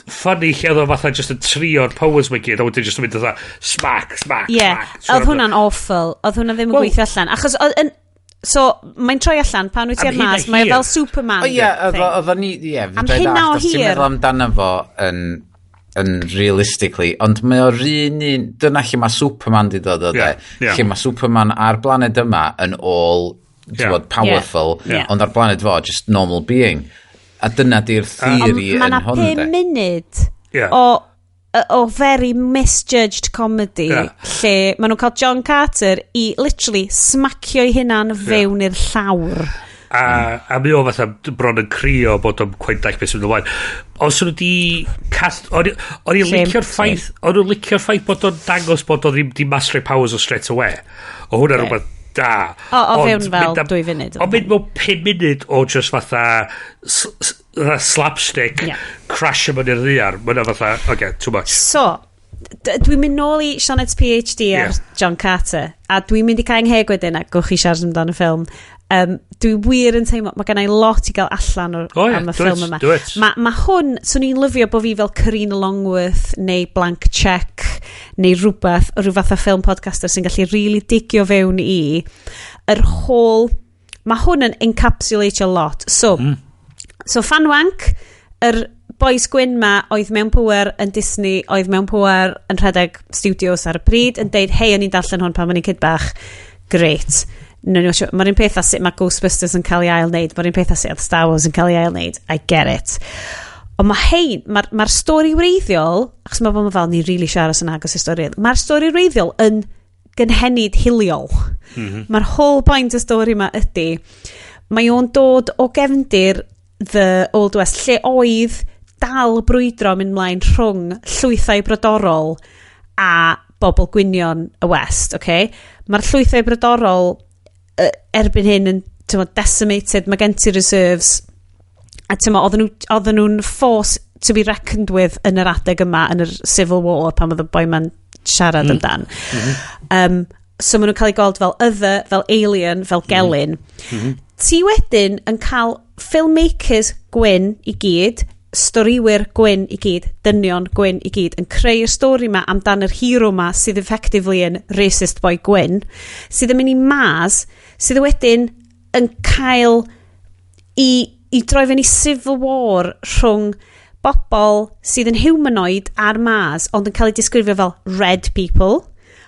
funny lle oedd o fatha just yn trio'r powers mae gyd a wedyn just yn mynd fatha smack, smack, smack. Oedd hwnna'n awful. Oedd hwnna ddim yn gweithio allan. Achos, so, mae'n troi allan pan wyt ti Am ar hyn a Mars, mae o hir. fel Superman O ie, thing. oedd o'n ni, ie, Am hynna o Ti'n hir. meddwl amdano fo yn, yn realistically, ond mae o'r un, dyna lle mae Superman di dod o de, lle mae Superman ar blaned yma yn all, ti'n bod, powerful, ond ar blaned fo, just normal being. A dyna di'r theory Ond mae yn na hwn, 5 de. munud o very misjudged comedy lle maen nhw'n cael John Carter i literally smacio ei hunan fewn i'r llawr. A mi o fatha bron yn crio bod o'n quite dall beth sy'n mynd ymlaen. Os nhw di cast... O'n i'n Shame. licio'r ffaith... O'n nhw'n licio'r ffaith bod o'n dangos bod o ddim di mastery powers o straight away. O hwnna rhywbeth da. O Ond fewn fel 2 funud. Ond mynd mewn 5 munud o just fatha fatha slapstick crash yma i'r ddaear. Mae'n fatha, okay, too much. So, dwi'n mynd nôl i Sioned's PhD ar John Carter, a dwi'n mynd i cael ngheg wedyn a gwch chi siarad amdano y ffilm. Dwi wir yn teimlo, mae gen i lot i gael allan o'r, O ie, am y do ffilm it, yma. do it. Ma hwn, swn i'n lyfio bod fi fel Karina Longworth neu Blank Check neu rhywbeth, rhyw fath o ffilm podcaster sy'n gallu really digio fewn i yr whole. Mae hwn yn encapsulate a lot. So, so Fanwank, yr boys gwyn ma oedd mewn pwer yn Disney, oedd mewn pwer yn rhedeg studios ar y pryd, yn deud, "Hei, o'n i'n darllen hwn pan o'n i'n kid bach, great." No, no, mae'r un peth â sut mae Ghostbusters yn cael ei ail wneud, mae'r un peth â sut oedd Star Wars yn cael ei ail wneud. I get it. Ond mae hein, mae'r stori wreiddiol, achos mae bobl fel ni really siarad yn agos i stori, mae'r stori wreiddiol yn gynhenid hiliol. Mae'r whole point y stori yma ydy, mae o'n dod o gefndir The Old West, lle oedd dal brwydro mynd mlaen rhwng llwythau brodorol a bobl gwynion y West, okay? Mae'r llwythau brodorol erbyn hyn yn, t'mo, decimated, mae gen ti reserves, a t'mo, oedden nhw'n force to be reckoned with yn yr adeg yma, yn yr Civil War, pan oedd y boi ma'n siarad amdan. So maen nhw'n cael eu gweld fel other, fel alien, fel gelyn. Ti wedyn yn cael filmmakers gwyn i gyd, storiwyr gwyn i gyd, dynion gwyn i gyd, yn creu'r stori ma amdan yr hero ma sydd effectively yn racist boy gwyn, sydd yn mynd i Mars, sydd wedyn yn cael i droi fewn i civil war rhwng bobl sydd yn humanoid ar Mars, ond yn cael eu disgrifio fel red people.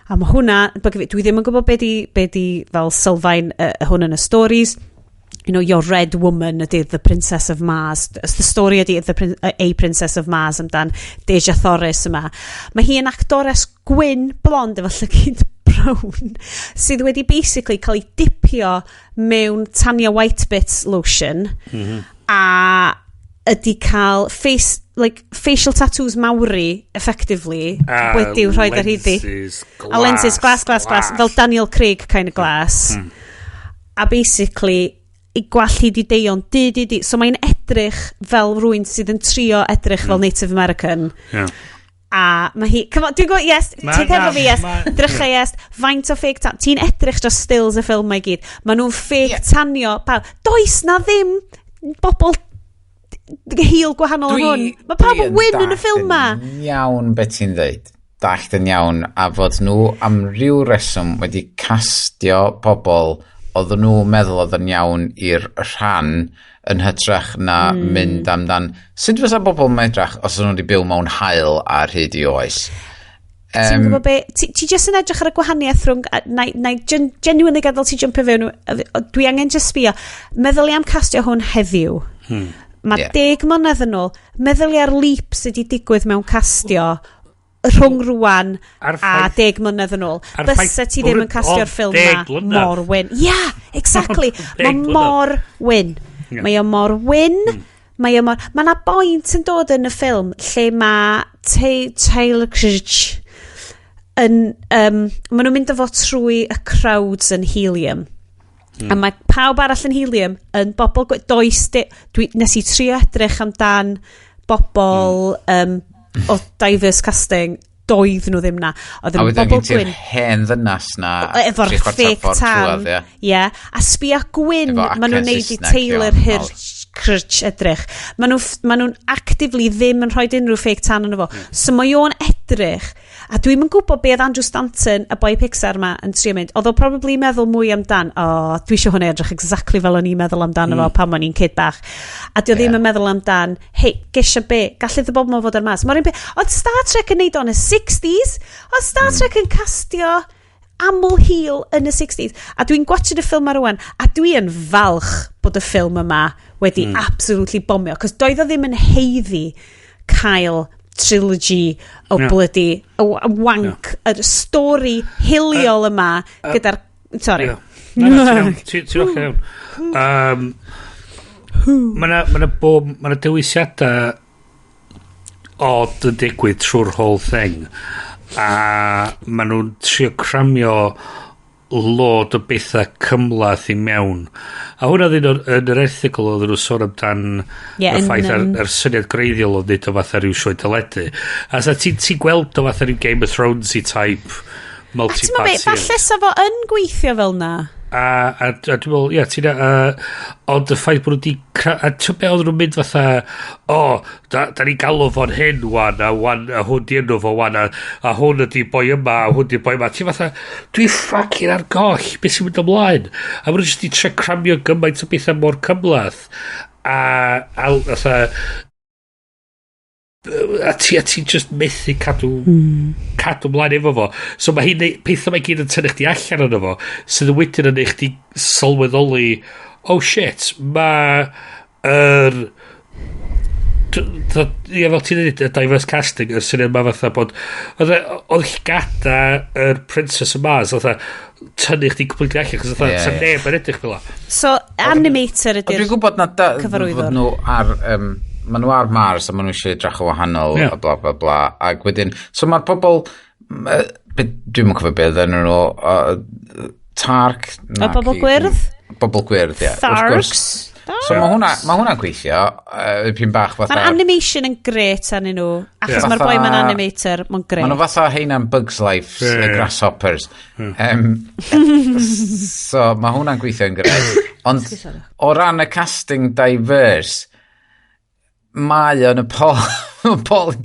A mae hwnna, dwi ddim yn gwybod be di fel sylfaen hwn yn y stories. Your red woman ydy the Princess of Mars. The story ydy a Princess of Mars amdan Dejah Thoris yma. Mae hi yn actores gwyn blond efo llygyd brown sydd wedi basically cael ei dipio mewn Tanya White Bits lotion a ydy cael face, like, facial tattoos Maori effectively A wedi'w rhoi ar hyddi. lenses A lenses glas, glas, glas, fel Daniel Craig kind of glas. A basically, i gwallt hi di deio'n di, di, di. So mae'n edrych fel rhywun sydd yn trio edrych fel Native American. A mae hi... Come on, dwi'n gwybod, yes, ti'n hefo fi, yes, drycha, yes, faint o fake tan. Ti'n edrych dros stills y ffilm mae gyd. Maen nhw'n fake tanio pawb. Does na ddim bobl hil gwahanol yn hwn. Mae pawb yn wyn yn y ffilm ma. Yn iawn beth ti'n dweud. Dallt yn iawn a fod nhw am ryw reswm wedi castio pobl oedden nhw'n meddwl oedd yn iawn i'r rhan yn hytrach na mynd amdan sut fysa bobl yn edrych os oedden nhw wedi byw mewn haul ar hyd i oes. Ti'n gwybod be? Ti just yn edrych ar y gwahaniaeth rhwng... Na i genuinely gadael ti jumpio fewn. Dwi angen just sbio. Meddylia am castio hwn heddiw. Mae 10 mlynedd yn ôl. Meddylia ar leap sydd wedi digwydd mewn castio rhwng rwan A'r a 10 mlynedd yn ôl. A'r Bysa ffaith ti ddim yn castio'r o, ffilm 10 ma mlynedd. mor wyn. Yeah, exactly. Deg Mae mlynedd. mor wyn. Mae o mor wyn. Mae o mor... Mae na boint yn dod yn y ffilm lle mae Taylor Kitsch yn... maen nhw'n mynd â fo trwy y crowds yn Helium. A mae pawb arall yn Helium yn bobl... Does... Dwi, nes i trio edrych amdan bobl o diverse casting. Doedd nhw ddim na. Oedd A yn wedyn bobl gen ti'r gwyn. hen ddynas na Efo'r tri chwarter fake ffordd tan. trwodd, ie. Ie. A sbia gwyn, Efo maen nhw'n acen neud i Saesneg, Taylor iawn, Hirsch Crutch edrych. Maen nhw'n actively ddim yn rhoi unrhyw fake tan yn fo. So mae o'n edrych edrych. A dwi'm yn gwybod be oedd Andrew Stanton, y boi Pixar ma, yn trio mynd. Oedd o probably meddwl mwy amdan, "O, oh, dwi eisiau hwnna edrych exactly fel o'n i'n meddwl amdano fo pan o'n i'n kid bach." A di o ddim yn meddwl amdan, "Hei, gesio be, gallith y bobl ma fod ar mas." Mae'r un peth, oedd Star Trek yn neud o yn y 60s, oedd Star Trek yn castio aml hil yn y 60s. A dwi'n gwatchad y ffilm ar rwan, a dwi yn falch bod y ffilm yma wedi absolutely bomio, cos doedd o ddim yn haeddu cael trilogy o bloody o wank, y stori hiliol yma gyda'r... Sorry. Ie. Na, na, ti'n iawn. Ti'n ocê iawn. Ma' 'na dewisiadau odd yn digwydd trwy'r whole thing. A ma' nhw'n trio cramio load o bethau cymhleth i mewn. A hwnna ddyn yn yr erthygl oedden nhw sôn amdan y ffaith ar, yr syniad greiddiol o wneud o fatha rhyw sioe teledu. A sa ti'n ti gweld o fatha rhyw Game of Thrones i type A ti'n multi-part meddwl, series. Falle sa fo yn gweithio fel na. A dwi'n meddwl, ie, ti'n... Ond y ffaith bod nhw wedi... A ti'n meddwl oedden nhw'n mynd fatha, "O, oh, da ni galw fo'n hyn wan, a, wan, a hwn di enw fo wan, a hwn ydi boi yma, a hwn di boi yma." Ti'n fatha, "Dwi fucking ar goll, beth sy'n mynd ymlaen?" A maen nhw jyst di trio cramio gymaint o bethau mor cymhleth. A fatha, a ti just methu cadw mlaen efo fo. So mae hi'n pethau mae gyd yn tynnu chdi allan ono fo, sydd yn wedyn yn neud chdi sylweddoli, "Oh shit, mae yr..." Ie, fel ti'n dweud, y diverse casting, y syniad ma fatha bod oedd llgada yr Princess of Mars, fatha, tynnu chdi completely allan, chos fatha, sa neb yn edrych fel 'a. So, animator Ond ydy'r dwi'n gwybod na da, cyfarwyddwr. fod nhw ar... Ma nhw ar Mars a ma nhw eisiau edrych o wahanol a bla bla bla. Ac wedyn, so mae'r pobl... Dwi'm yn cofio beth enw nhw. Tark? Y bobl gwyrdd? Bobl gwyrdd, ie. Wrth gwrs. Tharks. So mae hwnna'n gweithio, pyn bach fatha... Mae'r animation yn gret arnyn nhw. Achos mae'r boi ma'n animator, mae'n gret. Maen nhw fatha heina'n Bugs Life, Ie, y ie. grasshoppers. So mae hwnna'n gweithio yn gret. Ond o ran y casting diverse, mae o'n y Paul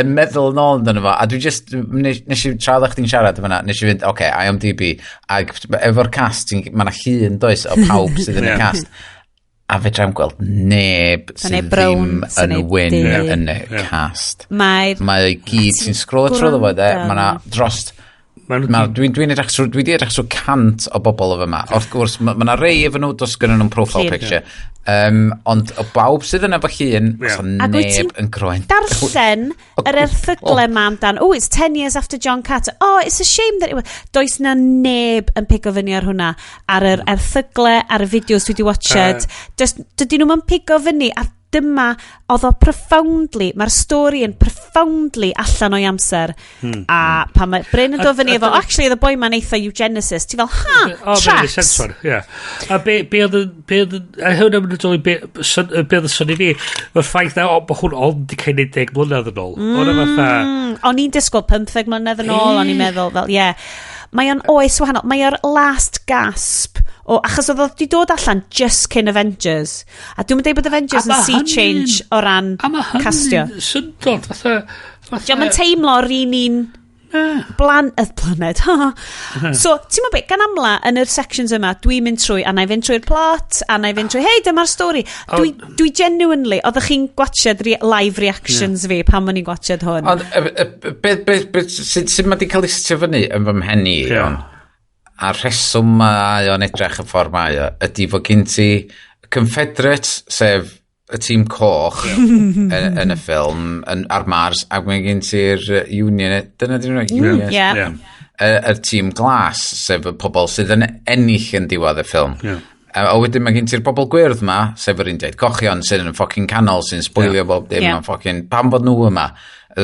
yn meddwl nôl amdano fo, a dwi just, nes i, tra oeddech chdi'n siarad efo na, nes i fynd, oce, okay, IMDb, ac efo'r cast, mae 'na llun, does, o pawb sydd yn y cast, a fedra i'm gweld neb sydd neb brown, ddim sy'n yn neb wyn du. yn y cast. Mae'r Mae o i gyd, ti'n scroll trwy fo, de, mae 'na drost Ma' Dwi'n dwi di edrych trwy 100 o bobl o fyma. Wrth gwrs, mae ma 'na rei efo nhw, does gynnon nhw'n profile Llun. picture. Ond o bawb sydd yn efo llun, oes Ac wyt neb ti'n yn groen. darllen yr erthygle ma amdan, "Oh, it's 10 years after John Carter. Oh, it's a shame that it was..." Does na neb yn pigo fyny ar hwnna. Ar yr erthygle, ar y fideos dwi wedi watched. Dydyn nhw'n pigo fyny ar dyma, oedd o profoundly, mae'r stori yn profoundly allan o'i amser. A pan mae Bryn yn dod fyny efo, "Actually, oedd y boi ma'n eitha eugenicist." Ti fel, "Ha, O, mae'n tracks." sense one, ie. A be oedd yn, be oedd yn, a hwnna mynd yn dod i be oedd yn synnu fi, mae'r ffaith na, o, bod hwn ond di cael ei 10 mlynedd yn ôl. Hwnna fatha, O'n i'n disgwyl 15 mlynedd yn ôl, o'n i'n meddwl fel, ie. Yeah. Mae o'n oes wahanol. Mae o'r last gasp o, achos oedd o wedi dod allan just cyn Avengers. A dwi'n dweud bod Avengers A yn ma' sea change o ran a mae castio. hynny'n syndod, fatha Diolch yn teimlo'r un y planed. So, ti'n meddwl beth, gan amla yn yr sections yma, dwi'n mynd trwy, a na i fynd trwy'r plot, a na i fynd trwy, "Hei, dyma'r stori." Dwi genuinely, oeddech chi'n gwatchad live reactions fi pan o'n i'n gwatchad hwn? Ond, be, sut mae di cael ei setio fyny yn fy mhen i, yeah, a'r rheswm mae o'n edrych y ffordd mae o, ydy fod gen ti Confederates, sef y tîm coch yn y ffilm yn, ar Mars, ac mae gen ti'r Union, dyna dyn nhw, Union, Ie. Y tîm glas, sef y pobl sydd yn ennill yn diwedd y ffilm. A wedyn mae gen ti'r bobl gwyrdd ma, sef yr Indiaid Cochion, sydd yn y fucking canol, sy'n sboilio bob dim, yeah. Fucking, pam bod nhw yma,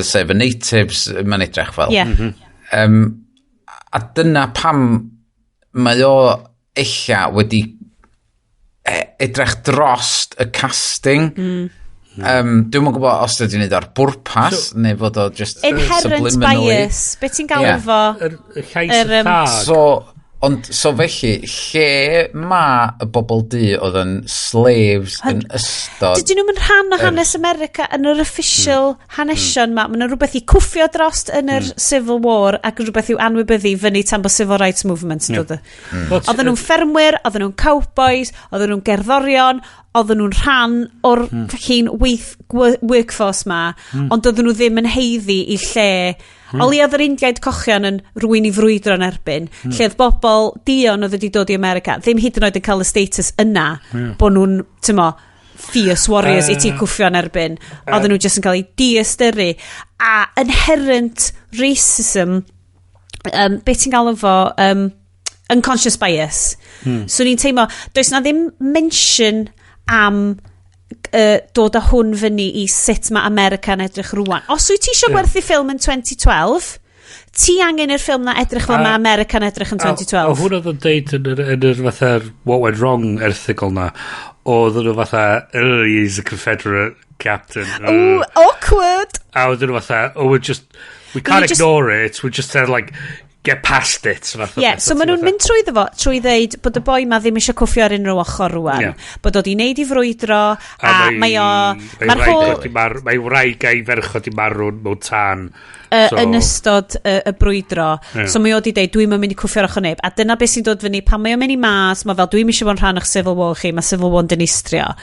sef y natives, mae'n edrych fel. A dyna pam mae o ella wedi edrych drost y casting. Dwi'm yn gwybod os ydy'n neud ar bwrpas, neu fod o just Inherent subliminally. bias. Be ti'n galw fo? Yr llais y Yr, thag. So, Ond, so felly, lle ma y bobl du oedd yn slaves yn ystod? Dydyn nhw'n rhan o hanes America yn yr official hanesion ma. Maen nhw rhywbeth i cwffio drost yn yr Civil War ac rhywbeth i'w anwybyddu fyny tan bod Civil Rights Movement yn dod. Oedden nhw'n ffermwyr, oedden nhw'n cowboys, oedden nhw'n gerddorion, oedden nhw'n rhan o'r fucking workforce ma, ond oedden nhw ddim yn haeddu i lle. O leia oedd yr Indiaid cochion yn rhywun i frwydro yn erbyn, lle oedd bobl duon oedd wedi dod i America, ddim hyd yn oed yn cael y status yna, bod nhw'n, ti'n mo, fierce warriors i ti cwffio yn erbyn. Oedden nhw jyst yn cael eu diystyru. A inherent racism, beth ti'n galw fo, unconscious bias. So ni'n teimlo, does na ddim mention am dod â hwn fyny i sut mae America yn edrych rwan. Os wyt ti eisiau gwerthu ffilm yn 2012, ti angen i'r ffilm na edrych fel mae America yn edrych yn 2012. A hwn oedd yn deud yn yr fatha'r What Went Wrong erthygl na, oedd nhw fatha, "Oh, he's a Confederate captain." Ooh, awkward! A oedd nhw fatha, "Oh, we can't ignore it, we just said, like, get past it." Fath o Ie, yeah, beth. so maen nhw'n mynd trwyddo fo, trwy ddeud bod y boi ma ddim eisiau cwffio ar unrhyw ochr rwan. Bod o di wneud i frwydro, a mae o Mae mae'r wraig whole wedi mae wraig a'i ferch wedi marw mewn tân. Yn ystod y brwydro. So mae o di deud, "Dwi'n mynd i cwffio ar ochr neb." A dyna beth sy'n dod fyny, pan mae o'n mynd i mas, mae fel, "Dwi'n eisiau bod yn rhan o'ch Civil War chi, mae Civil War yn dinistrio."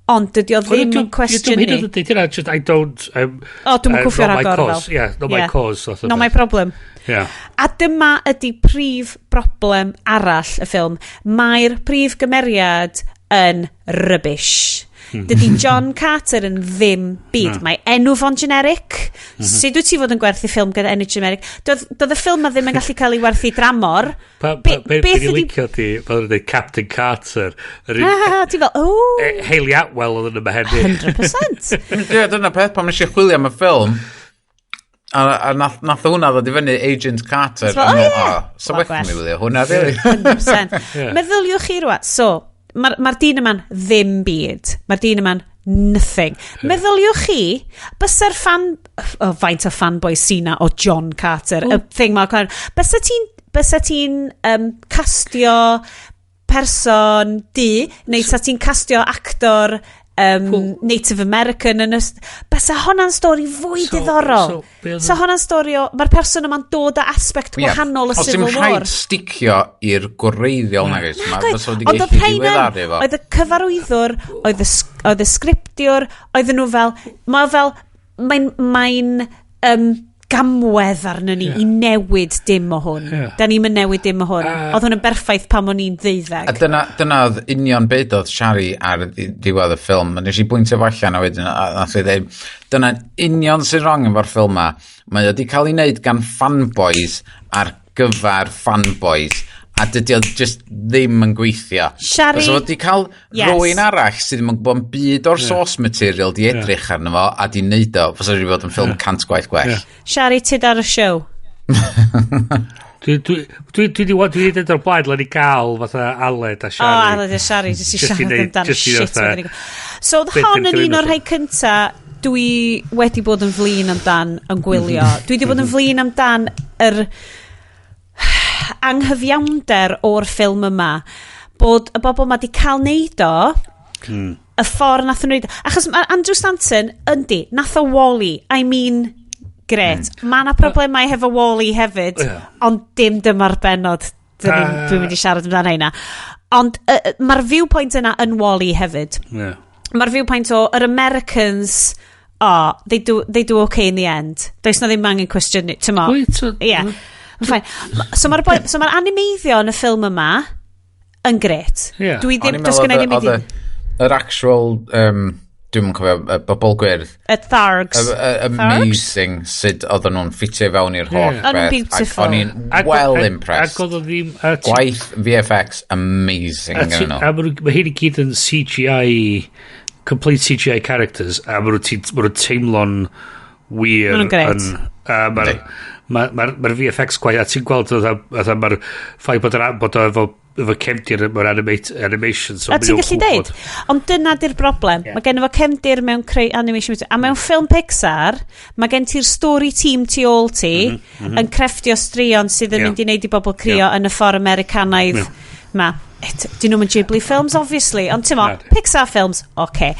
Ond dydy o ddim yn cwestiynu. Dwi'n hyn yn dweud just, "I don't." O, dwi'm yn cwffio not my ragor fel. cause. Yeah, not my cause. Fath o Not my beth. problem. A dyma ydy prif broblem arall y ffilm. Mae'r prif gymeriad yn rubbish. Dydy John Carter yn ddim byd. Na. Mae enw fo'n generic. Sut wyt ti fod yn gwerthu ffilm gyda enw generic? Doedd y ffilm ma ddim yn gallu cael ei werthu dramor. Pa, pa, be, Beth be ni'n ydi licio di, fel yn dweud Captain Carter. Yr un Ah, ti fel, oh, Hayley Atwell oedd yn y mhen i. 100%. Ie, dyna peth, pan nes i chwilio am y ffilm, a nath hwnna ddod i fyny Agent Carter. Fel, a oh, meddwl, ie. "Oh, so Wel, well gwell. mi wylio hwnna, really." 100%. Meddyliwch chi rwan. So, mae'r ma dyn yma'n ddim byd. Mae'r dyn yma'n nothing. Meddyliwch chi, bysa'r fan... Oh, faint o fanboy sy 'na o John Carter, y thing ma. Bysa ti'n castio person du, neu sa ti'n castio actor Native American yn ys... Bysa hwnna'n stori fwy diddorol. So, be oedd So hwnna'n stori o... Mae'r person yma'n dod â aspect gwahanol y Os dim Civil War. rhaid sticio i'r gwreiddiol nag oes. Ma' Nagoedd. fysa wedi Ond oedd gallu rheina, diweddaru fo. oedd y cyfarwyddwr, oedd y sgriptiwr, oedden nhw fel, mae fel, mae'n gamwedd arno ni i newid dim o hwn. Da ni'n mynd newid dim o hwn. Oedd hwn yn berffaith pan o'n i'n 12. A dyna oedd union beth oedd Shari ar ddiwedd y ffilm. A nes i bwyntio fo allan a wedyn a nath i dweud, dyna'n union sy'n wrong efo'r ffilm ma. Mae o wedi cael ei wneud gan fanboys ar gyfer fanboys. A dydy o just ddim yn gweithio. Shari- Fysa fo wedi cael rhywun arall sydd ddim yn gwybod byd o'r source material di edrych arno fo a di wneud o, fysa wedi bod yn ffilm 100 gwaith gwell. Shari, tyd ar y show. Dwi dweud o'r blaen, le ni gael fatha Aled a O, Shari. Aled a Shari, jyst i Jyst i siarad amdano jyst i shit. fatha wedyn ni. So, oedd beth hon di'r yn un o'r gyfrinach. rhai cynta dwi wedi bod yn flin amdan yn gwylio. Dwi wedi bod yn flin amdan yr anghyfiawnder o'r ffilm yma. Bod y bobl ma di cael neud o, y ffordd nath nhw neud o. Achos mae Andrew Stanton, yndi, nath o Wall-E. I mean, gret. Mae yna problemau hefo Wall-E hefyd, ond dim dyma'r bennod. Dwi'n mynd i siarad amdano hynna. Ond mae'r viewpoint yna yn Wall-E hefyd. Mae'r viewpoint o yr Americans, oh, they do okay in the end. Does na ddim angen cwestiynu, ti'n mo? Wait, so Ie. Yeah. Fine. So mae'r so mae'r animeiddio yn y ffilm yma yn gret. Dwi O'n ddim, i'n does meddwl gynna i ddim oedd yr actual, dwi'n cofio, y bobl gwyrdd, Y Thargs. Amazing sut oedden nhw'n ffitio fewn i'r holl O'n nhw'n beth. Ac beautiful. o'n i'n well impressed. Ac oedd o ddim Gwaith VFX amazing A gyda nhw. A ma' hyn i gyd yn CGI, complete CGI characters, a ma' nhw'n teimlo'n wir. Ma' nhw'n grêt. A mae'r ma, ma, ma VFX gwaith, a ti'n gweld fatha mae'r ffaith bod o efo efo cefndir mewn animation. So a ti'n gallu deud, ond dyna di'r broblem. Yeah. Mae gen fo cefndir mewn creu animation. A mewn ffilm Pixar, mae gen ti'r story team tu ôl ti yn crefftio straeon sydd yn mynd i wneud i bobl crio yn y ffordd Americanaidd ma. Dyn nhw'n Ghibli films, obviously, ond ti'n mo, Pixar films, oce. Okay.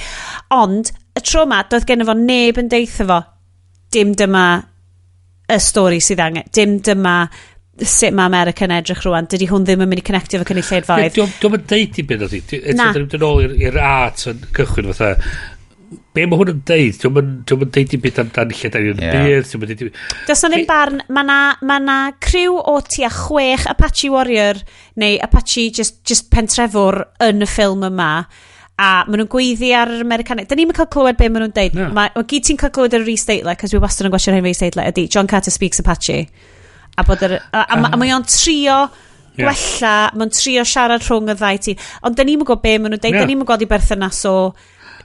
Ond, y tro ma, doedd gen fo neb yn deitha fo, dim dyma y stori sydd angen, dim dyma sut mae America yn edrych rwan. Dydy hwn ddim yn mynd i connectio efo cynulleidfaoedd. Dio'm yn deud i byd o ti. Na. Eto, dyn ôl i'r art yn cychwyn fatha, be mae hwn yn deud? Dio'm yn deud i byd amdan lle da ni'n byd. Dio'm yn deud i. Does na ddim barn, mae na, ma na criw o tua 6 Apache Warrior neu Apache just pentrefwr yn y ffilm yma, a maen nhw'n gweiddi ar yr Americanau. Da ni'n cael clywed be maen nhw'n deud. No. Ma gyd ti'n cael clywed ar y Rhys cos dwi wastad yn gwachio'r hen Rhys ydy John Carter speaks Apache. A bod yr, a mae o'n trio gwella, mae'n trio siarad rhwng y ddau tîm. Ond da ni'n gwybod be maen nhw'n deud, da ni'n gwybod i berthynas o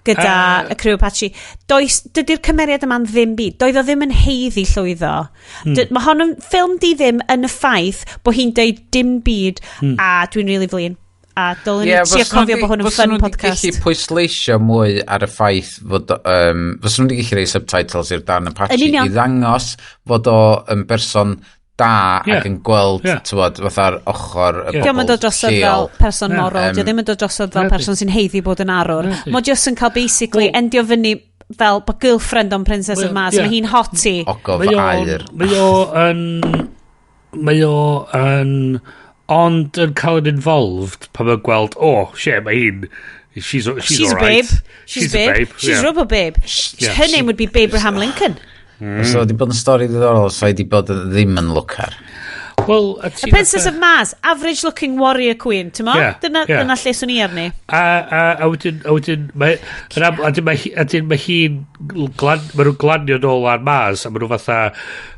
gyda y criw Apache. Does, dydy'r cymeriad yma'n ddim byd. Doedd o ddim yn haeddu llwyddo. Mae hon yn ffilm di ddim yn y ffaith bod hi'n deud dim byd a dwi'n really flin. A dylwn ni trio cofio bod hwn yn fun podcast. Fysa nhw wedi gallu pwysleisio mwy ar y ffaith fod... fysa nhw wedi gallu rhoi subtitles i'r darn Apache i ddangos fod o yn berson da ac yn gweld, tywod, fatha'r ochr y bobl Dio'm yn dod drosodd fel person moral, dio ddim yn dod drosodd fel person sy'n haeddu bod yn arwr. Mae jyst yn cael basically endio fyny fel bod girlfriend o'n Princess of Mars, mae hi'n hottie. Ogof aur. Mae o yn ond yn cael yn involved pan mae'n gweld, oh, shit, mae hi'n, she's a alright. Babe. She's a babe. She's yeah. Rubber babe. Yeah. Her name would be Abraham Lincoln. So, wedi bod yn stori ddiddorol, so wedi bod ddim yn lwcar. Well, a Princess of Mars, average looking warrior queen, ti'n mo? Yeah, dyna, yeah. Dyna lle swn i arni. A wedyn, mae hi'n, mae nhw'n glanio nôl ar Mars, a mae nhw fatha,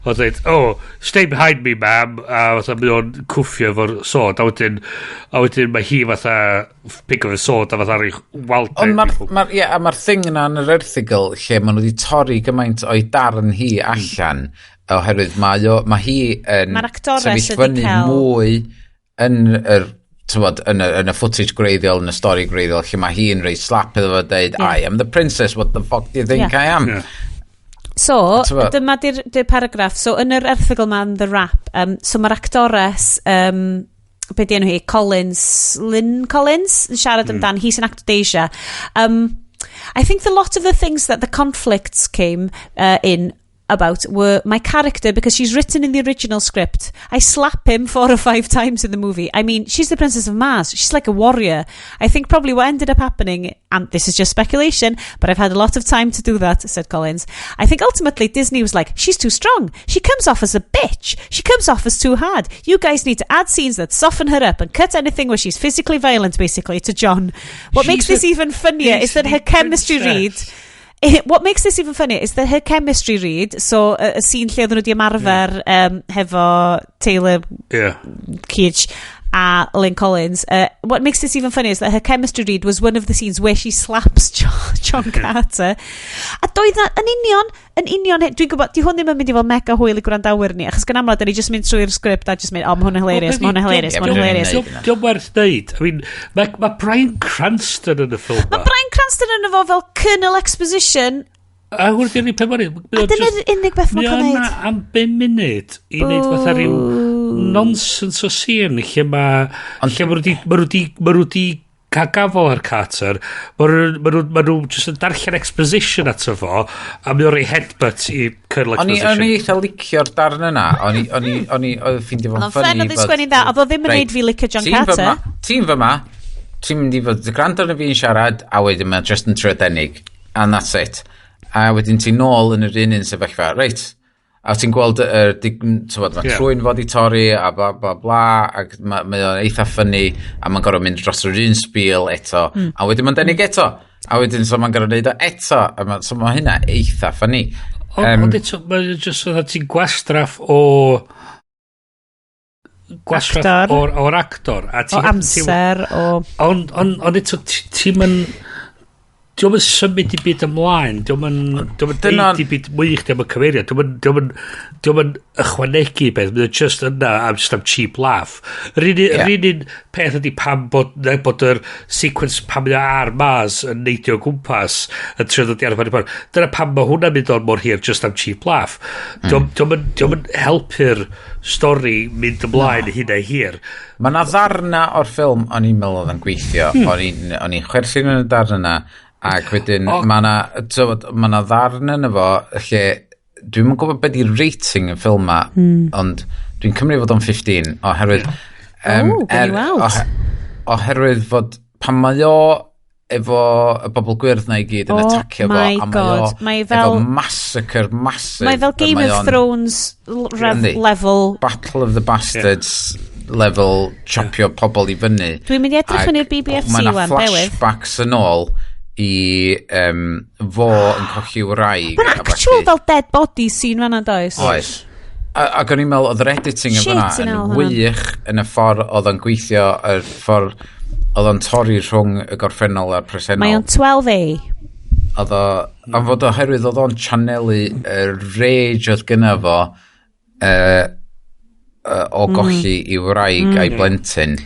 oedd dweud, "Oh, stay behind me, ma'am," a fatha mae o'n cwffio efo'r sword, a wedyn mae hi fatha pick of a sword, a fatha rhoi wald. Ond mae'r yeah, a mae'r thing yna yn yr erthygl lle maen nhw wedi torri gymaint o'i darn hi allan, oherwydd mae hi yn Mae'r actores sefyll fyny mwy yn yr tywod, yn y footage gwreiddiol, yn y stori gwreiddiol, lle mae hi'n rhoi slap iddo fo deud, "I am the princess, what the fuck do you think I am?" Yeah. So, dyma di'r paragraff. So, yn yr erthygl ma yn The Wrap, so mae'r actores, be di enw hi, Collins, Lynn Collins, yn siarad amdan, hi sy'n actor Deja. I think the lot of the things that the conflicts came in about were my character, because she's written in the original script, "I slap him 4 or 5 times in the movie." I mean, she's the Princess of Mars. She's like a warrior. I think probably what ended up happening, and this is just speculation, but I've had a lot of time to do that, said Collins. I think ultimately Disney was like, "She's too strong. She comes off as a bitch. She comes off as too hard. You guys need to add scenes that soften her up and cut anything where she's physically violent, basically, to John." What She's makes this a even funnier is that her Disney chemistry read princess. What makes this even funnier is that her chemistry read, so y scene lle oedden nhw wedi ymarfer hefo Taylor Kitsch a Lynn Collins, what makes this even funnier is that her chemistry read was one of the scenes where she slaps John Carter. A doedd na, yn union, dwi'n gwybod, di hwn ddim yn mynd i fod mega hwyl i gwrandawyr ni, achos gan amlaf, da ni just mynd trwy'r sgript a just mynd, "Oh, mae hwn yn hilarious, mae hwn yn hilarious, mae hwn yn hilarious." Dio'm werth deud. I mean, mae Bryan Cranston yn y ffilm Mae ma. Bryan Cranston yn efo fel Colonel Exposition, A hwn ydy'r unig peth mae'n a dyna'r unig beth mae'n Mae cael yna neud. am 5 munud i wneud fatha rhyw nonsense o scene lle ma nhw wedi cael gafel ar Carter, ma nhw just yn darllen exposition ato fo, a mae o'n rhoi headbutt i Colonel O'n Exposition. i eitha licio'r darn yna. O'n i ffeindio Oedd fo'n o'n fun, funny. oedd hi'n sgwennu'n dda, oedd o ddim yn neud fi licio John Ti'n Carter. Ti'n fyma, ti'n mynd i fod gwrando arno fi'n siarad, a wedyn mae'n just yn trio denig. And that's it. A wedyn ti'n nôl yn yr un sefyllfa. Reit. A ti'n gweld yr, tywod, mae trwyn fod i torri a bla bla bla, ac mae o'n eitha funny, a mae'n gorfod mynd dros yr un spiel eto, a wedyn mae'n denig eto. A wedyn so mae'n gorfod neud o eto, a so mae hynna eitha funny. Ond eto, mae'n just fatha ti'n gwastraff o gwastraff Actor. o'r actor. A O amser, o Ond eto, ti'n mynd. Dio'm yn symud i byd ymlaen, dio'm yn deud i byd mwy i chdi am y cyfeiriad, dio'm yn ychwanegu beth, mae o just yna am just am cheap laugh. Yr un peth ydy pam bod yr sequence pam mae o ar Mars yn neidio o gwmpas yn trio dod i ar y pan. Dyna pam mae hwnna'n mynd on mor hir just am cheap laugh. Dio'm yn helpu'r stori mynd ymlaen hyn a hir. Mae yna ddarna o'r ffilm o'n i'n meddwl oedd yn gweithio, o'n i'n chwerthin yn y darn yna. Ac wedyn, mae yna ddarn yn efo lle, dwi'm yn gwybod beth di rating y ffilm ma, ond dwi'n cymryd fod o'n 15, oherwydd... Oherwydd fod, pan mae o efo y bobl gwyrdd na i gyd yn atacio fo, a mae o mae fel, efo massacre massive. Mae fel Game of Thrones level. Battle of the Bastards. Level chopio pobl i fyny. Dwi'n mynd i edrych yn i'r BBFC wan, bewydd. Mae yna flashbacks yn ôl i fo yn colli wraig. Mae'n actual fel dead body scene fan'na, does? Oes. Ac o'n i'n meddwl, oedd yr editing yn fan'na yn wych yn y ffordd oedd o'n gweithio, y ffordd oedd o'n torri rhwng y gorffennol a'r presennol. Mae o'n 12A. Oedd o, am fod oherwydd oedd o'n chanelu y rage oedd gynna fo o golli i wraig a'i blentyn.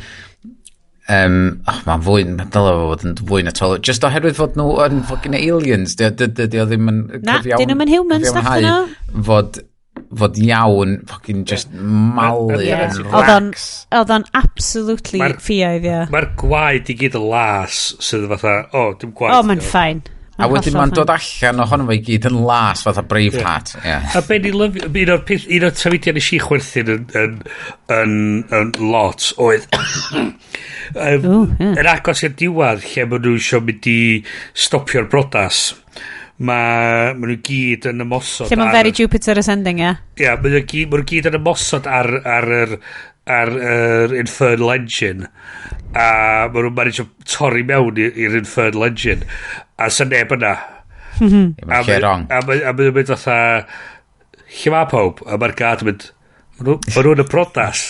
Mae'n fwy, mae'n dylai fo fod yn fwy na 12. Just oherwydd fod nhw yn fucking aliens, dydy o ddim yn cyfiawn. Na, dyn nhw'n humans, nath nhw. Fod iawn, fucking just malu yn racs. Oedd o'n absolutely ffiaidd, ie. Mae'r gwaed i gyd yn las, sydd fatha, dim gwaed. O, mae'n fine. A wedyn mae'n dod allan ohono fo i gyd yn las fatha Braveheart. Yeah. A be ni lyfio, un o'r trafodion nes i chwerthin yn lot oedd yn agos i'r diwedd lle maen nhw eisiau mynd i stopio'r brodas. Mae nhw gyd yn ymosod. Lle mae'n very Jupiter Ascending, ie? Ie, mae nhw gyd yn ymosod ar yr Infernal Engine. A maen nhw'n manage torri mewn i'r Infernal Engine. A sa neb yna. Mae'n lle wrong. A maen nhw'n mynd fatha, lle mae pawb? A mae'r gad yn mynd, maen nhw'n y brodas.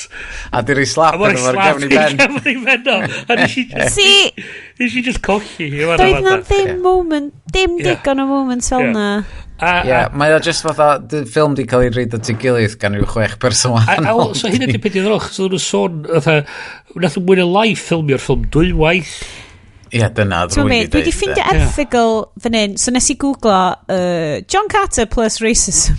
A di'r ei slap yn efo'r gefn i ben. Gefn i ben o. A nes i just colli. Doedd na ddim moment, dim digon o moments fel na. Ie, mae o just fatha, ffilm di cael ei reid at ei gilydd gan ryw 6 person wahanol. So hynna di peth i ddrwch, so nhw'n sôn, fatha, nath nhw mwy na lai ffilmio'r ffilm dwywaith. Ie, dyna rwy'n i dweud. Dwi wedi ffeindio erthygl fan hyn, so nes i googlo John Carter plus racism.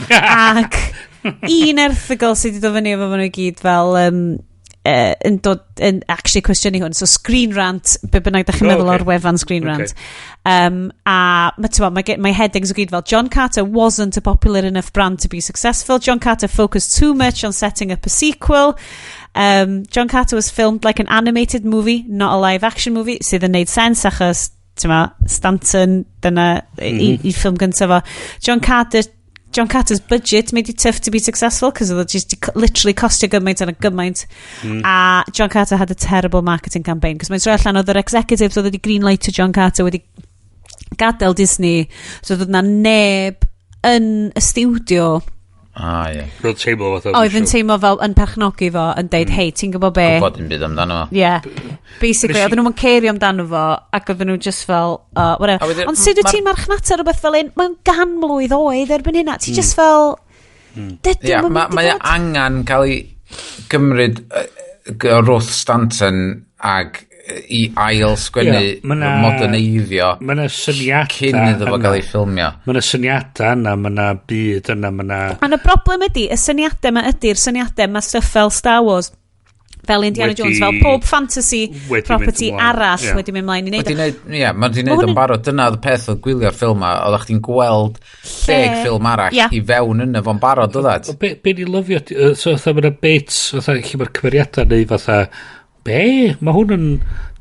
Ac un erthygl sydd wedi dod fyny efo nhw i gyd fel yn dod, yn actually cwestiynu hwn. So Screen Rant, be bynnag da chi'n meddwl o'r wefan Screen Rant. A mae headings o gyd fel John Carter wasn't a popular enough brand to be successful. John Carter focused too much on setting up a sequel. John Carter was filmed like an animated movie, not a live action movie, sydd yn neud sens achos, ti'n ma, Stanton, dyna i ffilm gyntaf fo. John Carter's budget made it tough to be successful because oedd o just literally costio gymaint a gymaint. A John Carter had a terrible marketing campaign because mae'n troi allan oedd yr executives oedd wedi greenlight to John Carter wedi gadael Disney, so oedd na neb yn y studio. Ah, ie. Roedd teimlo fatha. Oedd yn teimlo fel yn perchnogi fo yn deud, hei, ti'n gwybod be? Gwybod dim byd amdano fo. Yeah. Basically, oedden nhw'n cerio amdano fo, ac oedden nhw just fel, whatever. Ond sut wyt ti'n marchnata rhywbeth fel un? Mae'n 100 mlwydd oed erbyn hynna. Ti just fel... Ie, mae angen cael ei gymryd Ruth Stanton ag i ail sgwennu moderneiddio cyn iddo fo gael ei ffilmio. Mae yna syniadau yna, mae yna byd yna, mae yna... Ond y broblem ydy, y syniadau yma ydy'r syniadau mae stuff fel Star Wars, fel Indiana Jones, fel pob fantasy property arall wedi mynd mlaen i wneud. Ie, mae wedi wneud yn barod. Dyna oedd y peth oedd gwylio'r ffilm ma, oeddech chdi'n gweld 10 ffilm arall i fewn yna fo'n barod, oeddat? Be ni'n lyfio, so fatha mae yna bits, fatha lle mae'r cymeriadau neu fatha, be? Mae hwn yn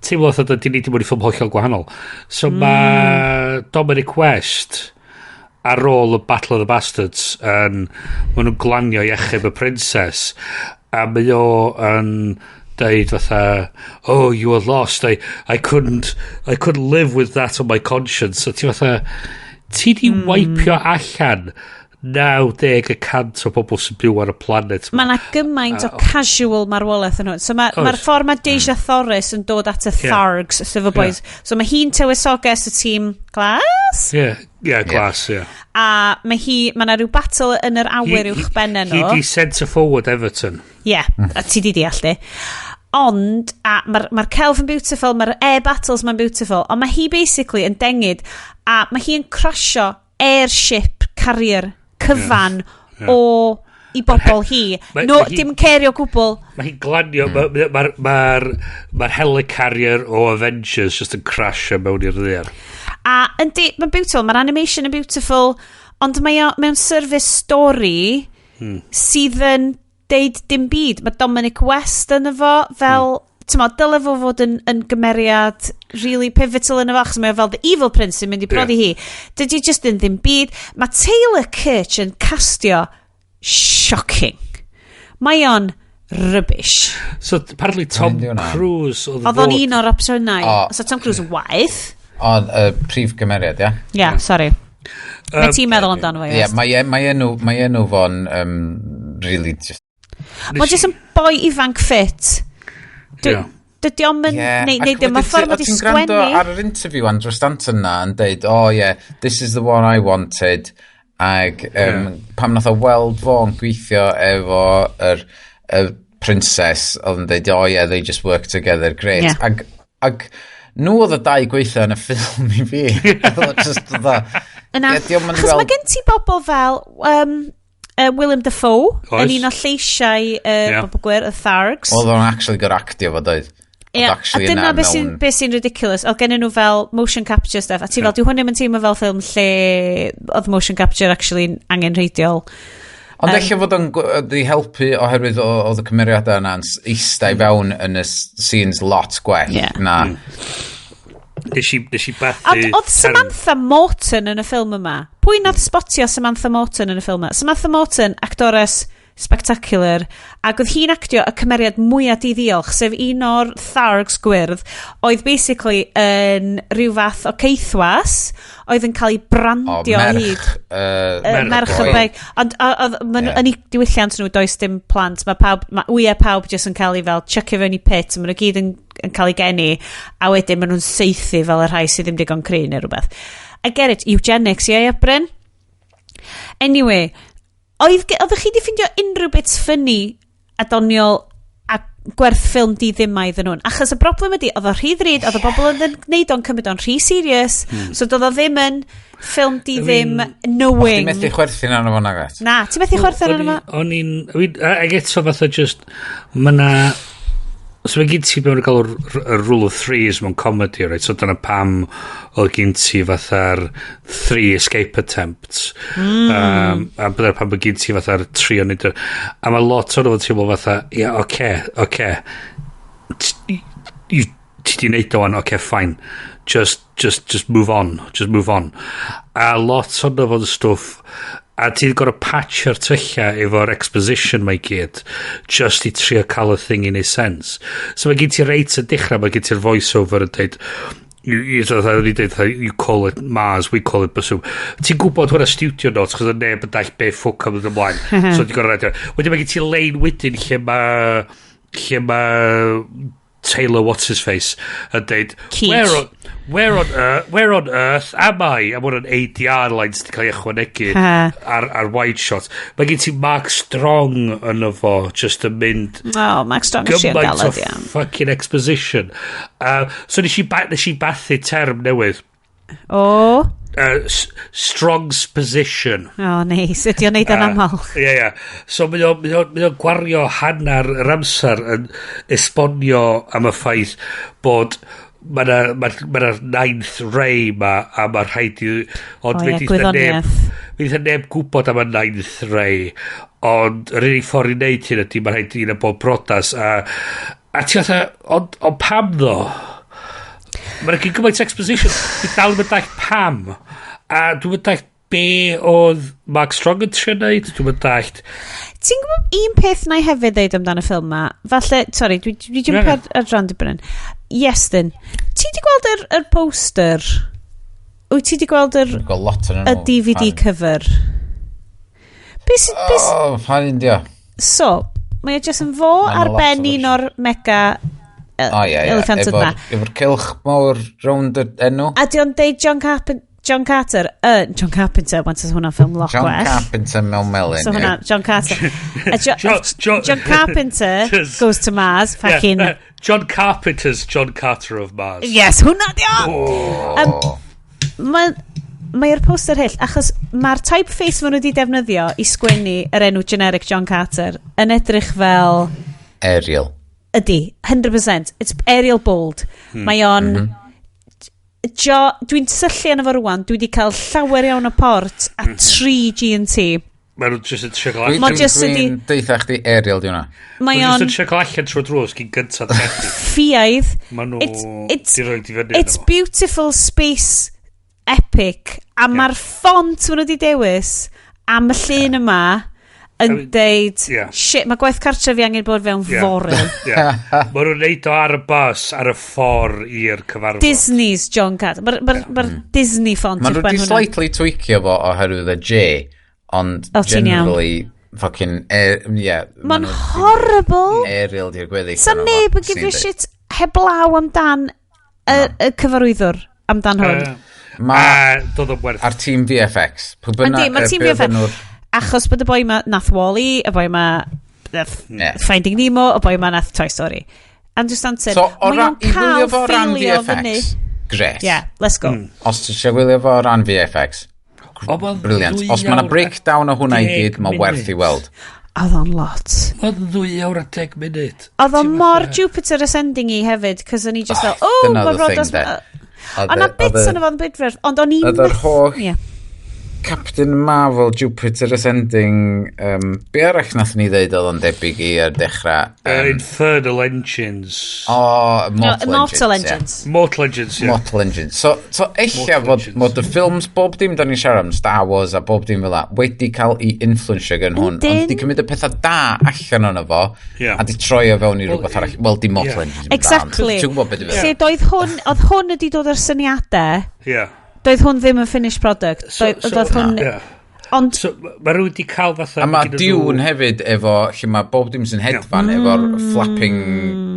teimlo fatha dyn ni wedi bod i ffilm hollol gwahanol. So mae Dominic West ar ôl y Battle of the Bastards yn, maen nhw'n glanio i achub y princess a mae o yn deud fatha, oh, you were lost, I couldn't live with that on my conscience. So ti fatha, ti di wipio allan 90% o bobl sy'n byw ar y planet. Mae yna gymaint o casual marwolaeth yn hwn. So mae'r ma ffordd mae Deja Thoris yn dod at y Thargs, sef y boys. So mae hi'n tywysoges y tîm glas. Ie, yeah, glas, ie. Yeah. A mae hi, mae yna rhyw battle yn yr awyr uwch bennau nhw. Hi di centre forward Everton. Ie, yeah, a ti di deall di. Ond, a mae'r ma celf yn beautiful, mae'r air battles ma'n beautiful, ond mae hi basically yn dengid, a mae hi'n crasio airship carrier cyfan o i bobl hi. No, dim cerio gwbl. Mae hi'n glanio, mae'r ma, ma, ma helicarrier o Avengers just yn crasio mewn i'r ddaear. A yndi, mae'n beautiful, mae'r animation yn beautiful, ond mae o mewn service story sydd yn deud dim byd. Mae Dominic West yn efo fel... Ti'n dyle fo fod yn gymeriad really pivotal yn efo, achos mae o fel the evil prince sy'n mynd i brodi hi. Dydy just yn ddim byd. Mae Taylor Kitsch yn castio shocking. Mae o'n rubbish. So, apparently Tom Cruise oedd o'n un o'r opsiynau. So Tom Cruise yn waeth. Ond y prif gymeriad, ie? Ie, sorry. Mae ti'n meddwl amdano fo, Ie, mae enw fo'n really just... Mae jyst yn boi ifanc ffit. Dydy o'm yn... Neu dim, mae ffordd wedi sgwennu. Ti'n gwrando ar yr interview Andrew Stanton na yn deud, oh yeah, this is the one I wanted. Ag pam nath o weld fo'n gweithio efo yr princess, oedd yn deud, oh yeah, they just work together, great. Yeah. Ag nhw oedd y dau gweithio yn y ffilm i fi. Just dda. Yna, achos mae gen ti bobl fel Willem Dafoe, yn un o lleisiau bobl gwir, y Thargs. Oedd o'n actually got actio fo, doedd. Ie, a dyna beth sy'n ridiculous. Oedd gen nhw fel motion capture stuff, a ti fel, dwi hwn ddim yn teimlo fel ffilm lle oedd motion capture actually angenrheidiol. Ond ella fod o'n di helpu oherwydd oedd y cymeriadau yna'n eistedd i fewn yn y scenes lot gwell na. Nes i bathu... Oedd Samantha Morton yn y ffilm yma? Pwy nath spotio Samantha Morton yn y ffilm yma? Samantha Morton, actores spectacular, ac oedd hi'n actio y cymeriad mwyaf diddiolch, sef un o'r Thargs gwyrdd, oedd basically yn rhyw fath o caethwas, oedd yn cael ei brandio hyd. Merch y beg. Ond yn ei diwylliant nhw, does dim plant. Mae pawb, mae pawb jyst yn cael ei fel chuckio fewn i pit, maen nhw gyd yn cael ei geni, a wedyn maen nhw'n saethu fel y rhai sydd ddim digon cry neu rhywbeth. I get it, eugenics, ie, Bryn? Anyway, oeddech chi wedi ffindio unrhyw bits funny a doniol a gwerth ffilm di ddim iddyn nhw? Achos y broblem ydi, oedd o rhy ddrud, oedd y bobl yn gwneud o'n cymryd o'n rhy serious, so doedd o ddim yn ffilm di ddim knowing. Ti'n methu chwerthin arno fo nag? Na, ti'n methu chwerthin arno fo? O'n i'n... Ag eto fatha just... Mae na... So mae gen ti mewn i gael y rule of threes mewn comedy, right? So dyna pam oedd gen ti fatha'r three escape attempts. A dyna pam oedd gen ti fatha'r tri o'n neud. A mae lot o'n nhw'n teimlo fatha, ie, yeah, oce. Ti di neud o wan, oce, fine. Just move on. Just move on. A lot o'n fo'n stwff. A ti'n gorau patcho'r tyllia efo'r exposition mae gyd, just i trio cael y thing i neud sense. So mae gen ti reit yn dechrau, mae gen ti'r voice-over yn dweud, you call it Mars, we call it Basum. Ti'n gwybod hwnna studio notes, chos neb yn dall be ffwc am ymlaen. So ti'n gorau radio. Wedyn mae gen ti lein wedyn lle mae Taylor what's-his-face yn deud, where on earth am I? A mae hwnna'n ADR lines di cael ei ychwanegu ar wide shot. Mae gen ti Mark Strong yn fo, just yn mynd... Oh, Mark Strong yn siarad galad, iawn. Fucking exposition. So nes i bathu term newydd. O? Strong's position. Oh, neis. Ydy o'n neud yn aml. Ie, ie. So mae o'n gwario hanner yr amser yn esbonio am y ffaith bod mae'na ninth ray ma a mae rhaid i... Ond o ie, gwyddoniaeth. Fe eitha neb gwybod am y ninth ray, ond yr unig ffordd i wneud hyn ydy mae rhaid i un o bob brodas a ti fatha, ond pam ddo? Mae'n gen gymaint exposition. Dwi dal yn dall pam. A dwi'n dall be oedd Mark Strong yn trio neud. Dwi'n dall... Ti'n gwybod un peth na i hefyd ddeud amdano y ffilm ma? Falle, sorry, dwi jump ar ran di Bryn. Iestyn, ti di gweld yr poster? Wyt ti di gweld yr DVD cover? Be sy... Be sy Oh, pa un dio? So, mae o jyst yn fo Mae 'na ar lot o ben un o'r mega O, ie, ie. elephantod Efo'r na. efo'r cylch mawr rownd y enw. A di o'n deud John Carter, John Carpenter, once hwnna'n ffilm lot John gwell. Carpenter mewn melyn. So ie. hwnna, John Carter. A John- John Carpenter Just- goes to Mars, fucking... Yeah, John Carpenter's John Carter of Mars. Yes, hwnna di o! Oh. Mae'r poster hyll, achos mae'r typeface maen nhw wedi defnyddio i sgwennu yr enw generic John Carter yn edrych fel... Ariel. Ydy, 100%. It's Arial Bold. Mae o'n... Jo, dwi'n syllu arno fo rwan, dwi wedi cael llawer iawn o port a 3 G&T. Mae nhw jyst yn trio cael Dwi'n Ma' allan. jyst ydi- Dwi'n deutha chdi Ariel di hwnna. Mae Mae nhw o'n jyst yn trio cael allan trwy drws gyn gyntaf trechu. ffiaidd. Mae nhw di roed i fyny It's arno fo. beautiful space epic. A mae'r ffont maen nhw wedi dewis am y llun yma yn I mean, deud, yeah. shit, mae gwaith cartref fi angen bod fewn Yeah. fory. Yeah. Mae nhw'n neud o ar y bus ar y ffordd i'r cyfarfod. Disney's John Carter. Mae'r ma, ma Disney font Maen nhw uwchben wedi hwnna. slightly tweakio fo oherwydd y J, ond O, ti'n iawn. generally, fucking, yeah. Mae'n horrible. Ariel di'r gweddill. Sa arno fo, neb yn swn give i'n a deud. shit heblaw amdan y cyfarwyddwr amdan hwn. Ma' A doedd o'n werth. A'r tîm VFX. Pwy Yndi, bynnag... mae'r tîm be VFX. oedden nhw'r- Achos bod y boi ma nath Wall-E, y boi ma nath Ie. Finding Nemo, y boi ma nath Toy Story. Andrew Stanton, So, o mae ra o'n i wylio cael fo o ran ffeilio fyny. VFX, gret. Yeah, let's go. Os ti eisiau gwylio fo o ran VFX, O, ma'n brilliant. ddwy Os mae yna awr a breakdown o hwnna i deg gyd, mae werth i munud. weld. Oedd o'n lot. Oedd 2 awr a 10 munud. Oedd o'n Ti'n mor fatha- Jupiter Ascending i hefyd, cos o'n i just fel, Oh, oh, dyna mae oedd y Rodos... thing, de. Oedd Ond na bits oedd yn y fo'n bydferth, ond o'n i'n... Oedd yr holl Ie. Captain Marvel, Jupiter Ascending, be arall nath ni ddeud oedd o'n debyg i ar dechrau? Infernal Engines. O, Mortal, No, Mortal Engines. Engines. Mortal Engines, Yeah. yeah. Mortal Engines. So ella Mortal fod, Engines. fod y ffilms, bob dim da ni'n siarad am, Star Wars a bob dim fel la, wedi cael ei influensio gan hwn, Yndyn. ond di cymryd y pethau da allan ono fo, Ie. a di troi o fewn i Wel, rhywbeth arall. Wel, di Mortal ie. Engines yn dda, ond Exactly. Ti'n gwybod beth dwi'n Lle feddwl? doedd hwn, oedd hwn wedi dod o'r syniadau, Yeah. doedd hwn ddim yn finished product. Doedd hwn... Yeah. Ond So, mae rhywun wedi cael fatha... A mae ma' gynnon nhw- Dune hefyd efo, lle mae bob dim sy'n hedfan efo'r flapping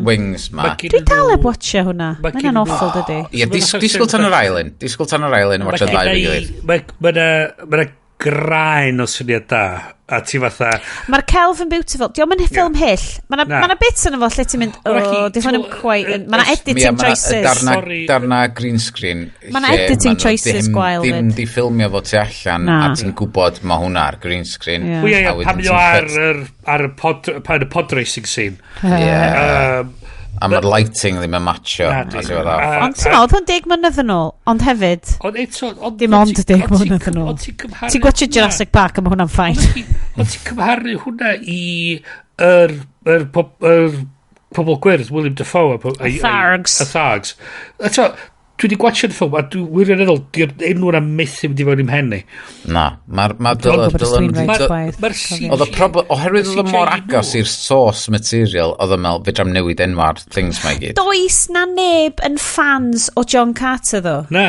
wings ma. Ma' gynnon dwi dal heb nhw- watcha hwnna. Ma' Mae hynna'n gynnon nhw- awful, dydy. Ie, So ma' fatha disgwyl tan yr ail un. Disgwyl tan yr ail un, Ma' watcha ddau gynna fi i- gilydd. Ma' 'na graen o syniad da. A ti fatha... Mae'r celf yn beautiful. Di o'm yn ffilm hyll. Mae Na. na bits yn efo lle ti'n mynd, Wel, oh, ac di hwn yn quite... Mae na Ie, editing ma' 'na choices. Darna, Sorry. darna green screen. Ma' 'na lle editing ma' nhw choices ddim- gwael Ddim 'fyd. di ffilmio fo tu allan Na. a ti'n gwybod mae hwnna ar green screen. Ie. Wel, ie, A ie, wedyn pan mae ti'n o ar, cut. yr, ar y pod, pan y pod racing scene. Ie. A mae'r lighting ddim yn matcho. Na, A di. ti'n fatha, A- Ond ti'n meddwl, oedd hwn 10 mlynedd yn ôl, ond hefyd, Ond eto... Ond Dim ond 10 ond ti'n- mlynedd yn ôl. Ond ti'n cymharu... Ti'n gwatcha Jurassic Park a mae hwnna'n fine. Ond ti'n cymharu hwnna i yr pobl gwyrdd, William Dafoe. A, Thargs. A Thargs. Eto, dwi wedi gwatcha'r ffilm a dwi wirioneddol, di'r enw yna methu mynd i fewn i'm hen i. Na, mae'r... Ma Dwi'n gwybod os dwi'n reit Ma'r- chwaith. ma'r Cofio. Oedd y problem, oherwydd oedd o mor CGI agos nhw. i'r source material, oedd o'n meddwl, fedra'm newid enwa'r things mae gyd. Does na neb yn fans o John Carter, ddo. Na.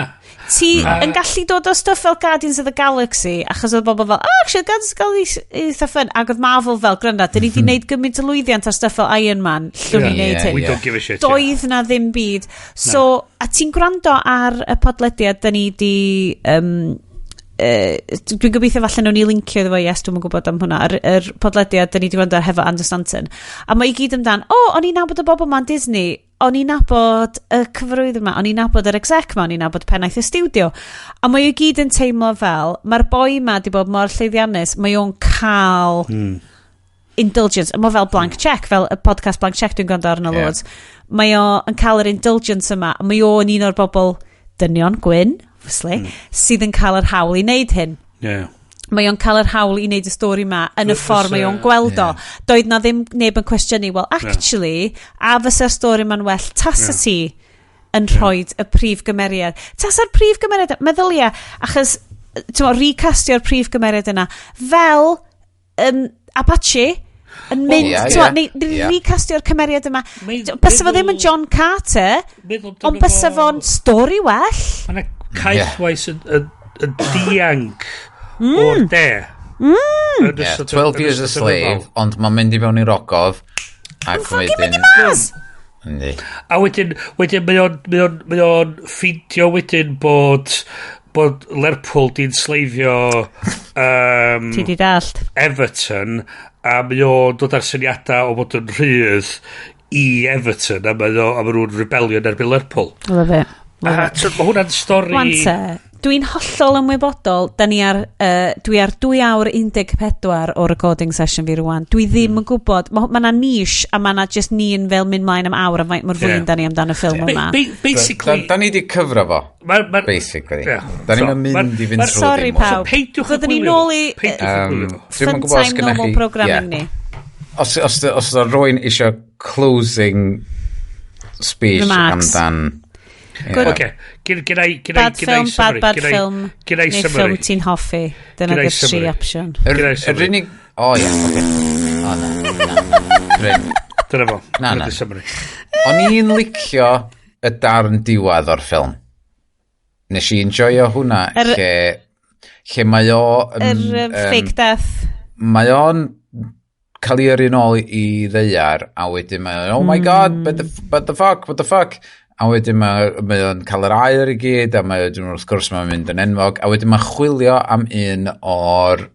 Ti yn gallu dod o stuff fel Guardians of the Galaxy, achos oedd bobl fel, oh, actually, Guardians of the Galaxy eitha fun. Ac oedd Marvel fel, gryna, dyn ni wedi gwneud gymaint o lwyddiant ar stuff fel Iron Man, llwn ni Yeah. wneud hyn. We Ie. don't give a shit. yeah. Doedd na ddim byd. So, a ti'n gwrando ar y podlediad, dyn ni di... Dwi'n gobeithio falle nhw'n i linkio iddo fo, yes, dwi'n gwybod am hwnna, yr podlediad dyn ni di gwrando ar hefo Andrew Stanton. A mae i gyd amdan, o, oh, o'n i'n nabod y bobl ma'n Disney, o'n i'n nabod y cyfarwyddwr ma, o'n i'n nabod yr exec ma, o'n i'n nabod pennaeth y stiwdio. A mae i gyd yn teimlo fel, mae'r boi ma di bod mor llwyddiannus, mae o'n cael indulgence. Mae fel blank check, fel y podcast blank check dwi'n gwrando arno Ie. loads. Mae o yn cael yr indulgence yma, a mae o'n un o'r bobl dynion gwyn, obviously, sydd yn cael yr hawl i wneud hyn. Yeah. Mae o'n cael yr hawl i wneud y stori ma yn y ffordd mae o'n gweld o. Doedd na ddim neb yn cwestiynu, well, actually, a fysa'r stori ma'n well, tasa ti yn rhoi y prif gymeriad. Tasa'r prif gymeriad, meddylia, achos, ti'n mo, recastio'r prif gymeriad yna, fel Apache, yn mynd, Ie, ti'n mo, ie, neu ie. recastio'r cymeriad yma. Meddwl- Bysa fo ddim yn John Carter, Meddwl amdano ond bysa fo- fo'n stori well. Mae yna caethwais yn dianc o'r de. Yeah, 12 Years a Slave, ond mae'n mynd i fewn i'r ogof. Ac Fucking mynd i wedyn... Mars! Yndi. A wedyn mae o'n ffeindio wedyn bod Lerpwl di'n sleifio Ti di dallt. Everton, a mae o'n dod ar syniadau o bod yn rhydd i Everton, a mae nhw'n rebellion erbyn Lerpwl. Love it. A mae hwnna'n stori. Wan te, dwi'n hollol ymwybodol, da ni ar, dwi ar 2 awr 14 o recording session fi rwan. Dwi ddim yn gwybod, mae ma 'na niche a mae na just ni'n fel mynd mlaen am awr a faint mor flin da ni amdan y ffilm yma. Basically Da ni di cyfro fo, basically. Da ni'n mynd i fynd trwy Sorry dim mwy. pawb. Peidiwch â Fyddwn ni gwylio nôl fo. i Peidiwch â gwylio fo. Dwi'm fun yn gwybod os time gynna normal chi- programming ie. ni. Os o rywun eisiau closing speech Remarks. amdan. Good. Oce, gen i Bad film, bad, summary. bad film, Gen i neu summary. ffilm ti'n hoffi. Dyna Gen i di'r tri summary. opsiwn. Yr Gen i yr summary. unig. O ie, oce. O na, na. Bryn. Dyna fo. Na, Dyna na. di summary. O'n i'n licio y darn diwedd o'r ffilm. Nes i enjoyo hwnna lle mae o Yr fake death. Mae o'n cael ei yrru nôl i ddaear a wedyn mae o'n, "Oh my God, what the fuck, what the fuck?" A wedyn mae o'n cael yr aur i gyd a mae wedyn wrth gwrs mae'n mynd yn enwog a wedyn mae'n chwilio am un o'r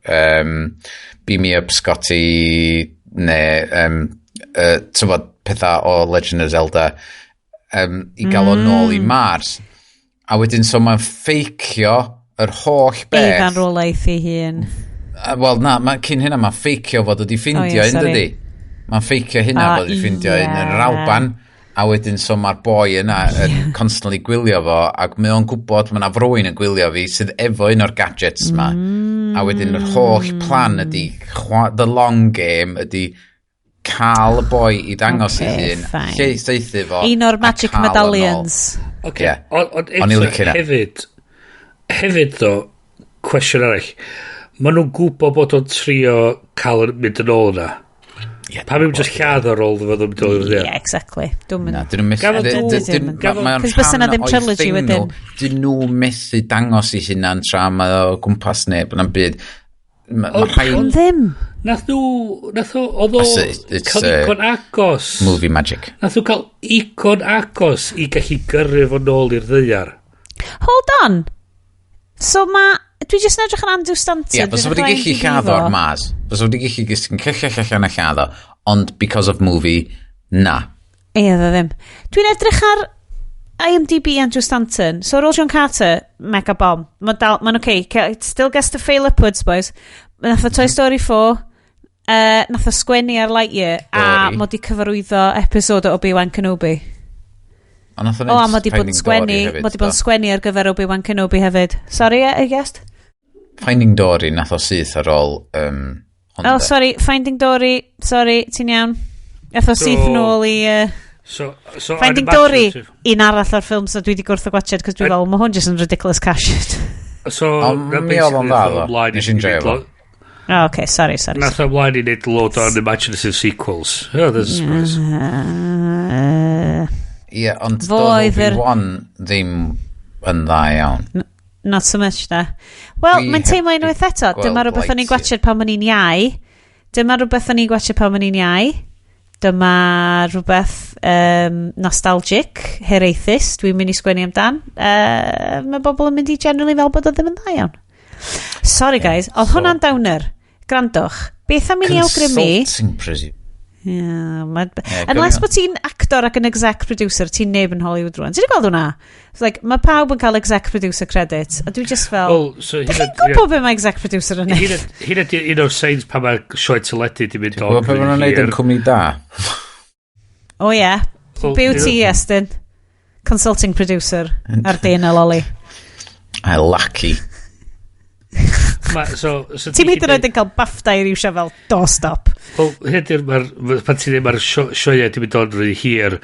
Beam Me Up Scotty neu tybod, pethau o Legend of Zelda i gael o nôl i Mars, a wedyn so mae'n ffeicio yr holl Ei beth. farwolaeth ei hun. Wel na, ma, cyn hynna mae'n ffeicio fod wedi ffindio O, ie, un, sorry. dydi? Mae'n ffeicio hynna fod wedi ffindio un yn yr Alban, a wedyn so mae'r boi yna yn constantly gwylio fo, ac mae o'n gwybod mae yna frwyn yn gwylio fi sydd efo un o'r gadgets ma. A wedyn yr holl plan ydy, the long game ydy cael y boi i ddangos Ocê, ei hun, fine. lle saethu fo, Un o'r a magic cael o nôl. medallions. Oce. Ie. Ond O'n i eto, licio hynna. hefyd ddo, cwestiwn arall. Maen nhw'n gwybod bod o'n trio cael yn mynd yn ôl yna. Ie, Pam i'm just lladd ar ôl fod o'n mynd ôl i'r Yeah, ddaear? exactly. Dwi'n Na, mynd. dyn nhw'n methu Gafodd Mae o'n Cos bysa rhan 'na ddim o'i trilogy thing nhw. wedyn. Dyn nhw methu dangos i hunan tra mae o gwmpas neb yn byd. Mae ma rhaid Ond ddim. Nath nhw, nath nhw, oedd o It's, cael icon agos. movie magic. Nath nhw cael icon agos i gallu gyrru fo nôl i'r ddaear. Hold on. So ma... Dwi jyst yn edrych ar Andrew Stanton. Ie, fysa Dwi'n wedi edrych ar gallu IMDb lladd o'r fo. Mars. Fysa wedi gallu gysgu'n cyll allan a lladd o. Ond because of movie, na. Ie, ddo ddim. Dwi'n edrych ar IMDb Andrew Stanton. So ar ôl John Carter, mega bomb. Mae'n dal, mae'n okay. It still gets to fail upwards, boys. Nath o Toy Story 4, nath o sgwennu ar Lightyear, a Dory. mod i cyfarwyddo episod o Obi-Wan Kenobi. Ond nath o O, neud a mod i bod yn Finding sgwennu, Dory hefyd, mod i bod yn do. sgwennu ar gyfer Obi-Wan Kenobi hefyd. Sorry, I guessed. Finding Dory nath o syth ar ôl hwn, Oh, de. sorry, Finding Dory. Sorry, ti'n iawn. Nath o syth nôl i So Finding Dory, unimaginative. un arall o'r ffilm so dwi wedi gwrthod gwatchad, cos dwi fel, mae hwn just yn ridiculous cash. So, Ond na mi oedd o'n basically dda, nath o ddo. ymlaen Nes i enjoyo neud fo. Oh, okay, sorry, sorry. Nath o ymlaen i wneud load o unimaginative sequels. Oh, that's a surprise. Ie, ond Fo doedd oedd yr- Obi-Wan ddim yn dda iawn. Not so much, da. Wel, Dwi mae'n heb teimlo 'di unwaith eto. gweld Dyma rhywbeth o'n i'n Lightyear. gwatchad pan o'n i'n iau. Dyma rhywbeth o'n i'n gwatchad pan o'n i'n iau. Dyma rhywbeth nostalgic, hiraethus, dwi'n mynd i sgwennu amdan. Mae bobl yn mynd i generally fel bod o ddim yn dda iawn. Sorry guys, oedd hwnna'n downer. Grandwch, beth am i ni awgrymu? Consulting presume. Yeah, ma... Ie, Unless gynna. bod ti'n actor ac yn exec producer, ti'n neb yn Hollywood rwan. Ti wedi gweld hwnna? It's like, mae pawb yn cael exec producer credit. A dwi just fel... Wel, so Dych hynna- chi'n gwybod be mae exec producer yn neud? Hynna di un o'r signs pan mae sioe teledu di mynd Gwybod on be maen nhw'n neud yn cwmni da? O ie. Wel, Be wyt ti, Estyn? Consulting producer ar Dana Lolly. I lucky. So Ti'n hyd yn oed yn cael BAFTA i riwsio fel, do stop. Wel, hyn di'r, pan ti'n dweud mae'r sioeau di mynd on rhy hir,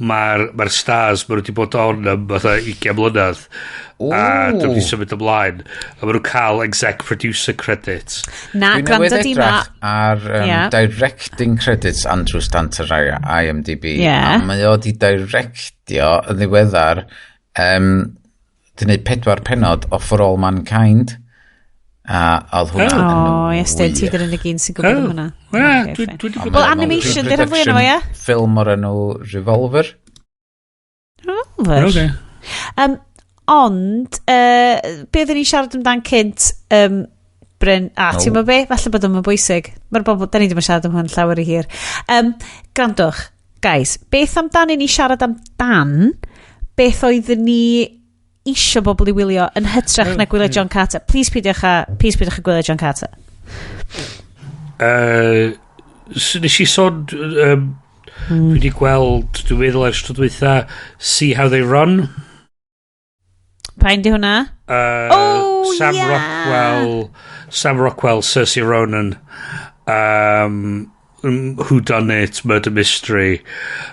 mae'r ma stars, maen nhw wedi bod on am fatha 20 mlynedd, a dyn nhw wedi symud ymlaen, a maen nhw'n cael exec producer credits. Na, Dwi'n newydd gwrando di ma. edrach ar directing credits Andrew Stanton ar IMDb. Ie. A mae o di directio yn ddiweddar, di wneud pedwar penod o For All Mankind. A oedd hwnna yn O, yes, ti dy'r unig un sy'n gwybod am hwnna. Well, animation, dy'r fwy yna fo, ie? Ffilm o'r enw Revolver. Revolver? Okay. Ond, be oedden ni'n siarad amdan cynt, Bryn, a no. Ti'n gwybod be? Falle bod o'n bwysig. Mae'r bobl, da ni ddim yn siarad am hwn llawer i hir. Grandwch, guys, beth amdan i ni siarad amdan beth oedden ni isio bobl i wylio yn hytrach na gwylio John Carter. Please peidiwch a, please peidiwch a gwylio John Carter. Nes i sôn, dwi wedi gweld, dwi'n meddwl ers tro dwytha, See How They Run. Pa'n di hwnna? Oh, Sam Rockwell, Sam Rockwell, Saoirse Ronan, Who Done It, Murder Mystery,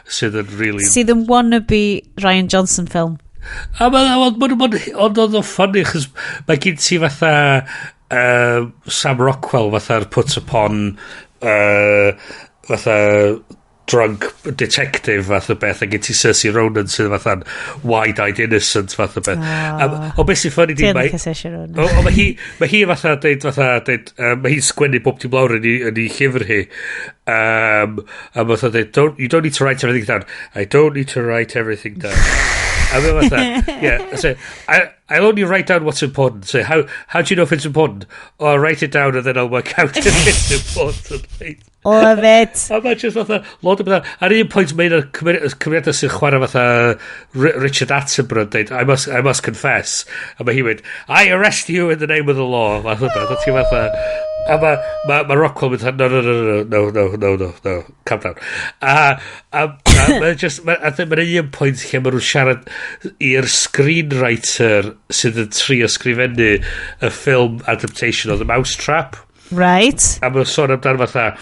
sydd yn really... Sydd yn wannabe Rian Johnson film. A mae'n ond oedd o'n funny, chos mae gen ti fatha Sam Rockwell fatha'r put upon fatha drunk detective fath o beth, a gen ti Saoirse Ronan sydd fatha'n wide-eyed innocent fath o beth. O beth sy'n funny di... Ti'n licio Saoirse Ronan. O, mae hi fatha deud, mae hi'n sgwennu bob dim lawr yn ei llyfr hi. A fatha deud, "Don't, you don't need to write everything down." "I don't need to write everything down." A mae fatha, yeah, so, "I'll only write down what's important." So, how do you know if it's important?" "Oh, I'll write it down and then I'll work out if it's important." Love it. A mae just fatha, lot o bethau. Ar un pwynt mae un o'r cymeriadau sy'n chwarae fatha Richard Attenborough yn deud, I must confess." A mae hi'n mynd, "I arrest you in the name of the law." Fath o beth. A ti fatha, a ma Rockwell mynd, "No, no, no, no, no, no, no, no, no, calm down." A mae just, ma, a mae'n un pwynt lle maen nhw'n siarad i'r screenwriter sydd yn trio sgrifennu y film adaptation o The Mousetrap. A maen nhw'n sôn amdano fatha,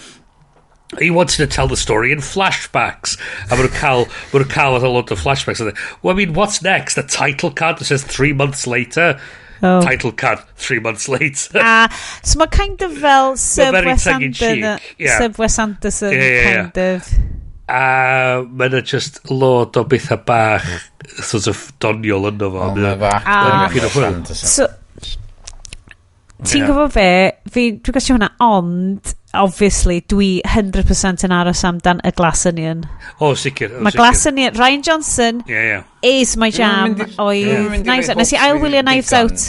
he wanted to tell the story in flashbacks. A maen nhw'n cael fatha lot of flashbacks. And they, "Well, I mean, what's next? A title card that says 3 months later?" Oh. Title card, 3 months later. A, so mae kind of fel Sir very Wes tongue-in-cheek, Anderson, yeah. Sir Wes Anderson Yeah. kind of. A mae'n just lot o bethau bach sort of doniol ynddo fo. Ond mae fach Dipyn o hwyl. Anderson. So, ti'n gwybod fe, fi, dwi'n gwybod hwnna, ond, obviously, dwi 100% yn aros amdan y Glass Onion. O, sicr. O, Mae sicr. Glass Onion, Rian Johnson Ie. is my jam Dwi'm yn mynd i- dwi'm yn oedd mynd i Knives roi Out. Nes i hopes fi ail-wylio Knives digon. Out.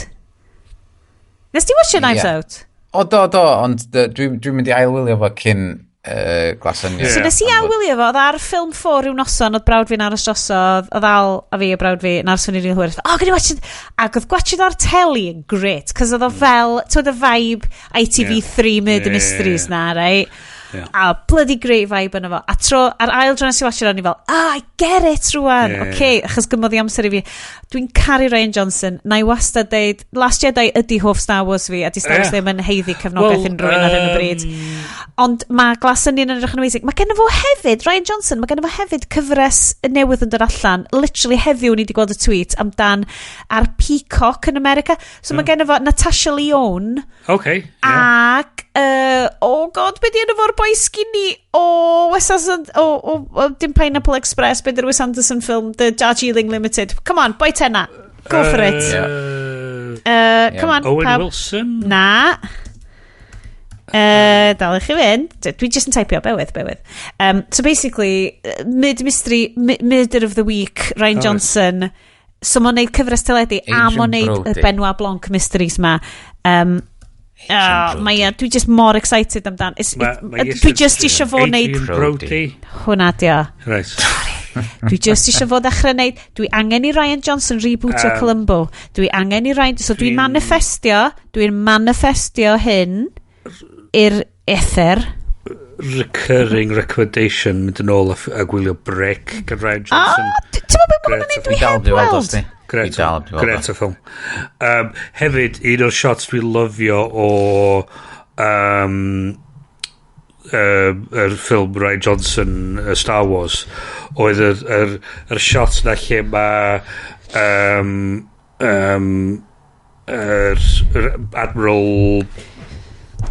Nes ti watchio Knives Ie. Out? O, do, ond dwi'n mynd i ailwylio fo cyn Glass Onion. So nes i ail-wylio fo, oedd ar Film 4 rhyw noson, oedd brawd fi'n aros drosodd, oedd Al a fi a brawd fi yn aros fyny rhyw hwyr. Oh, gonna watch it. Ac oedd gwatchio ar teli yn great, cos oedd o fel, ti'n y vibe ITV3 Murder Mysteries na, right? Yeah. A bloody great vibe yna fo. A tro, ar ail dro nes i watchio, o'n i fel, "Ah, I get it rwan." Okay, achos gymodd i amser i fi. Dwi'n caru Rian Johnson. Na i wastad deud, Last Jedi ydy hoff Star Wars fi, a di Star Wars Ie. ddim yn haeddu cefnogaeth Wel, unrhyw un ar hyn o bryd. Ond mae Glass Onion yn edrych yn amazing. Mae genno fo hefyd, Rian Johnson, mae genno fo hefyd cyfres newydd yn dod allan. Literally heddiw ni wedi gweld y tweet amdan ar Peacock yn America. So mae genno fo Natasha Lyonne ac, oh God, be di enw fo'r boi skinny o Wes Anderson, o dim Pineapple Express, be di'r Wes Anderson film, The Darjeeling Limited. Come on, boi tenna. Go for it. Come on, Owen pawb. Wilson? Na. Dal i chi fynd. Dwi just yn typio, bear with, bear with. So basically, Murder Mystery, Murder of the Week, Rian Oh, Johnson. So mae'n neud cyfres teledu a Adrien mae'n neud y Brody. Benoit Blanc mysteries ma. Mae e, dwi just mor excited amdan. Dwi just isio fo neud Adrien Brody. Hwna dio. Right. Dwi just isio fo ddechrau neud. Dwi angen i Rian Johnson rebootio Columbo. Dwi angen i Rian... So dwi'n manifestio hyn i'r ether. Recurring recommendation, mynd yn ôl a gwylio Brick gan Rian Johnson. Ah, ti'n meddwl beth mae hwnna'n Grêt neud o dwi Dwi dal heb di weld weld? os ti. Grêt Dwi dal di weld o. Grêt o ffilm. Hefyd, un o'r shots dwi'n lyfio o yr ffilm Rian Johnson, Star Wars, oedd yr shot na lle mae yr Admiral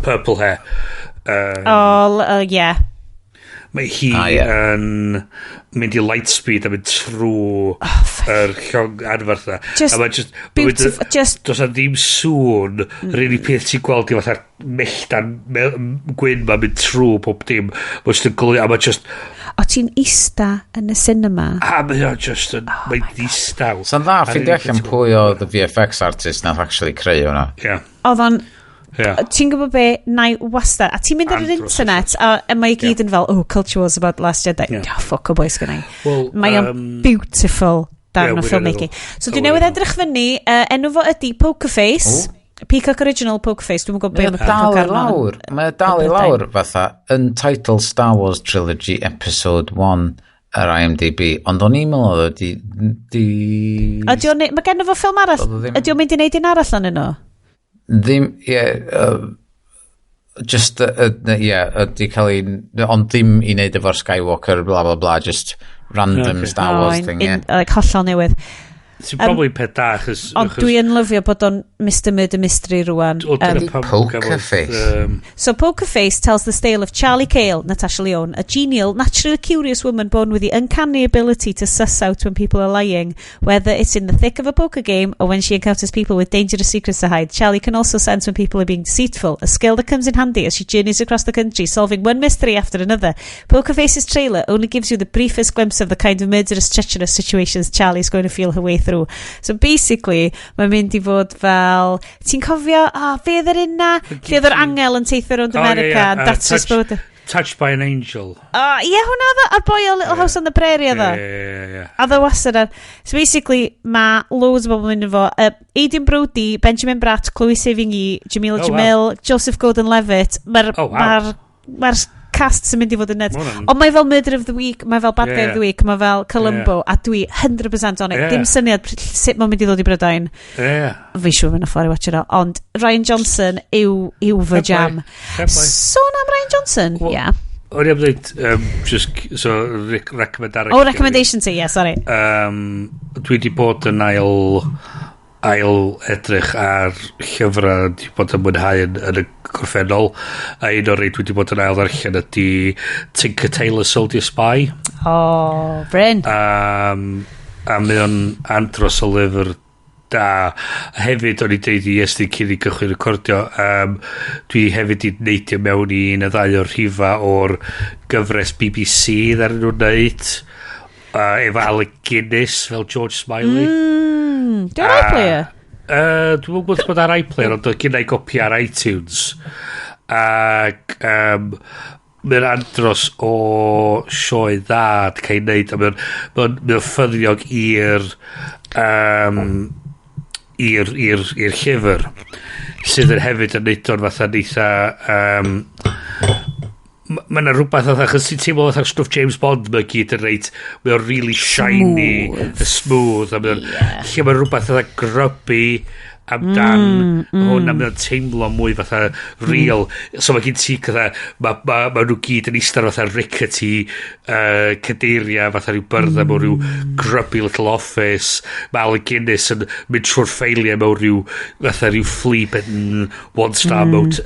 Purple Hair Oh, yeah. Mae hi yn mynd i lightspeed a mynd trwy yr llong anferth na. Just a mae just, beautiful, just Does na ddim sŵn, yr unig peth ti'n gweld i fatha'r melltan gwyn ma'n mynd trwy pob dim. Mae'n just yn goleuo, a mae just O ti'n ista yn y cinema. A mae o just yn, mae'n ddistaw. Sa'n dda ffeindio allan pwy oedd y VFX artist nath actually creu hwnna. Ie. Oedd o'n Ie. Ti'n gwybod be, na i wastad, a ti'n mynd ar yr Andros o internet, a mae i gyd yn fel, "Oh, culture wars about Last Jedi." Ie. Oh, fuck o boys gynna i. Wel, Mae o'n beautiful darn ie, o filmmaking. Wirioneddol. So dwi newydd edrych fyny, enw fo ydy Poker Face. Peacock Original Poker Face. Dwi'n gwybod be Mae mae o dal Peacock i arno. lawr. Mae o dal i Yn lawr fatha Untitled Star Wars Trilogy Episode 1 ar IMDb. Ond o'n i'n meddwl oedd o di Ydy o'n mae genno fo ffilm arall? Oedd o ddim Ydy o'n mynd i wneud un arall yn nhw? Ddim, ie, just, ie, di cael ei, ond ddim i wneud efo'r Skywalker, bla bla bla, just random Star Wars Oh, thing, ie. Like, hollol newydd. Sy'n probably peth da, achos Ond dwi yn lyfio bod o'n Mr Murder Mystery rwan. Wel, dyna pam Poker gafodd, Face. So Poker Face tells the tale of Charlie Cale, Natasha Lyonne, a genial, naturally curious woman born with the uncanny ability to suss out when people are lying, whether it's in the thick of a poker game or when she encounters people with dangerous secrets to hide. Charlie can also sense when people are being deceitful, a skill that comes in handy as she journeys across the country, solving one mystery after another. Poker Face's trailer only gives you the briefest glimpse of the kind of murderous, treacherous situations Charlie's going to feel her way through. So basically, mae'n mynd i fod fel... Ti'n cofio, oh, fe oedd yr un na? Lle oedd yr angel yn teithio rownd Oh, ie, America, ie, yn datrys Touch bywyd. Touched by an Angel. Oh, ie, hwnna oedd o, a'r boi o Little House on the Prairie oedd o. Ie. A ddo wastad ar. So basically, mae loads o bobl yn mynd efo. Adrien Brody, Benjamin Bratt, Chloe Sevigny, Jamila Jamil, Joseph Gordon-Levitt. Mae'r ma ma cast sy'n mynd i fod yn nuts. Ma' hwnna'n Ond mae fel Murder of the Week, mae fel Bad Guy of the Week, mae fel Columbo, a dwi 100% on it. Ie. Dim syniad sut mae'n mynd i ddod i Brydain. Fi siŵr mynd y ffordd i watch it o. Ond Rian Johnson yw fy Fair play. jam. Fair play. Sôn am Rian Johnson, Wel, yeah. O'n i am dweud, just, so, recommend arall. Oh, recommendation ti, yeah, sorry. Dwi wedi bod yn ail edrych ar llyfrau dwi wedi bod yn mwynhau yn y gorffennol, a un o'r rei dwi wedi bod yn ail ddarllen ydy Tinker Tailor Soldier Spy. Oh, Bryn. A mae o'n andros o lyfr da. A hefyd o'n i deud i Iestyn cyn i gychwyn recordio, dwi hefyd i neidio mewn i un neu ddau o'r rhifa o'r gyfres BBC ddaren nhw'n neud efo Alec Guinness fel George Smiley. Di o'r iPlayer? Dwi'n gwybod bod ar iPlayer, ond oedd gen i gopi ar iTunes. Ac mae'n andros o sioe dda di cael ei wneud, a mae o'n ffyddiog i'r llyfr sydd yn hefyd yn neud o'n fatha eitha mae yna rhywbeth fatha, achos ti'n teimlo fatha stwff James Bond, mae gyd yn reit, mae o'n really shiny smooth, smooth a mae o'n lle mae rhywbeth fatha grubby amdan hwn a mae o'n teimlo mwy fatha real. So mae gen ti fatha ma nhw gyd yn eistedd fatha rickety cadeiria fatha rhyw byrddau mewn rhyw grubby little office. Mae Alec Guinness yn mynd trwy'r ffeiliau mewn rhyw fatha rhyw flea bitten one star mode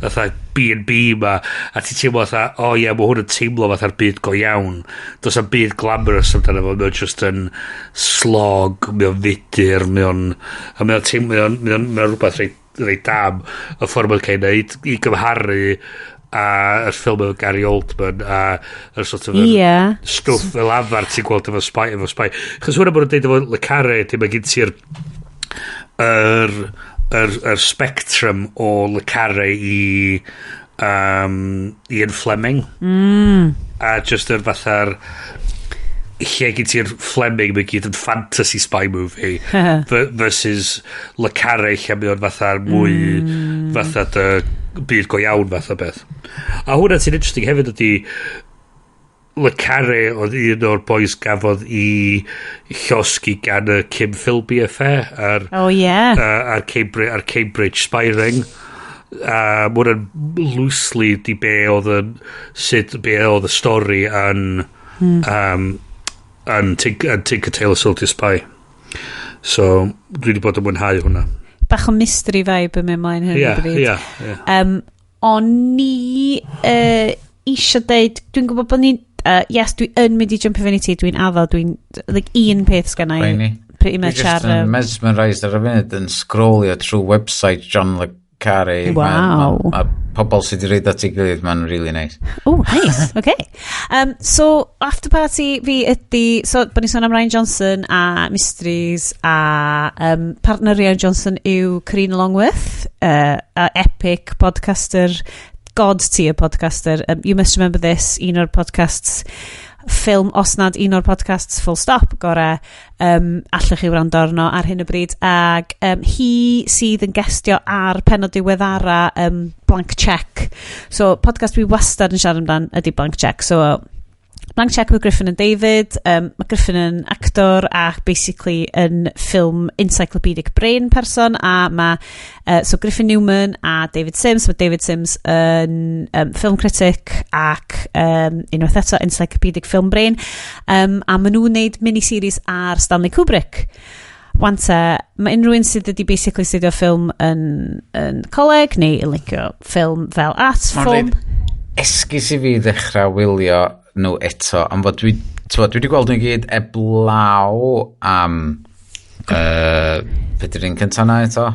fatha B&B ma, a ti'n teimlo fatha, o ie, mae hwn yn teimlo fatha'r byd go iawn. Does am byd glamorous amdano fo, mae o'n just yn slog, mae o'n fudur, mae o'n teimlo, mae o'n rhywbeth reit dam y ffordd mae'n cael ei wneud i gymharu a yr ffilm efo Gary Oldman a yr sort of yr stwff fel arfer ti'n gweld efo spy. Chos hwnna bod nhw'n deud efo Le Carre, dim mae gen ti'r yr spectrum o Le Carre i Ian Fleming. A just yr fatha'r lle gen ti'r Fleming mae gyd yn fantasy spy movie versus Le Carre lle mae o'n fatha'r mwy fatha dy byd go iawn fath o beth. A hwnna sy'n interesting hefyd ydy Le Carre oedd un o'r boys gafodd i llosgi gan y Kim Philby affair ar, ar Cambridge Spy Ring. A ma hwnna'n loosely di be oedd yn sut be oedd y stori yn Tinker Tailor Soldier Spy. So dwi wedi bod yn mwynhau hwnna. Bach o mystery vibe yn mynd mlaen hyn o bryd. Ie. O'n i eisiau deud, dwi'n gwybod bod ni'n, yes, dwi yn mynd i jumpio fyny ti, dwi'n addo, dwi'n, like, un peth sgan i, pretty much ar... Dwi'n just mesmerised ar y funud yn scrollio trwy website John Le Carre. Wow. Ma pobl sydd wedi rhaid at ei gilydd, mae'n really nice. Oh, nice, okay. So, after party fi ydy, so, bod ni'n sôn am Rian Johnson a Mysteries a partner Rian Johnson yw Karina Longworth, a epic podcaster, god tier podcaster. You Must Remember This, un o'r podcasts ffilm, os nad un o'r podcasts full stop gore, allwch chi wrando arno ar hyn o bryd. Ag hi sydd yn gestio ar penod diweddara Blank Check. So, podcast dwi wastad yn siarad amdan ydy Blank Check. So, Blank Check with Griffin and David. Mae Griffin yn actor a basically yn film encyclopedic brain person a mae so Griffin Newman a David Sims. Mae David Sims yn film critic ac unwaith eto encyclopedic film brain. A maen nhw'n neud miniseries ar Stanley Kubrick. Wan te, mae unrhyw un sydd wedi basically studio ffilm yn coleg neu yn licio ffilm fel art form. Esgus i fi ddechrau wylio nhw eto, am fod dwi, dwi wedi gweld nhw i gyd eblaw am be di'r un cyntaf na eto?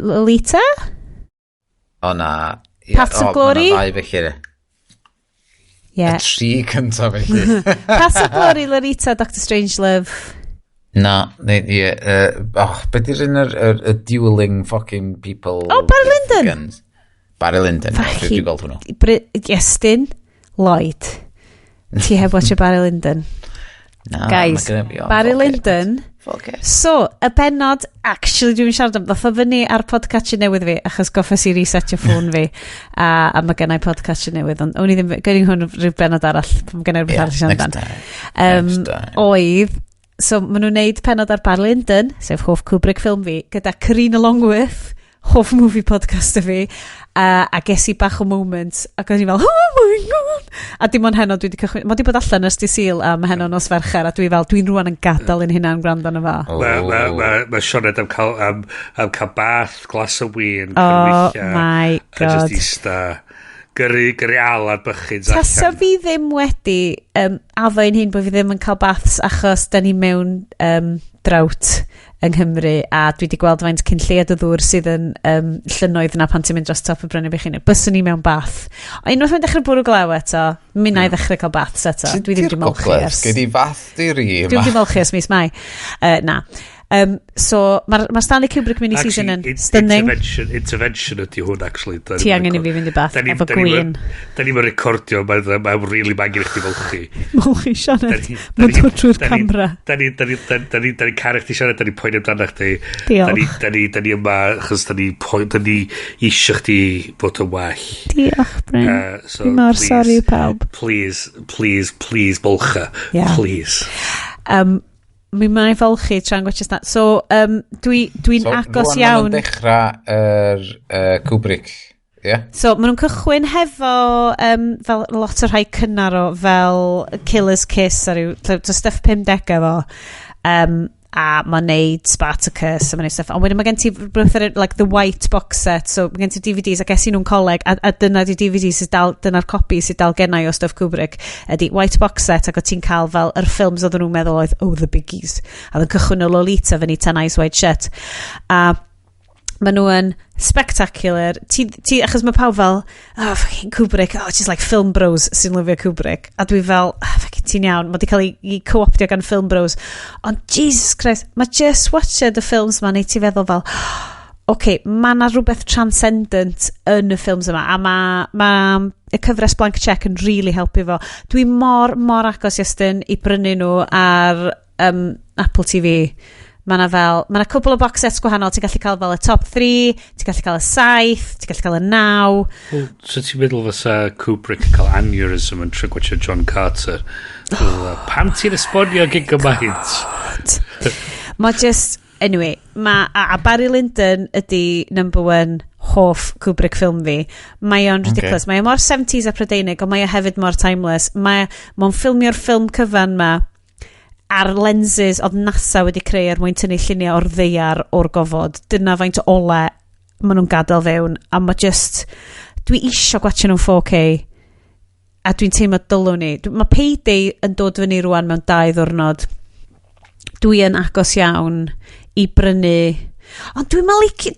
Lolita? O na. Paths of Glory? O, ma' 'na ddau felly. Yeah. Y tri cyntaf felly. Paths of Glory, Lolita, Doctor Strangelove. Na, ie, oh, be di'r un yr dueling fucking people? Oh, Barry Lyndon! Guns. Barry Lyndon, dwi wedi gweld hwnnw. Iestyn Lloyd. Ti heb watch Barry Lyndon? Na, guys, Barry Lyndon. So, y bennod, actually dwi'n siarad am, ddoth o fyny ar podcatcher newydd fi, achos goffes i resetio ffôn fi, a mae gennau podcatcher newydd, ond o'n i ddim, gynnu hwn rhyw bennod arall, mae gennau rhywbeth arall i siarad amdan. Oedd, so maen nhw'n neud pennod ar Barry Lyndon, sef hoff Kubrick ffilm fi, gyda Karina Longworth, hoff movie podcaster fi, a ges i bach o moment, ac o'n i fel, oh my god! A dim ond heno dwi wedi cychwyn, mae wedi bod allan ers dydd Sul am heno nos Fercher, a dwi fel, dwi'n rwan yn gadael yn hynna'n gwrando arno fo. Mae Sioned am cael bath, glas o win, oh my god. A just ista, gyrru alad bychyn. Tasa fi ddim wedi addo i'n hun bod fi ddim yn cael baths achos da ni mewn drought yng Nghymru, a dwi wedi gweld faint cyn lleiad o ddŵr sydd yn llynnoedd yna pan ti'n mynd dros top y bryniau bychain. Byswn ni mewn bath. O, unwaith mae'n dechrau bwrw glaw eto, mi wna i ddechrau cael baths eto. Dwi ddim wedi molchi ers... Gei di fath di ri yma. Dwi wedi molchi ers mis Mai. Na. So, mae'r ma Stanley Kubrick mini-season yn stunning. Intervention ydy hwn, actually. Ti angen i fi fynd i bath efo gwin. Da ni'n recordio, mae'n really angen i chdi molchi. Molchi, Sioned. Mae'n dod trwy'r camera. Da ni'n caru chdi, Sioned, da ni'n poeni amdano chdi. Diolch. Da ni yma, achos da ni isio chdi bod yn well. Diolch, Bryn. Dwi mor sorry, pawb. Please, please, please, molcha. Please. Mi mae'n folchi tra'n gwachio sna. So, dwi'n so, agos iawn. So, rwan maen nhw'n dechrau yr Kubrick, ie? Yeah? So, maen nhw'n cychwyn hefo fel lot o'r rhai cynnar o fel Killer's Kiss a rhyw, so stuff 50 fo. A mae'n neud Spartacus a mae'n neud stuff. Ond wedyn mae gen ti rhywbeth like the white box set, so mae gen ti DVDs a ges i nhw'n coleg, a dyna di DVDs sydd dal, dyna'r copi sydd dal gennau o stuff Kubrick, ydy white box set, ac o ti'n cael fel yr ffilms oedden nhw'n meddwl oedd, oh, the biggies. A oedd yn cychwyn o Lolita fyny tan Eyes Wide Shut. A maen nhw yn spectacular. Ti, achos mae pawb fel, oh, fucking Kubrick, oh, just like film bros sy'n lyfio Kubrick. A dwi fel, oh, fucking ti'n iawn, mae di cael ei co-optio gan film bros. Ond Jesus Christ, mae just watched y ffilms ma neu ti feddwl fel, okay, mae na rhywbeth transcendent yn y ffilms yma, a ma y cyfres Blank Check yn really helpu fo. Dwi mor, mor agos Iestyn i brynu nhw ar Apple TV. Mae na fel, mae na cwbl o box sets gwahanol, ti'n gallu cael fel y top 3, ti'n gallu cael y 7, ti'n gallu cael y 9. Well, so ti'n meddwl fysa Kubrick yn cael aneurysm yn trio gwatchio John Carter? Oh, pam ti'n esbonio gyn gymaint? Mae just, anyway, ma, a Barry Lyndon ydy number one hoff Kubrick ffilm fi. Mae o'n ridiculous. Okay. Mae o mor 70s a Prydeinig, ond mae o hefyd mor timeless. Mae'n ffilmio'r ffilm cyfan ma ar lenses oedd NASA wedi creu er mwyn tynnu lluniau o'r ddaear o'r gofod. Dyna faint o ole maen nhw'n gadael fewn. A mae just... Dwi isio gwatio nhw'n 4K. A dwi'n teimlo dylwn ni. Mae Payday yn dod fyny rwan mewn 2 ddiwrnod. Dwi yn agos iawn i brynu. Ond dwi'n mal licio...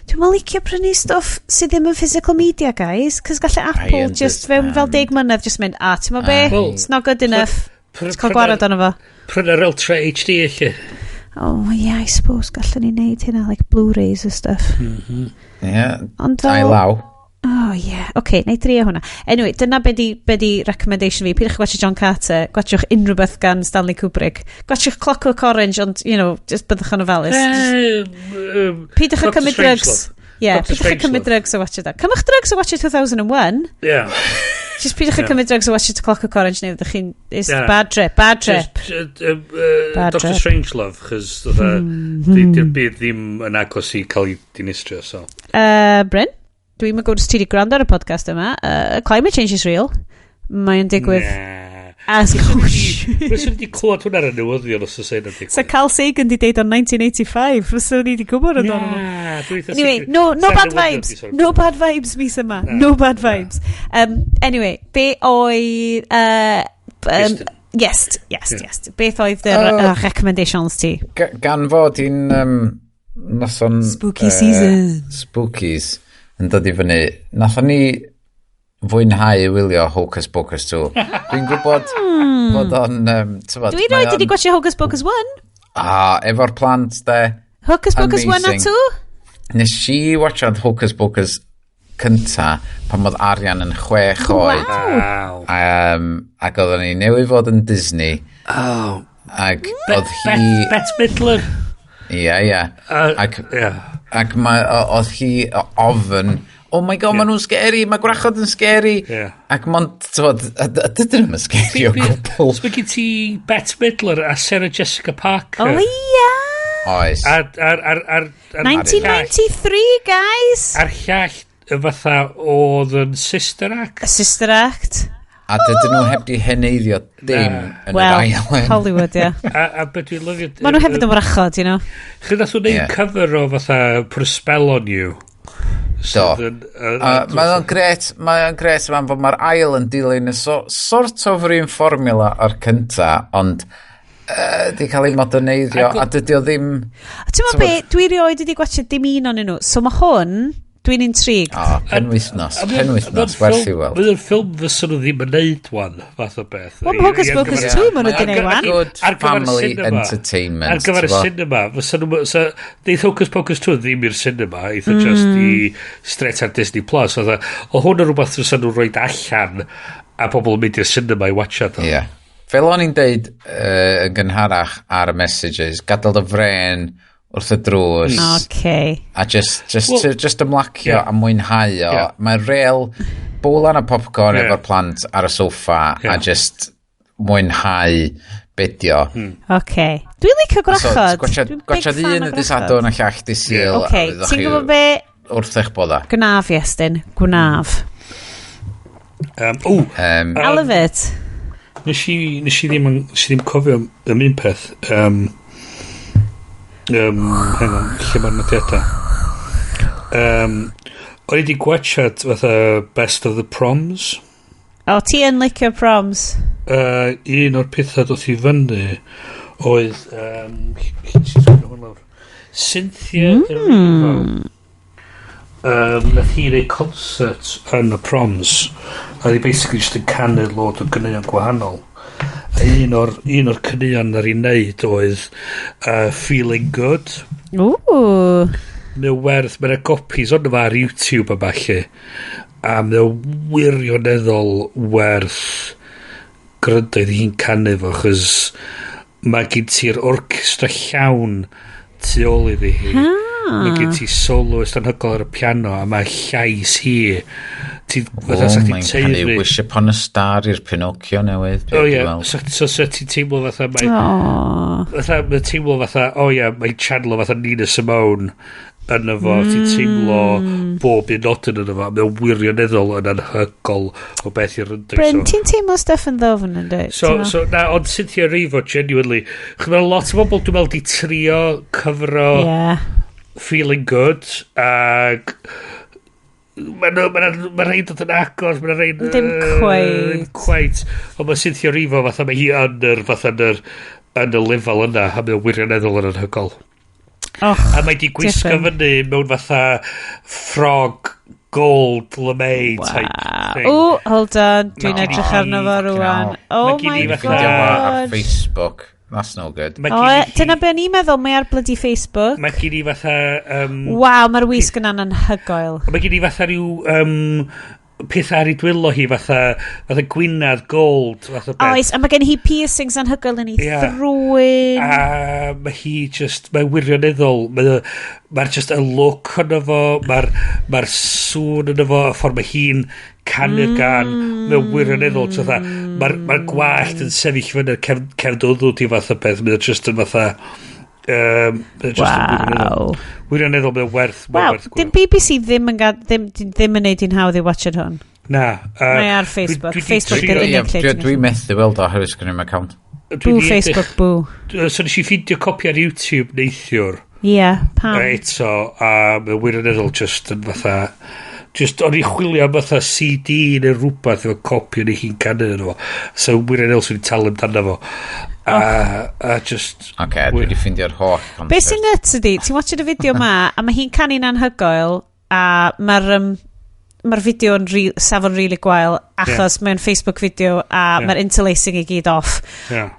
Dwi'n mal licio prynu stwff sydd ddim yn physical media, guys. Cos gallai Apple just fewn fel 10 mlynedd just mynd, "A, ti'n ma be? Well, It's not good enough." Ti'n cael gwared arno fo. Prynu'r Ultra HD eich. Oh, yeah, I suppose gallwn ni wneud hynna, like Blu-rays a stuff. Yeah. Ond A'i fel. law. Oh, yeah. OK, na i drio hwnna. Anyway, dyna be di recommendation fi. Pidwch gwatchio John Carter. Gwatchwch unrhyw beth gan Stanley Kubrick. Gwatchwch Clockwork Orange, ond, just byddwch yn ofalus. Just pidwch â cymryd drugs. Yeah, pidwch â cymryd drugs o watch it. Cymryd drugs o watch it 2001. Just pidwch â cymryd drugs o watch it Clockwork Orange neu ydych chi'n... It's bad trip, bad trip. Just, Bad Doctor trip. Strangelove, chos di'r byd ddim yn agos i cael ei dinistrio, so. Bryn, dwi'n mynd gwrs ti wedi gwrando ar y podcast yma. Climate change is real. Mae'n digwydd. Na. As Fyswn wedi clywed hwnna ar y newyddion os oes yna digwydd. Sa Carl Sagan di deud o'n 1985, fysa ni wedi gwybod amdano fo. Na, dwi eitha Anyway, sicr- no Sa'r bad newyddion vibes. di sort of- No bad vibes mis yma. No bad vibes. Anyway, be oedd... Iestyn. Yes, yes. Beth oedd yr recommendations ti? Gan fod hi'n noson... Spooky season. Spookies yn dod i fyny. Nathon ni fwynhau wylio Hocus Pocus 2. Dwi'n gwybod fod o'n... T'mod, Dwi mae roed wedi o'n- gwachio Hocus Pocus 1. Ah, efo'r plant, de. Hocus Pocus 1 a Amazing. 2. Nes i watchad Hocus Pocus cynta pan oedd Arian yn 6 oed. Wow. Ac oedden ni newydd fod yn Disney. Oh. Ac oedd hi... Bette Midler. Ie, ie. Ac, ac oedd hi ofn, "Oh my God, yeah, maen nhw'n scary, mae gwrachod yn scary." Ac mond, t'mod, a dydyn nhw'n scary o gwbl. So mae gen ti Bette Midler a Sarah Jessica Parker. Oh, ia! Oes. Ar 1993, guys! A'r llall y fatha oedd yn Sister Act. A Sister Act. A dydyn nhw heb di heneiddio dim yn yr Well, ail un. Hollywood, ie. A beth dwi'n lyfio... Maen nhw hefyd yn wrachod, you know. Chyd nath nhw'n neud cover o fatha Put a Spell on You. Do. Mae o'n gret, mae o'n gret man fod mae'r ail yn dilyn y sort of yr un fformula o'r cynta, ond di cael ei moderneiddio, a dydy o ddim. Ti'n meddwl be, dwi rioed wedi gwachio dim un o'n nhw. So mae hwn, dwi'n intrigued. O, penwythnos, penwythnos, werth i weld. Mae'n ffilm fysa nhw ddim yn neud wan, fath o beth. Wel, ma' Hocus Pocus 2 ma' nhw 'di neud wan. Good Ar gyfer y family cinema. entertainment. Ar gyfer y t'bo? cinema, fysa nhw... So, neith Hocus Pocus 2 ddim i'r cinema, eitha just i straight ar Disney Plus. Fatha, o hwn yn rhywbeth fysa nhw'n rhoi allan a pobl yn mynd i'r cinema i watchad o. Ie. Fel o'n i'n deud yn gynharach ar y messages, gadael dy fren wrth y drws. A just, Well, just ymlacio a mwynhau o. Mae real bowlan a popcorn efo'r plant ar y soffa a just mwynhau bedio. Okay. Dwi'n licio gwrachod. So, Dwi'n big gwachad fan un o y dydd gwrachod. Sadwrn a llall dydd Sul. A Okay, fyddwch ti'n chi gwybod be? wrth eich bodda. Gwnaf, Iestyn. Gwnaf. O, I love it. Nes i ddim cofio am un peth. Hang on, lle mae'r nodiadau? O'n i wedi gwachad fatha Best of the Proms. O, ti yn licio proms. Un o'r pethau doth i fyny oedd... Lle ti'n sgwennu hwn lawr? Cynthia Erivo. Nath hi neud concert yn y proms. A oedd hi basically just yn canu load o ganeuon gwahanol. A un o'r caneuon ar ei wneud oedd Feeling Good. Ooh. Mae o werth, mae'n copies ond fo ar YouTube a ballu. A mae o wirioneddol werth gwrando iddi hi'n canu fo, chos mae gen ti'r orchestra llawn tu ôl iddi hi. Mae gen ti soloist anhygoel ar y piano a mae llais hi. Ti, fatha Oh, sa chdi'n mae'n canu teulu. Wish Upon a Star i'r Pinocchio newydd. O ie, so ti'n teimlo fatha mae... Oh. Fatha, mae'n teimlo fatha, o ie, mae'n channelo fatha Nina Simone yn fo, ti'n teimlo bob un nodyn yn fo, mae'n wirioneddol yn anhygol o beth i'r ryndu. Bryn, ti'n teimlo stuff yn ddofn yn dweud? So, na, ond Cynthia Erivo, genuinely, chyd mae lot o bobl dwi'n meddwl di trio cyfro Feeling Good, ag Mae ma rhaid dod yn agos, mae'n rhaid. Dim cweit. Ddim cweit. Ond mae Cynthia Erivo fatha, mae hi yn yr, fatha yn yr, yn y lefel yna, a mae'n wirioneddol yn anhygoel. Och, A mae di gwisgo different. fyny mewn fatha ffrog gold lamé type thing. O, hold on, dwi'n Ma' edrych gin i- arno fo rwan. Fucking Oh Ma' gin my i fatha- Ffindio fo ar God. Facebook. That's no good. Mae O, gin i dyna be o'n i'n meddwl, mae ar bloody Facebook. Mae gin i fatha... Waw, mae'r wisg yna'n anhygoel. Mae gen i fatha rhyw peth ar ei dwylo hi fatha gwinedd gold fatha beth. Oes, a mae gen hi piercings anhygoel yn ei Ie. thrwyn. A mae hi just, mae wirioneddol, mae'r just y look yno fo, mae'r ma sŵn yno fo, y ffordd mae hi'n canu'r gan, mae'n wirioneddol, so fatha, mae'r ma gwallt yn sefyll fyny cefn dwddw di fath o beth, mae'n just yn fatha, mae just yn wirioneddol. Waw. Wirioneddol, mae'n werth, mae'n Waw, werth dim gwylio. BBC ddim yn, ddim yn neud hi'n hawdd i watchad hwn. Na. Mae ar Facebook. dwi 'di Facebook trio- di'r unig Ie, lle dwi ti'n dwi methu weld o oherwydd sgen i'm account. dwi Boo, 'di Facebook, boo. So nes i ffindio copi ar YouTube neithiwr. Ie, yeah, pam? Eto, a mae'n wirioneddol just yn fatha... Just, o'n i chwilio am fatha CD neu rhywbeth efo copi o'n i hi'n canu yn fo. So wirioneddol swn i'n talu amdano fo. A just. Oce, dwi wedi ffeindio'r holl concert. Be sy'n nuts ydi, ti'n watchad y fideo ma, a mae hi'n canu'n anhygoel, a mae'r mae'r fideo yn safon really gwael, achos yeah. mae'n Facebook fideo a yeah. mae'r interlacing i gyd off.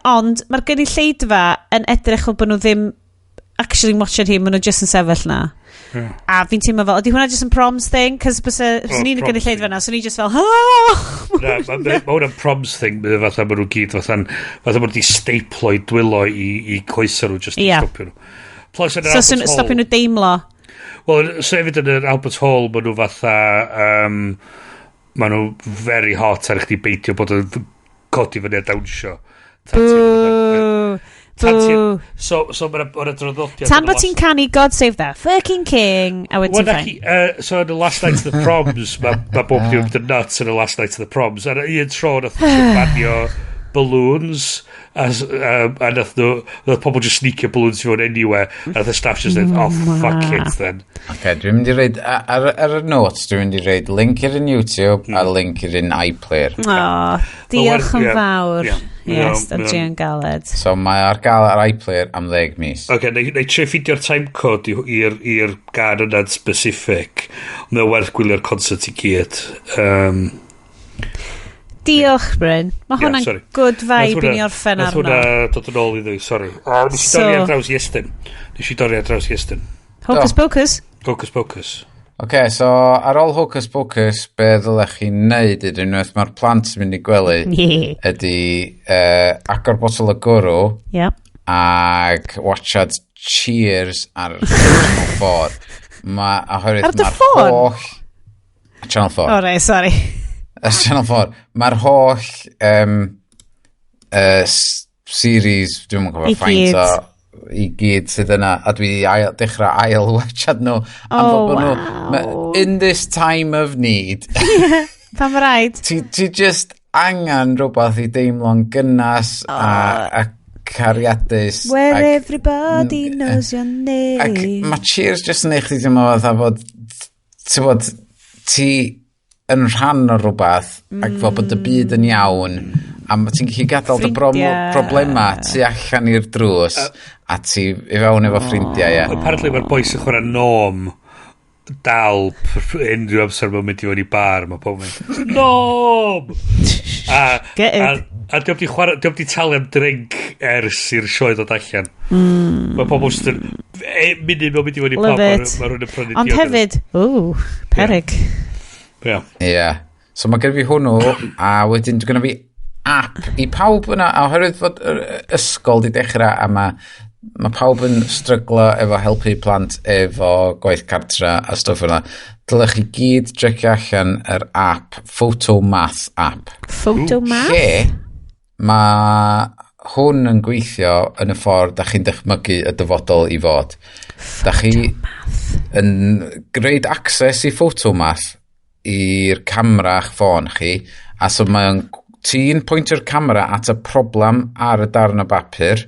Ond mae'r gynulleidfa yn edrych fel bod nhw ddim actually watchad hi, maen nhw just yn sefyll na. Yeah. A fi'n teimlo fel, ydy hwnna just yn proms thing? Cos bysa, bysa Oh, ni'n y proms gynulleidfa thing. na, so ni just fel, oh! Na, ma hwnna'n proms thing, mae fatha ma nhw gyd fatha ma nhw wedi staplo i dwylo i coesau nhw just i stopio nhw. Plus yn yr So, Albert sy'n Hall. stopio nhw deimlo. Wel, so hefyd yn yr Albert Hall, maen nhw fatha... Maen nhw very hot ar chdi beidio bod yn codi fyny a dawnsio. Tan ti'n- Boo. tan ti'n- Boo. So mae'n ma draddodiad... Tan yn y bod ti'n canu God Save the Fucking King, a wedyn Wel, ti'n na fine. chi, so yn y last night of the proms, mae ma bob dim yn nuts yn y last night of the proms. A un tro nath nhw banio balloons, a nath pobl just sneakio balloons i fewn anywhere, a nath y staff just dweud, "Oh, fuck it then." Oce, dwi'n mynd i reid, ar y notes, dwi'n mynd i reid link i'r un YouTube a link i'r un iPlayer. O, diolch yn fawr. Yes, Ie, a Drian Galed. So mae ar gael ar iPlayer am 10 mis. Oce, okay, neu trio ffeindio'r timecode i'r gan yna'n specific. Mae'n werth gwylio'r concert i gyd. Diolch, Bryn. Mae Ie, hwnna'n sorry. good vibe Nath i ni orffen nath arno. hwnna dod yn ôl i ddwy, sorry. Nes i dorri ar draws Iestyn. Nes i dorri ar draws Iestyn. Hocus pocus. Hocus pocus. Oce, so ar ôl Hocus Pocus, be ddylech chi wneud ydy unwaith mae'r plant yn mynd i gwely ydy agor botol o gwrw ag watchad Cheers ar Channel 4. Ma, oherwydd Ar dy ma'r ffôn? holl. Channel 4. O, reit, sorry. Channel 4. Mae'r holl series, dwi'n yn I cofio faint gyd. o i gyd sydd yna, a dwi 'di dechrau ail watchad nhw. Am Oh, fod bod nhw, wow. in this time of need, Pam rhaid? ti just angen rhywbeth i deimlo'n gynnas a cariadus. Where everybody knows your Ac name. mae Cheers just yn eich chdi teimlo fatha fod, ti'n bod, ti yn rhan o rhywbeth ac fel bod y byd yn iawn a ti'n gallu gadael dy Ffrindiau. problema tu allan i'r drws a ti i fewn efo ffrindiau, ie. Apparently mae'r boys yn chwarae Norm dal unrhyw amser mae'n mynd i fewn i bar, mae pobl yn mynd, "Norm!" Get it. A diolch di chwarae, diolch di talu am drink ers i'r sioe ddod allan. Mae pobl jyst yn, munud mae'n mynd i fewn i Love pub, it. ma' rhywun yn prynu Ond diod. hefyd, ww, perig. Ie. Ie. So mae gen i fi hwnnw, a wedyn gen i fi app i pawb yna, a oherwydd fod yr ysgol di dechrau a mae pawb yn stryglo efo helpu plant efo gwaith cartra a stwff yna. Dylech chi gyd checio allan yr app, Photomath app. Photomath? Lle mae hwn yn gweithio yn y ffordd da chi'n dychmygu y dyfodol i fod. Da chi yn greid access i Photomath i'r camera a'ch ffôn chi, a so mae'n ti'n pwyntio'r camera at y problem ar y darn o bapur,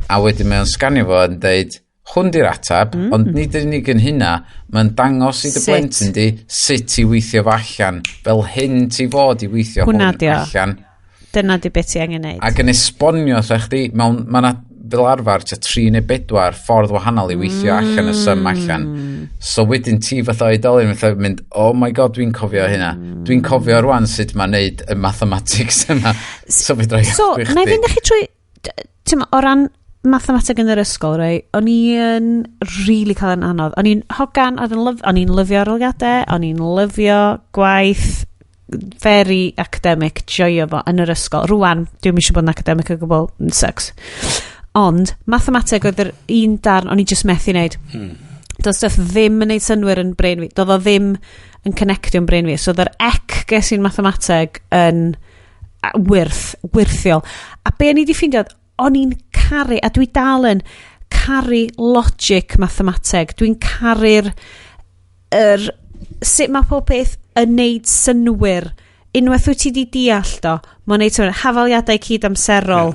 a wedyn mae'n sganio fo yn deud, Hwn di'r atab, ond nid yn unig yn hynna, mae'n dangos i dy Sut? blentyn di sut i weithio fo allan, fel hyn ti fod i weithio Hwnna hwn 'di o. allan. Dyna di beth ti angen neud. Ac yn esbonio wrtha chdi, mewn, mae 'na fel arfer tua 3 neu 4 ffordd wahanol i weithio allan y sum allan. So wedyn ti fatha oedolyn fatha mynd, "Oh my God, dwi'n cofio hynna. Dwi'n cofio rwan sut mae'n neud y mathematics yma." So fedra i So, helpu na i chdi. fynd â chi trwy... Ti'n o ran mathemateg yn yr ysgol, rei, o'n i yn really cael yn anodd. O'n i'n hogan, o'n i'n lyfio arholiadau, o'n i'n lyfio gwaith, very academic, joio fo yn yr ysgol. Rwan, dwi'm eisiau bod yn academic o gwbl, sucks. Ond, mathemateg oedd yr un darn o'n i just methu wneud. Doedd stuff ddim yn neud synwyr yn brain fi. Doedd o ddim yn connectio yn brain fi. So oedd yr C ges i'n mathemateg yn wyrthiol. A be o'n i wedi ffeindio oedd, o'n i'n caru, a dwi dal yn caru logic mathemateg. Dwi'n caru'r sut mae pob peth yn neud synwyr. Unwaith wyt ti wedi deall do, mae'n neud synwyr. Hafaliadau cyd amserol,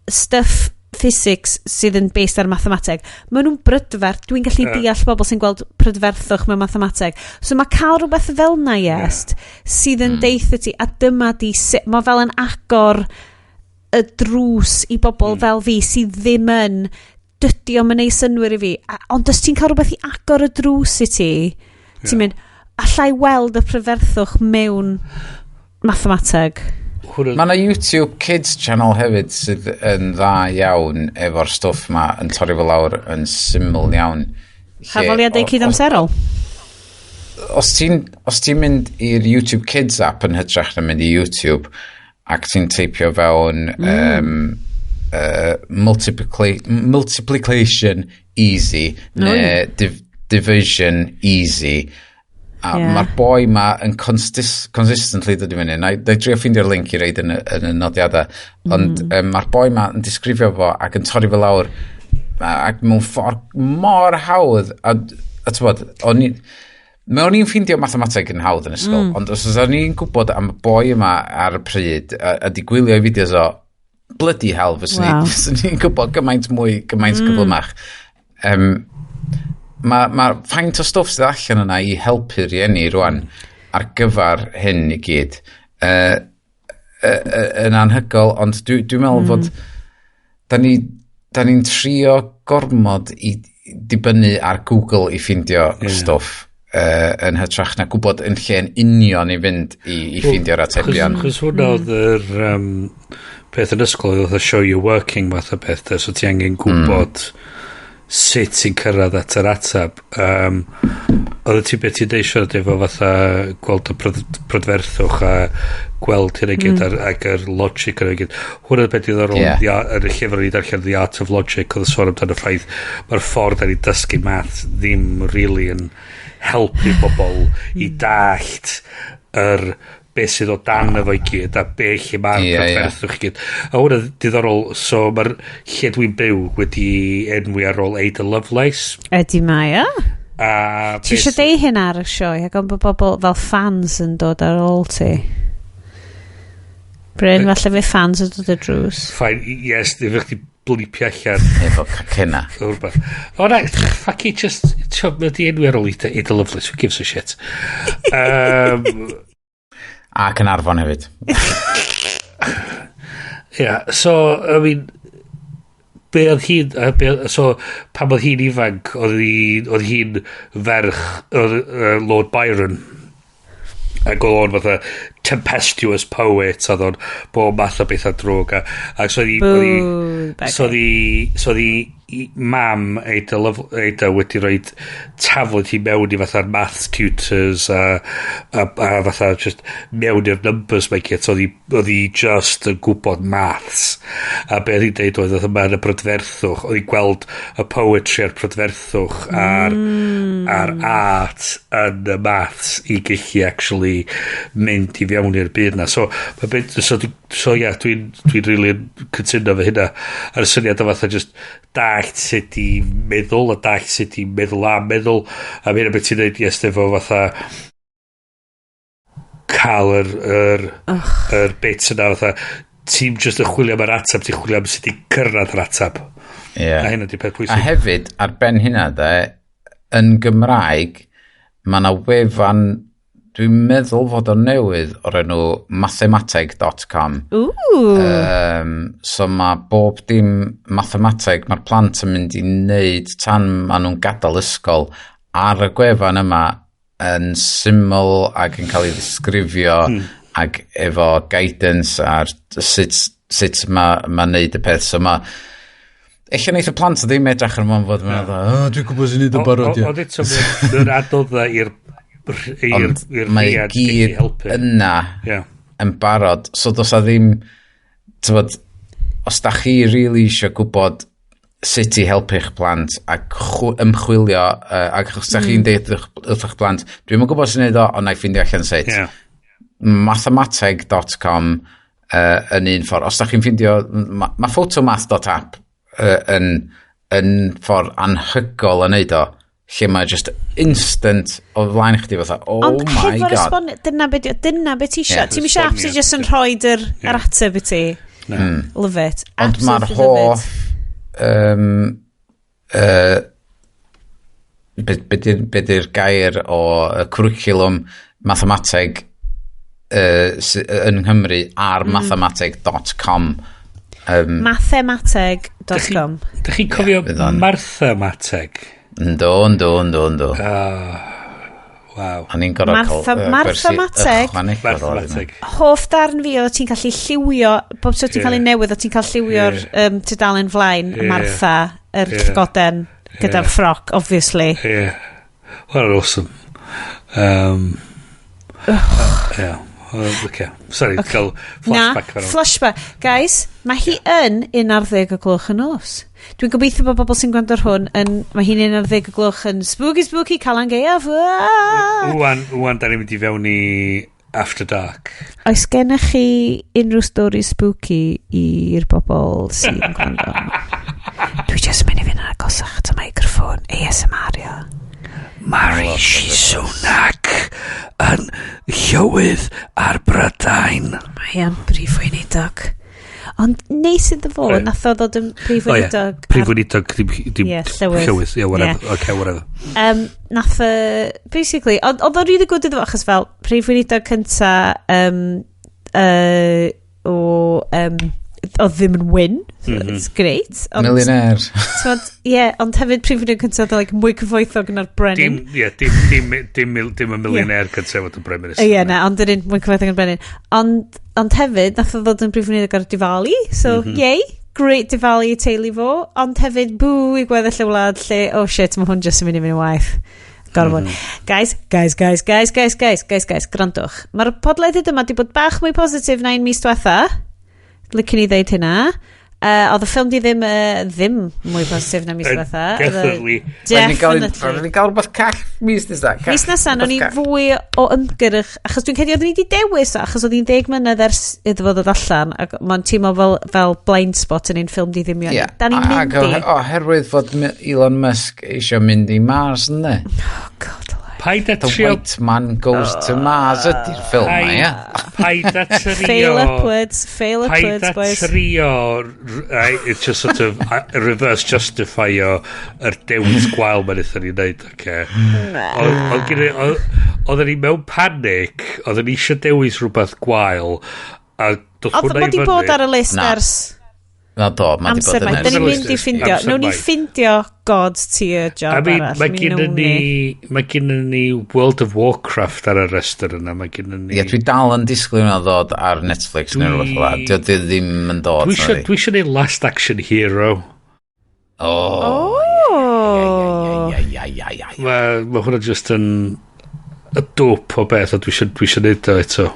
stuff physics sydd yn based ar mathemateg. Maen nhw'n brydferth. Dwi'n gallu deall bobl sy'n gweld prydferthwch mewn mathemateg. So mae cael rhywbeth fel na, yes, sydd yn deitha ti, a dyma di, mae fel yn agor y drws i bobl fel fi sydd ddim yn, dydy o'm yn neud synwyr i fi. Ond os ti'n cael rhywbeth i agor y drws i ti, ti'n mynd, allai weld y prydferthwch mewn mathemateg. Mae yna YouTube Kids channel hefyd sydd yn dda iawn efo'r stwff ma yn torri fo lawr yn syml iawn. Hafaliadau cyd amserol. Os ti'n mynd i'r YouTube Kids app yn hytrach na mynd i YouTube ac ti'n teipio fewn multiplication easy neu division easy a mae'r boi ma yn consistently dod i fyny. Na i drio ffeindio'r link i reid yn y nodiadau, ond mae'r boi ma yn disgrifio fo ac yn torri fo lawr ac mewn ffordd mor hawdd a t'bod, o'n i'n ffeindio mathemateg yn hawdd yn ysgol, ond os o'n i'n gwybod am y boi yma ar y pryd, a di gwylio i fideos o, bloody hell, fyswn fyswn i'n gwybod gymaint mwy, gymaint gyflymach. Mae faint o stwff sydd allan yna i helpu rieni rwan ar gyfer hyn i gyd yn anhygoel, ond dwi meddwl fod da ni'n trio gormod i dibynnu ar Google i ffeindio stwff yn hytrach na gwybod yn lle'n union i fynd i ffeindio'r atebion. Chos hwnna oedd yr peth yn ysgol, oedd y show you working math o beth, de, so ti angen gwybod sut ti'n cyrraedd at yr atab. Oedd ti beth ti'n deud, siarad efo fatha gweld y prydferthwch a gweld hynny gyd ac yr logic yna i gyd. Hwnna'n beth diddorol yn y llyfr o'n i darllen, The Art of Logic, oedd y sôn amdano y ffaith mae'r ffordd da ni dysgu math ddim really yn helpu bobl i dallt yr beth sydd o dan efo i gyd a be lle mae'r Ie, ie. prydferthwch i gyd. A hwnna diddorol, so mae'r lle dwi'n byw wedi enwi ar ôl Ada Lovelace. Ydy mae, o. A Ti eisiau deud hyn ar y sioe, ac ond bod bobl fel fans yn dod ar ôl ti? Bryn, falle fe fans yn dod y drws. Fine, yes, efo chdi blipio allan. Efo cacenna. O rhywbeth. O na, fuck it, just, tio, mae di enwi ar ôl Ada Lovelace, who gives a shit. A Caernarfon hefyd. Yeah, so, I mean, be oedd hi'n, so, pan oedd hi'n ifanc, oedd hi'n ferch oedd, Lord Byron. Ac oedd o'n fatha tempestuous poet, oedd o'n bob math o bethau drwg. Ac so oedd hi, oedd hi, Boo, so oedd hi, so oedd hi mam Ada wedi rhoi taflid hi mewn i fatha'r maths tutors a fatha just mewn i'r numbers mae gyd. So oedd hi just yn gwybod maths. A be oedd hi'n deud oedd oedd yma yn y brydferthwch, oedd hi'n gweld y poetry a'r prydferthwch a'r art yn y maths i gallu actually mynd i fewn i'r byd na. So, ma' so yeah, dwi'n really cytuno fo hynna. A'r syniad o fatha just dallt sut i meddwl a dallt sut i meddwl a meddwl. A mae hynna beth ti'n dweud, yes, efo fatha cael yr bit yna fatha Ti'n just yn chwilio am yr ateb, ti'n chwilio am sut i cyrraedd yr ateb. Yeah. A hynna 'di peth A pwysig. hefyd, ar ben hynna de, yn Gymraeg, mae yna wefan, dwi'n meddwl fod o'n newydd, o'r enw mathemateg.com. Ooh. So mae bob dim mathemateg, mae'r plant yn mynd i wneud tan maen nhw'n gadael ysgol ar y gwefan yma yn syml ac yn cael ei ddisgrifio ac efo guidance ar sut ma wneud y peth. So mae... Ella wneith y plant ddim edrych ar mewn fod yn meddwl, "Oh, dwi'n gwybod sy'n neud yn barod, ie." Ond eto, mae'n adnoddau i'r Ond i'r mae rhiant gallu gyd helpu. yna yn barod. So does a ddim, t'bod, os da chi really eisiau gwybod sut i helpu'ch plant ac ymchwilio, ac os da chi'n deud wrth eich plant, "Dwi'm yn gwybod sy'n neud o, ond na i ffeindio allan sut." Mathemateg.com yn un ffordd. Os da chi'n ffindio, ma photomath.app yn ffordd anhygol yn neud o, lle mae just instant o flaen chdi fatha, "Oh Ond my hefo'r God." dyna be, dyna be ti isio. Ie. Ti'n isio app sy'n just yn rhoi yr ateb i ti. Love it. Ond mae'r Absolutely love hoff it. Be di'r gair o y cwricwlwm mathemateg yn Nghymru ar mathemateg.com. Mathemateg.com. Dych chi'n cofio Fydd o'n- Martha Mateg? Ynddo, ynddo, ynddo, ynddo. Waw. O'n i'n gorfod cael Martha gwersi Mateg. ychwanegol Martha ar hynna. Mateg. Hoff darn fi oedd ti'n gallu lliwio, bob tro ti'n cael un newydd, oedd ti'n cael lliwio'r tudalen flaen, Martha, yr llygoden, gyda'r ffroc, obviously. Yeah. What an awesome. Yeah. Okay. Sorry, okay. Cael Na, flashback fan. Flashback. Guys, mae hi yn 11 o gloch y nos. Dwi'n gobeithio bod bobl sy'n gwrando ar hwn yn... Mae hi'n 11 o gloch yn spooky spooky Calan Gaeaf. Ah! Wwan, da ni'n mynd i fewn i After Dark. Oes gennych chi unrhyw stori spooky i'r bobl sy'n gwrando? Dwi jyst yn mynd i fynd yn agosach at y microffon ASMR, ia. Mae Rishi Sunak yn llywydd ar Brydain. Mae yn brif weinidog. Ond neis iddo fo, nath o ddod yn brif O ie, weinidog. Prif weinidog, dim Ie, llywydd. Llywydd, ie, whatever. Ie. Okay, whatever. Nath, basically, oedd o'n really good iddo fo, achos fel, prif weinidog cynta o, oedd ddim yn wyn, so it's great. Ond, Millionaire. t'mod, ie, ond hefyd prif weinidog cynta oedd like, mwy cyfoethog na'r brenin. Dim, ie, dim y millionaire cyntaf fod yn Prime Minister. Ie, na, ond yr un mwy cyfoethog na'r brenin. Ond hefyd, nath o ddod yn brif weinidog ar Diwali, so yay, great Diwali i teulu fo, ond hefyd boo i gweddill y wlad lle, oh shit, mae hwn jyst yn mynd i fynd yn waeth. Gorfod. Guys, guys, guys, guys, guys, guys, guys, guys, gwrandwch. Mae'r podlediad yma di bod bach mwy positif na un mis diwetha. Licen i ddeud hynna. Oedd y ffilm di ddim mwy positif na mis diwetha. Oedd Definitely. Definitely. Rhaid ni gael rhywbeth call mis nesa. Call. Mis nesa, nawn ni Rhywbeth call. fwy o ymgyrch, achos dwi'n credu oedden ni wedi dewis o, achos oedd hi'n 10 mlynedd ers iddo fo ddod allan, ac mae'n teimlo fel blind spot yn ein ffilm di ddim. Ie. Da ni'n mynd Ac i. oherwydd fod Elon Musk eisiau mynd i Mars, ynddi? Oh, God, alive. Paid a The trio. White Man Goes to Mars ydy'r ffilm ma, ie? Paid a trio. Fail upwards, fail Paid upwards, a boys. trio, it's just sort of reverse justify-o yr dewis gwael mae'n eithaf ni wneud, oce? Oedden ni mewn panic, oedden ni eisiau dewis rhywbeth gwael, a doth Oedd hwnna i ma di bod fyny. ar y list Na. ers Na do, mae di amser bod yn maith. Da ni'n ers. mynd i ffindio, Amser nawn ni maith. ffindio God tier job I mean, arall. mae Mi gen wnawn ni, mae gen ni World of Warcraft ar y restr yna, mae gen ni. Ie, dwi dal yn disgwyl hwnna ddod ar Netflix neu rhywbeth fel 'na. Dio ddim yn dod. Dwi nadi. eisiau neud Last Action Hero. O. Oh. Ia, ia, ia, ia, ia. Mae hwnna just yn y dwp o beth, a dwi eisiau neud o eto.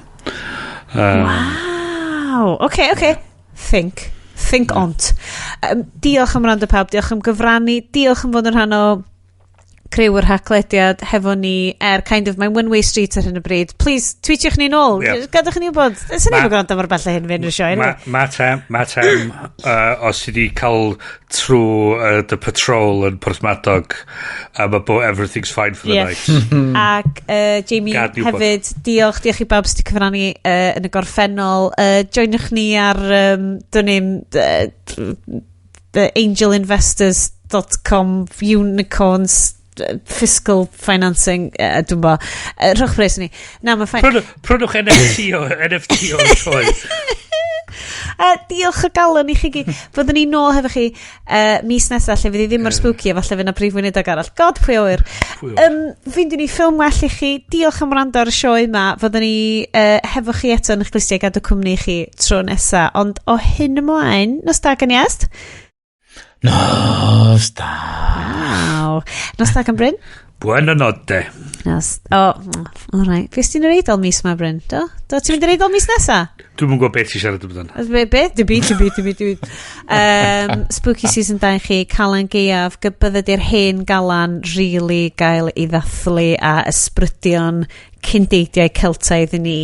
Wow. Okay. Think. Think ont. Diolch am wrando pawb, diolch am gyfrannu, diolch am fod yn rhan o criw yr Haclediad hefo ni er kind of mae'n one way street ar hyn o bryd. Please, tweetiwch ni nôl. Ie. Gadwch ni wybod. Sy'n ni'n gwrando mor bell a hyn fynd i'r sioe. Ma, Matt M, Matt M, os ti di cael trwy the patrol yn Porthmadog, a mae bo everything's fine for the night. Ac Jamie Gad ni wybod. Hefyd, diolch, diolch i bawb sydd wedi cyfrannu yn y gorffennol. Joinwch ni ar, dwn i'm, the angelinvestors.com unicorns fiscal financing, dwi'n bo. Rhowch pres i ni. Na, mae'n fine. Prynwch NFT o'r sioe. Diolch o galon i chi gyd. Fyddwn ni nôl hefo chi mis nesaf lle fydd hi ddim mor spooky a falle fydd na prif weinidog arall. God, pwy a ŵyr. Pwy a ŵyr. Fyndwn ni ffilm well i chi. Diolch am wrando ar y sioe yma. Fyddwn ni hefo chi eto yn eich clustiau, gadw cwmni i chi tro nesa. Ond o hyn ymlaen, nos da gan Iest. Nos da. Waw. Nos da gan Bryn. Buena notte. Nos... O, oh, all right. Fes ti'n yr Eidal mis ma, Bryn? Do? Do, ti'n mynd i'r Eidal mis nesa? Dwi'n mwyn gwybod beth ti'n siarad amdano. Be? Be? Dim byd, dim byd, dim byd, dim byd. Spooky season 2 i chi, Calan Gaeaf, bydded i'r hen galan really gael ei ddathlu a ysbrydion cyndeidiau Celtaidd i ni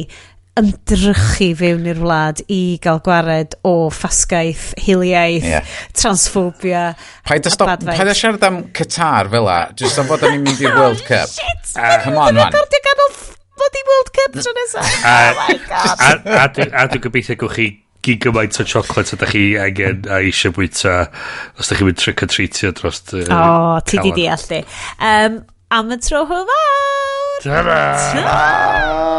ymdrychu fewn i'r wlad i gael gwared o ffasgaeth, hiliaeth, transphobia. Paid a a stop, bad vibes. paid a siarad am Qatar fel la, just am fod o'n i'n mynd i'r World Cup. Shit! Come on, man. Recordio ganol bloody World Cup tro nesa. Oh my God. A dwi'n gobeithio gewch chi gyd gymaint o chocolate ydych chi angen a eisiau bwyta os ydych chi'n mynd trick or treatio dros O, ti di Calan. deall di. Am y tro, hwyl fawr! Ta-ra! Ta!